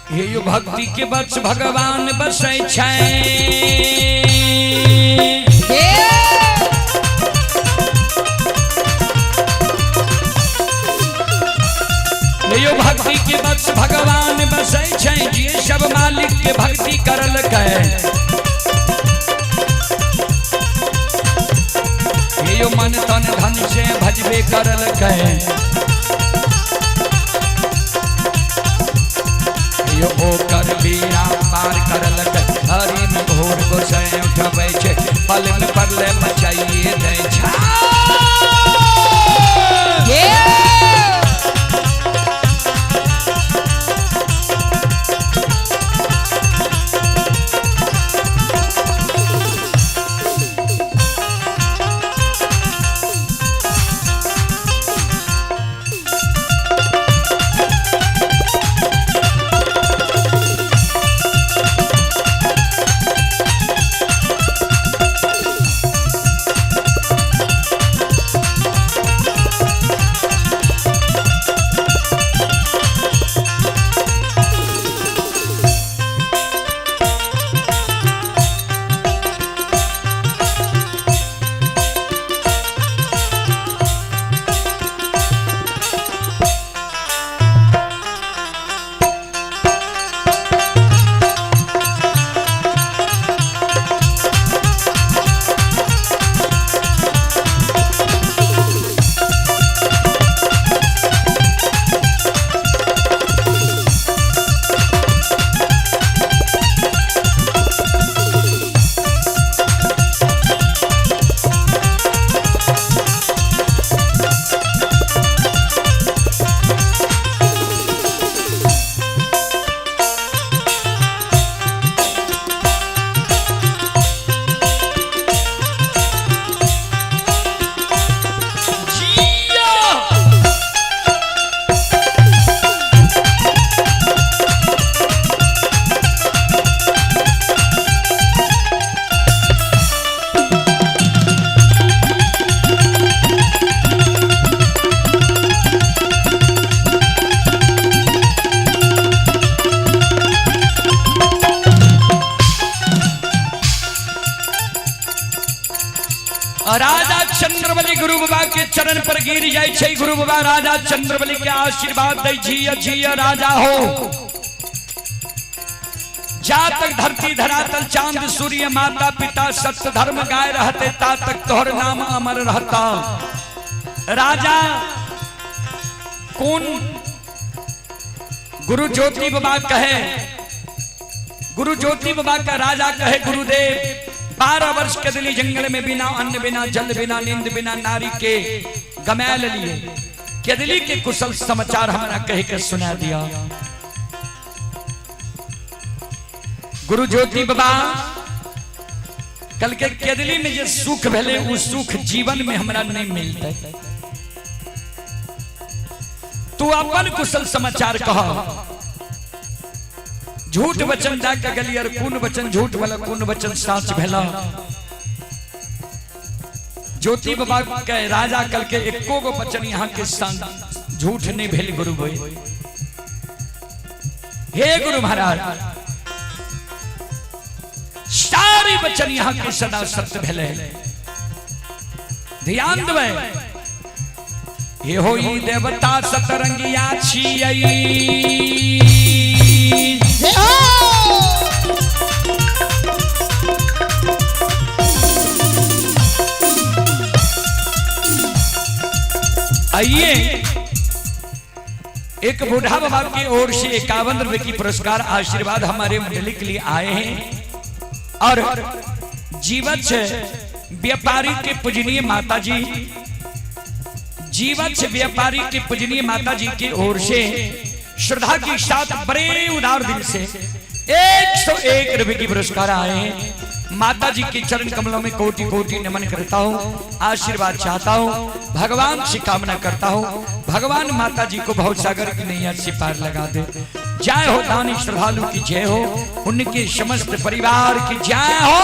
हे यो भक्ति के बस भगवान बसै छै। जय हो। हे यो भक्ति के बस भगवान बसै छै, जे सब मालिक के भक्ति करल कै। हे यो मन तन धन से भजबे करल कै। यो ओकर बीड़ा पार करल कै। हरि में भोर गोसाई उठबै छै, पल में परले मचाइए दै छै। जय हो। राजा चंद्रबली गुरु बाबा के चरण पर गिर जाय छै। गुरु बाबा राजा चंद्रबली के आशीर्वाद दै जिय जिय राजा हो। जा तक धरती धरातल चांद सूर्य माता पिता सत्य धर्म गाय रहते ता तक तोहर नाम अमर रहता। राजा कौन गुरु ज्योति बाबा कहे, गुरु ज्योति बाबा का राजा कहे गुरुदेव 12 वर्ष के दिली जंगल में बिना अन्न बिना जल बिना नींद बिना नारी के गमायल लिए केदली के कुशल समाचार हमरा कह के सुना दिया। गुरु ज्योति बाबा कल के केदली में जे सुख भेले उ सुख जीवन में हमरा नहीं मिलते। तू अपन कुशल समाचार कह। झूठ वचन जाके गली और कौन वचन झूठ वाला कौन वचन साच भेला। ज्योति बाबा के राजा कल के एको गो वचन यहाँ के संग झूठ नहीं भेल गुरु भाई। हे गुरु महाराज सारे वचन यहाँ के सदा सत्य भेले। ध्यान देवे हे होई देवता सतरंगिया छियै। जय हो। आइए एक बूढ़ा बाबा की ओर से 51 रुपए की पुरस्कार आशीर्वाद हमारे मंडली के लिए आए हैं और जीवछ व्यापारी के पूजनीय माता जी, जीवछ व्यापारी के पूजनीय माता जी की ओर से श्रद्धा के साथ बड़े उदार दिल से 101 रुपए की पुरस्कार आए हैं। माता जी के चरण कमलों में कोटि कोटि नमन करता हूँ, आशीर्वाद चाहता हूँ, भगवान से कामना करता हूँ भगवान माता जी को भव सागर की नैया से पार लगा दे। जय हो दानी श्रद्धालु की जय हो, उनके समस्त परिवार की जय हो।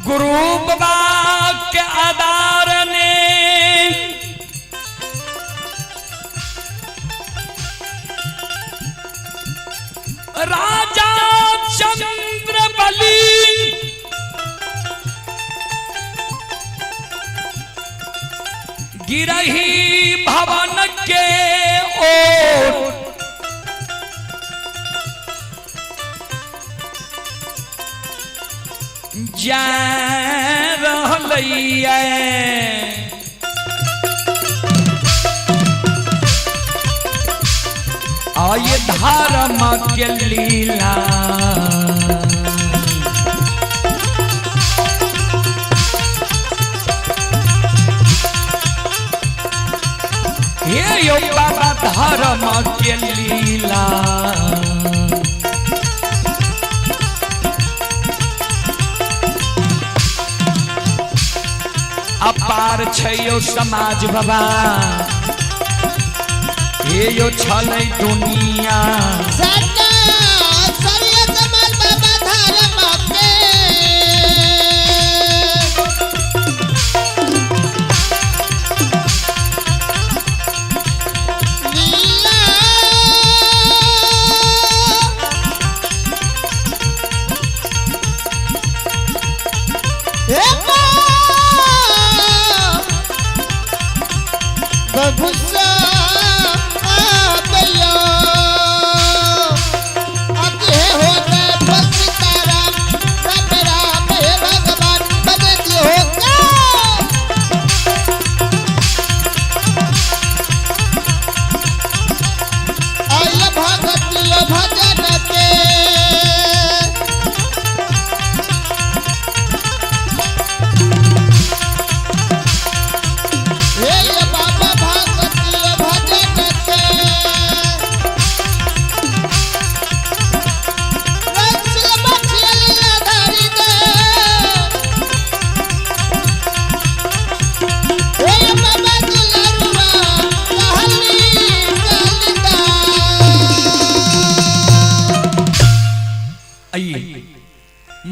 गुरु बाबा के आधार ने राजा चंद्र बली गिरही भवन के ओर जा रहलैया। आय धर्म के लीला हे यो बाबा धर्म के लीला। अपार छै यो समाज बाबा, हे यो छलै दुनिया। सदा सरिया समाज बाबा धर्म के। लीला हे माँ बबुसा।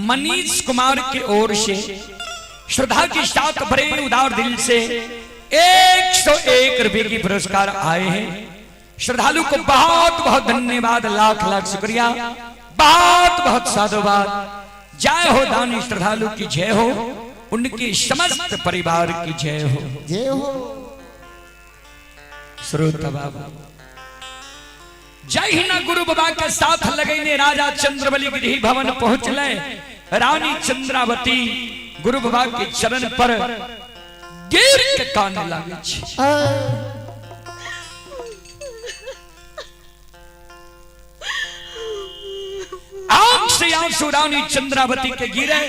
मनीष कुमार की ओर से श्रद्धा के साथ भरे उदार दिल से 101 रुपए की पुरस्कार आए हैं। श्रद्धालु को बहुत बहुत धन्यवाद, लाख लाख शुक्रिया, बहुत बहुत साधुवाद। जय हो दानी श्रद्धालु की जय हो, उनकी समस्त परिवार की जय हो। जय हो। श्रोता बाबा, जय ही ना गुरु बाबा के साथ लगैने राजा चंद्रबली गृह भवन पहुंचले। रानी चंद्रावती गुरु बाबा के चरण पर गिर के काने लागे छे। आंख से आंसू रानी चंद्रावती के गिरे,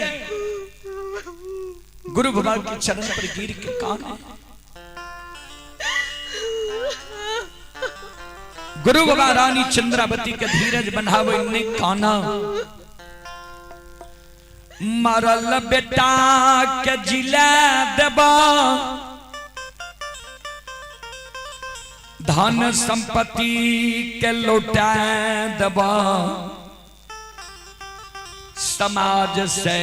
गुरु बाबा के चरण पर गिर के काने। गुरु बाबा रानी चंद्रावती के धीरज बनावे ने काना, मरल बेटा के जिला देबा, धन संपत्ति के लौटा देबा, समाज से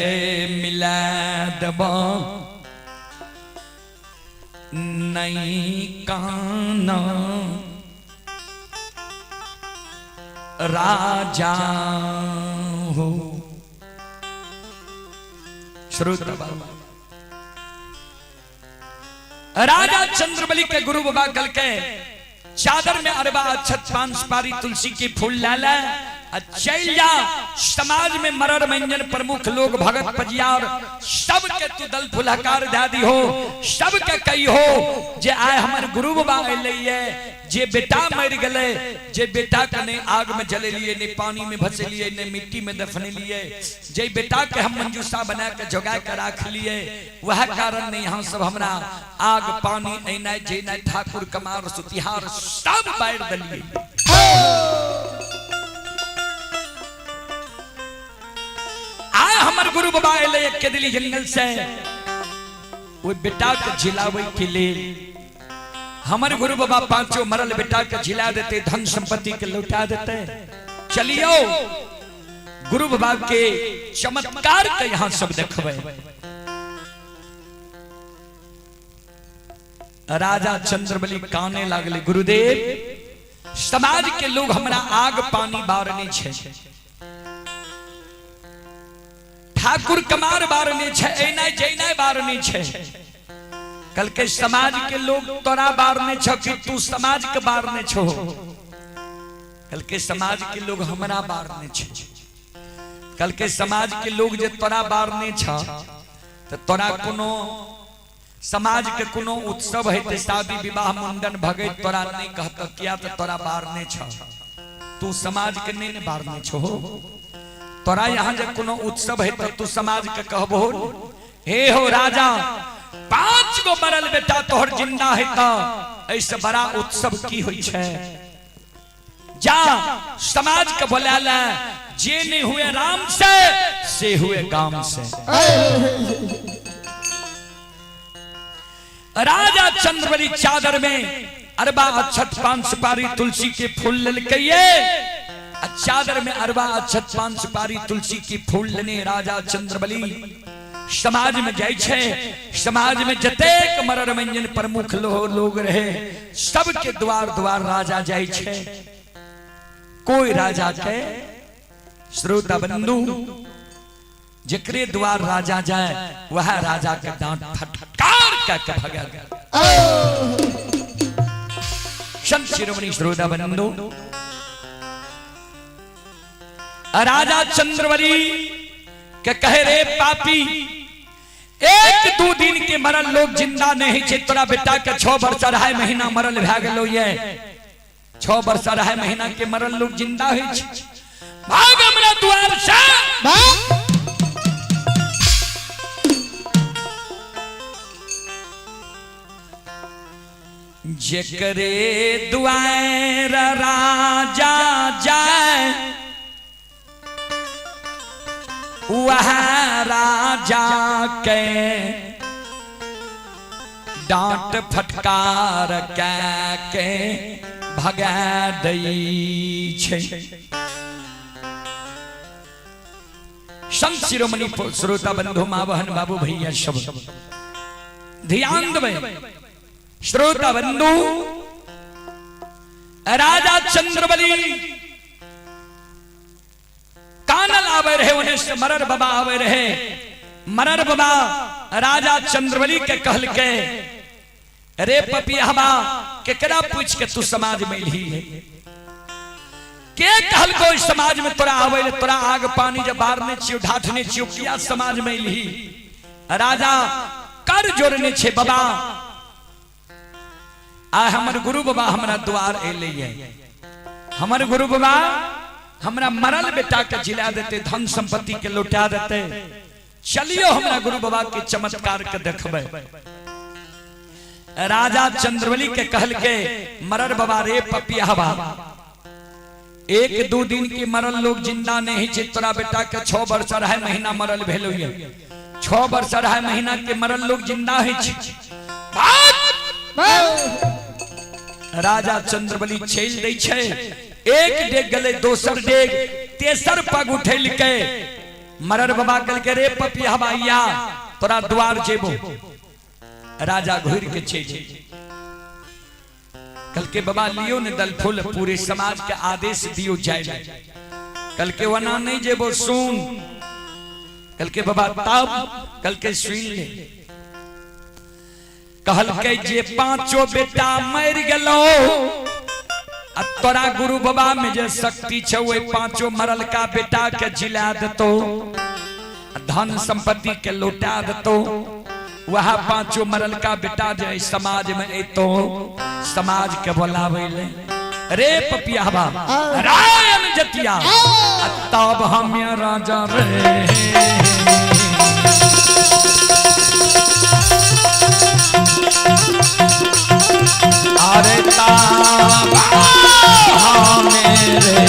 मिला देबा, नहीं काना राजा हो। श्रोता बाबा, राजा चंद्रबली के गुरु बाबा कल के चादर में अरबा अक्षत पान सुपारी तुलसी की फूल लाला चल जा, समाज में मरर मंजन प्रमुख लोग भगत पजियार सबके तू दल फुलहकार दादी हो, सबके कही हो जे आए हमर गुरु बाबा अइले, जे बेटा मर गले, जे बेटा के नहीं आग में जले लिए, नहीं पानी में भसे लिए, नहीं मिट्टी में दफने लिए, जे बेटा के हम मंजूषा बना के जोगा के राख लिए, वह कारण नहीं यहाँ सब हमरा आग पानी ऐनाय जेनाय ठाकुर कमार सुतिहार सब बाढ़ दलिए। आए हमर गुरु बाबा अइले के दिली जंगल से वो बेटा के झिलावे के लिए, हमर गुरु बाबा पांचों मरल बेटा के झिला देते, धन संपत्ति के लौटा देते। चलियो गुरु बाबा के चमत्कार के यहां सब देखबे। राजा चंद्रबली काने लागले, गुरुदेव समाज के लोग हमरा आग पानी बारने छे, ठाकुर कमार बारने छे, एनाय जैनाय बारने छे, कल के समाज के लोग तोरा बारने छो कि तू समाज के बारने छो? कल के समाज के लोग हमरा बारने छे। कल के समाज के लोग जे तोरा बारने छ तो तोरा कोनो समाज के कोनो उत्सव है शादी विवाह मुंडन भगत तोरा नहीं कहत, किया तो तोरा बारने छ, तू समाज के नहीं ने बारने छो। तोरा यहाँ जब कोनो उत्सव है तो तू समाज के कहबो, हे हो राजा 5 गो मरल बेटा तोहर जिंदा है त ऐसे बड़ा उत्सव की होई छे, जा समाज के बोला ले, जे नहीं हुए राम से हुए गाम से। राजा चंद्रबली चादर में अरबा अक्षत पान सुपारी तुलसी के फूल ललकइये, चादर में अरबा अक्षत पान सुपारी तुलसी की फूल लेने राजा चंद्रबली समाज में जाय छे। समाज में जतेक मरर मंजन प्रमुख लोग रहे सबके द्वार द्वार राजा जाय छे। कोई राजा के श्रोता बंधु जकरे द्वार राजा जाए वह राजा के डांट फटकार के भगा गया। संत शिरोमणि श्रोता बंधु, राजा चंद्रबली के कहे रे पापी, 1-2 दिन के मरल लोग जिंदा नहीं छे, तोरा बेटा के 6 वर्ष 2.5 महीना मरल भए गेलो ये, 6 वर्ष 2.5 महीना के मरल लोग जिंदा होइ छे, भाग हमरा द्वार से। जेकरे द्वार राजा जाए वह राजा के डांट फटकार के भगा दै छे। संत शिरोमणि श्रोता बंधु माँ बहन बाबू भैया सब ध्यान देबै। श्रोता बंधु, राजा चंद्रबली कानल आवे रहे, उन्हें से मरर बाबा आवे रहे। मरर बाबा राजा चंद्रबली के कहल के, रे पपियाबा, केकरा पूछ के तू समाज में ली है? के कहल को इस समाज में तोरा आवे ले? तोरा आग पानी जब बारने छियो, ढाठने छियो, किया समाज में ली? राजा कर जोड़ने छे, बाबा आ हमर गुरु बाबा हमरा द्वार एले है, हमर गुरु बाबा हमरा मरल बेटा के जिला देते, धन संपत्ति के लौटा देते। चलियो हमरा गुरु बाबा के चमत्कार के देखबे। राजा चंद्रबली के कहल के मरर बाबा, रे पपियाबा, एक दू दिन के मरल लोग जिंदा नहीं छे। तोरा बेटा के 6 वर्ष 2.5 महीना मरल भेल है, 6 वर्ष 2.5 महीना के मरल लोग जिंदा है छे। राजा चंद्रबली चल दै छे, एक डेग गले, दोसर डेग, तेसर पग उठेल के मरर बाबा कल के, रे पपियाबा, या तोरा द्वार जेबो। राजा घुर के चल कल के, बाबा लियो ने दल फूल, पूरे समाज के आदेश दियो जाए। कल के, वना नहीं जेबो, सुन। कल के, बाबा तब? कल के, सुन ले। कहल के, जे पांचों बेटा मर गेलो आ तोरा गुरु बाबा में जे शक्ति छौ, ओहि पांचों मरल का बेटा के जिला देतो, धन संपत्ति के लौटा देतो, वह पांचों मरल का बेटा जे समाज में एतो समाज के बोलावे ले, रे पपियाबा रायन जतिया, आ तब हम राजा रे। अरे ताब हमें रे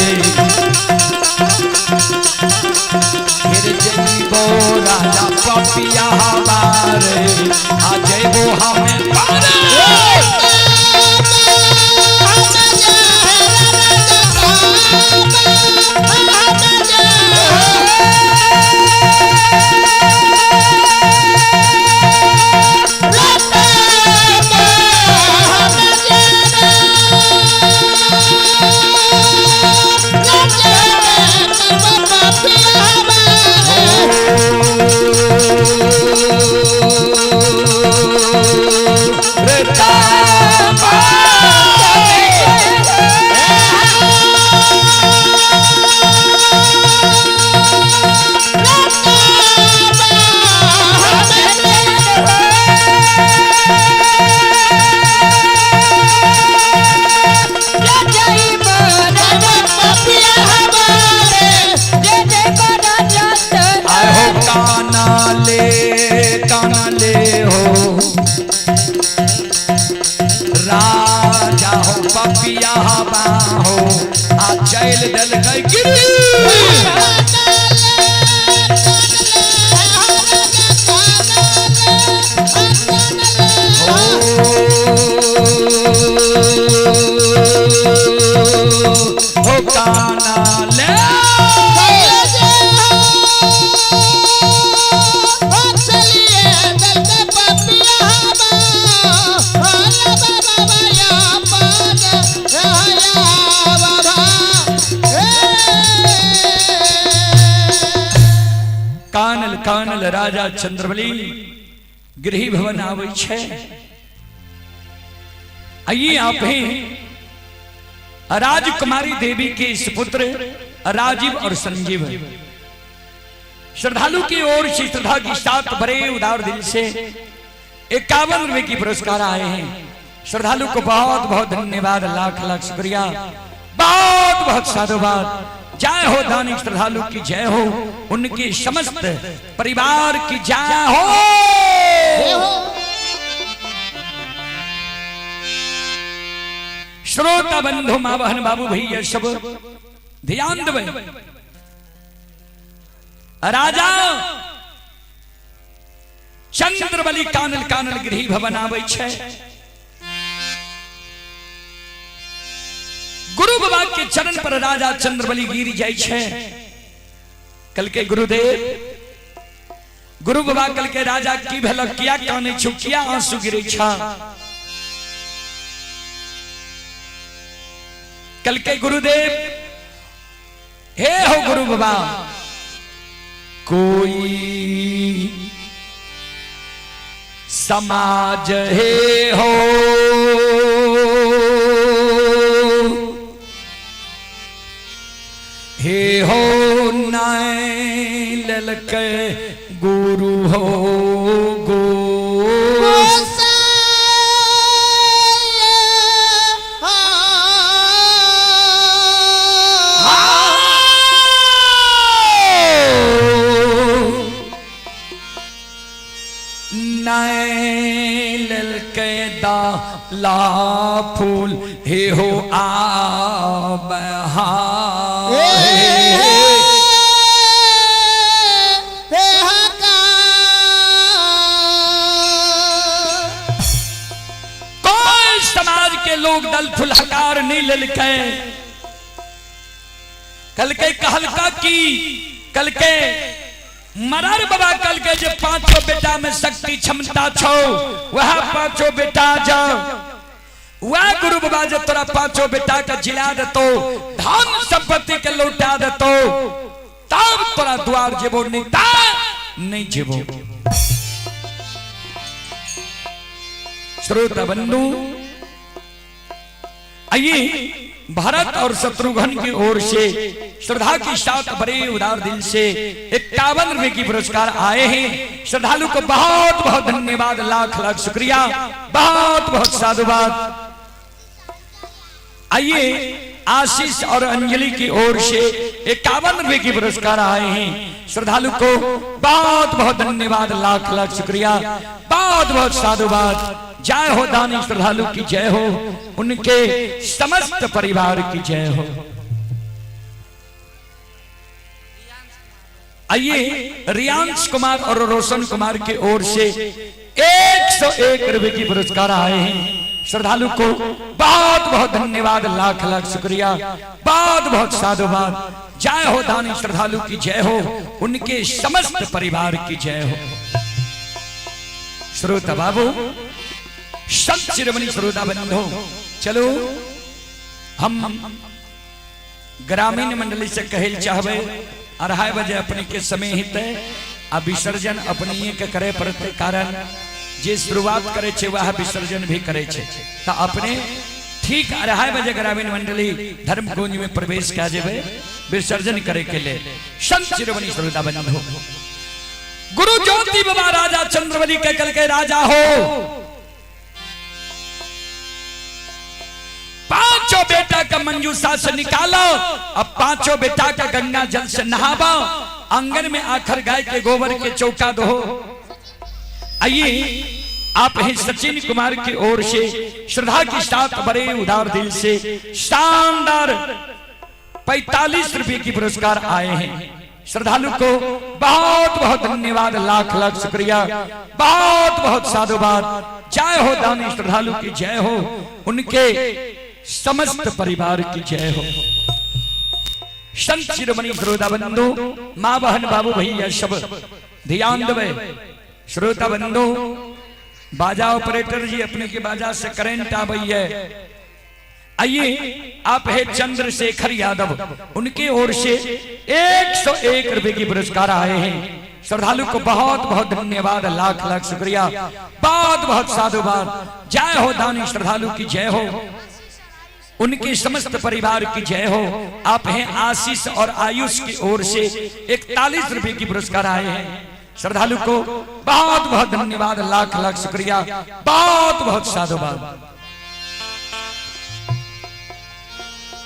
फिर जइबो राजा पपिया बारे, आ जइबो हमें पारे। रे ताबा आए हो काना ले, काना ले हो राजा हो पपिया हो, आ चल दल गई गिरी। हो काना ले। कानल कानल राजा चंद्रबली गृह भवन आवे छे। आइए आप हैं राजकुमारी देवी के इस पुत्र राजीव और संजीव। श्रद्धालु की ओर से श्रद्धा के साथ बड़े उदार दिल से 51 रुपए की पुरस्कार आए हैं। श्रद्धालु को बहुत बहुत धन्यवाद, लाख लाख शुक्रिया, बहुत बहुत साधुवाद। जय हो दानी श्रद्धालु की जय हो, उनके समस्त परिवार की जय हो। श्रोता बंधु माँ बहन बाबू भैया सब ध्यान देवे। राजा चंद्रबली कानल कानल गृह भवन आबै छै, गुरु बाबा के चरण पर राजा चंद्रबली गिर जाय छै। कल के गुरुदेव गुरु बाबा कल के राजा की भेल किया काने छु किया आंसू गिरे छा कल के गुरुदेव हे हो गुरु बाबा कोई समाज हे हो हे हो ललके गुरु हो गो ललके दा ला फूल हे हो आ बहा कोई समाज के लोग दल फुलहकार नहीं ललके कल के कहलका की कल के मरार बाबा कल के जे पांचों बेटा में शक्ति क्षमता छो वह पांचों बेटा जाओ वह गुरु बाबा जे तोरा पांचों बेटा के जिला देतो धन संपत्ति के लौटा देतो तब तोरा द्वार जेबो नहीं ता नहीं जेबो। श्रोता बंधु आइए भारत और शत्रुघ्न की ओर से श्रद्धा के साथ बड़े उदार दिल से 51 रुपए की पुरस्कार आए हैं। श्रद्धालु को बहुत बहुत धन्यवाद, लाख लाख शुक्रिया, बहुत बहुत साधुवाद। आइए आशीष और अंजलि की ओर से 51 रुपए की पुरस्कार आए हैं। श्रद्धालु को बहुत बहुत धन्यवाद, लाख लाख शुक्रिया, बहुत बहुत साधुवाद। जय हो दानी श्रद्धालु की जय हो, उनके समस्त परिवार की जय हो। आइए रियांश कुमार और रोशन कुमार की ओर से 101 रुपए की पुरस्कार आए हैं। श्रद्धालु को बहुत बहुत धन्यवाद, लाख लाख शुक्रिया, बहुत बहुत साधुवाद। जय हो दानी श्रद्धालु की जय हो, उनके समस्त परिवार की जय हो। श्रोता बाबू, संत शिरोमणि श्रोता बंधु, चलो हम ग्रामीण मंडली से कहल चाहबे 2:30 बजे अपने के समय हित आ विसर्जन अपने के करे पड़ते, कारण जे शुरुआत करे छे वह विसर्जन भी करे छे। तो अपने ठीक 2:30 बजे ग्रामीण मंडली धर्म कुंज में प्रवेश कर जेबे विसर्जन करे के लिए। संत शिरोमणि श्रोता बंधु, गुरु ज्योति बाबा राजा चंद्रबली के कल के राजा हो, पांचों बेटा का मंजूषा से निकालो, अब पांचों बेटा का गंगा जल से नहावा, आंगन में आखर गाय के गोबर के चौका दो। आइए आप हैं सचिन कुमार की ओर से श्रद्धा के साथ बड़े उदार दिल से शानदार 45 रुपए की पुरस्कार आए हैं। श्रद्धालु को बहुत बहुत धन्यवाद, लाख लाख शुक्रिया, बहुत बहुत साधुवाद। जय हो दानी श्रद्धालु की जय हो, उनके समस्त परिवार की जय हो। संत शिरोमणि श्रोता बंधु, माँ बहन बाबू भैया सब ध्यान देवे। श्रोता बंधु, बाजा ऑपरेटर जी अपने के बाजा से करंट आबई है। आइए आप है चंद्रशेखर यादव, उनकी ओर से 101 रुपए की पुरस्कार आए हैं। श्रद्धालु को बहुत बहुत धन्यवाद, लाख लाख शुक्रिया, बहुत बहुत साधुवाद। जय हो दानी श्रद्धालु की जय हो, उनके समस्त परिवार की जय हो। आप हैं आशीष और आयुष की ओर से 41 रुपए की पुरस्कार आए हैं। श्रद्धालु को बहुत बहुत धन्यवाद, लाख लाख शुक्रिया, बहुत बहुत साधुवाद।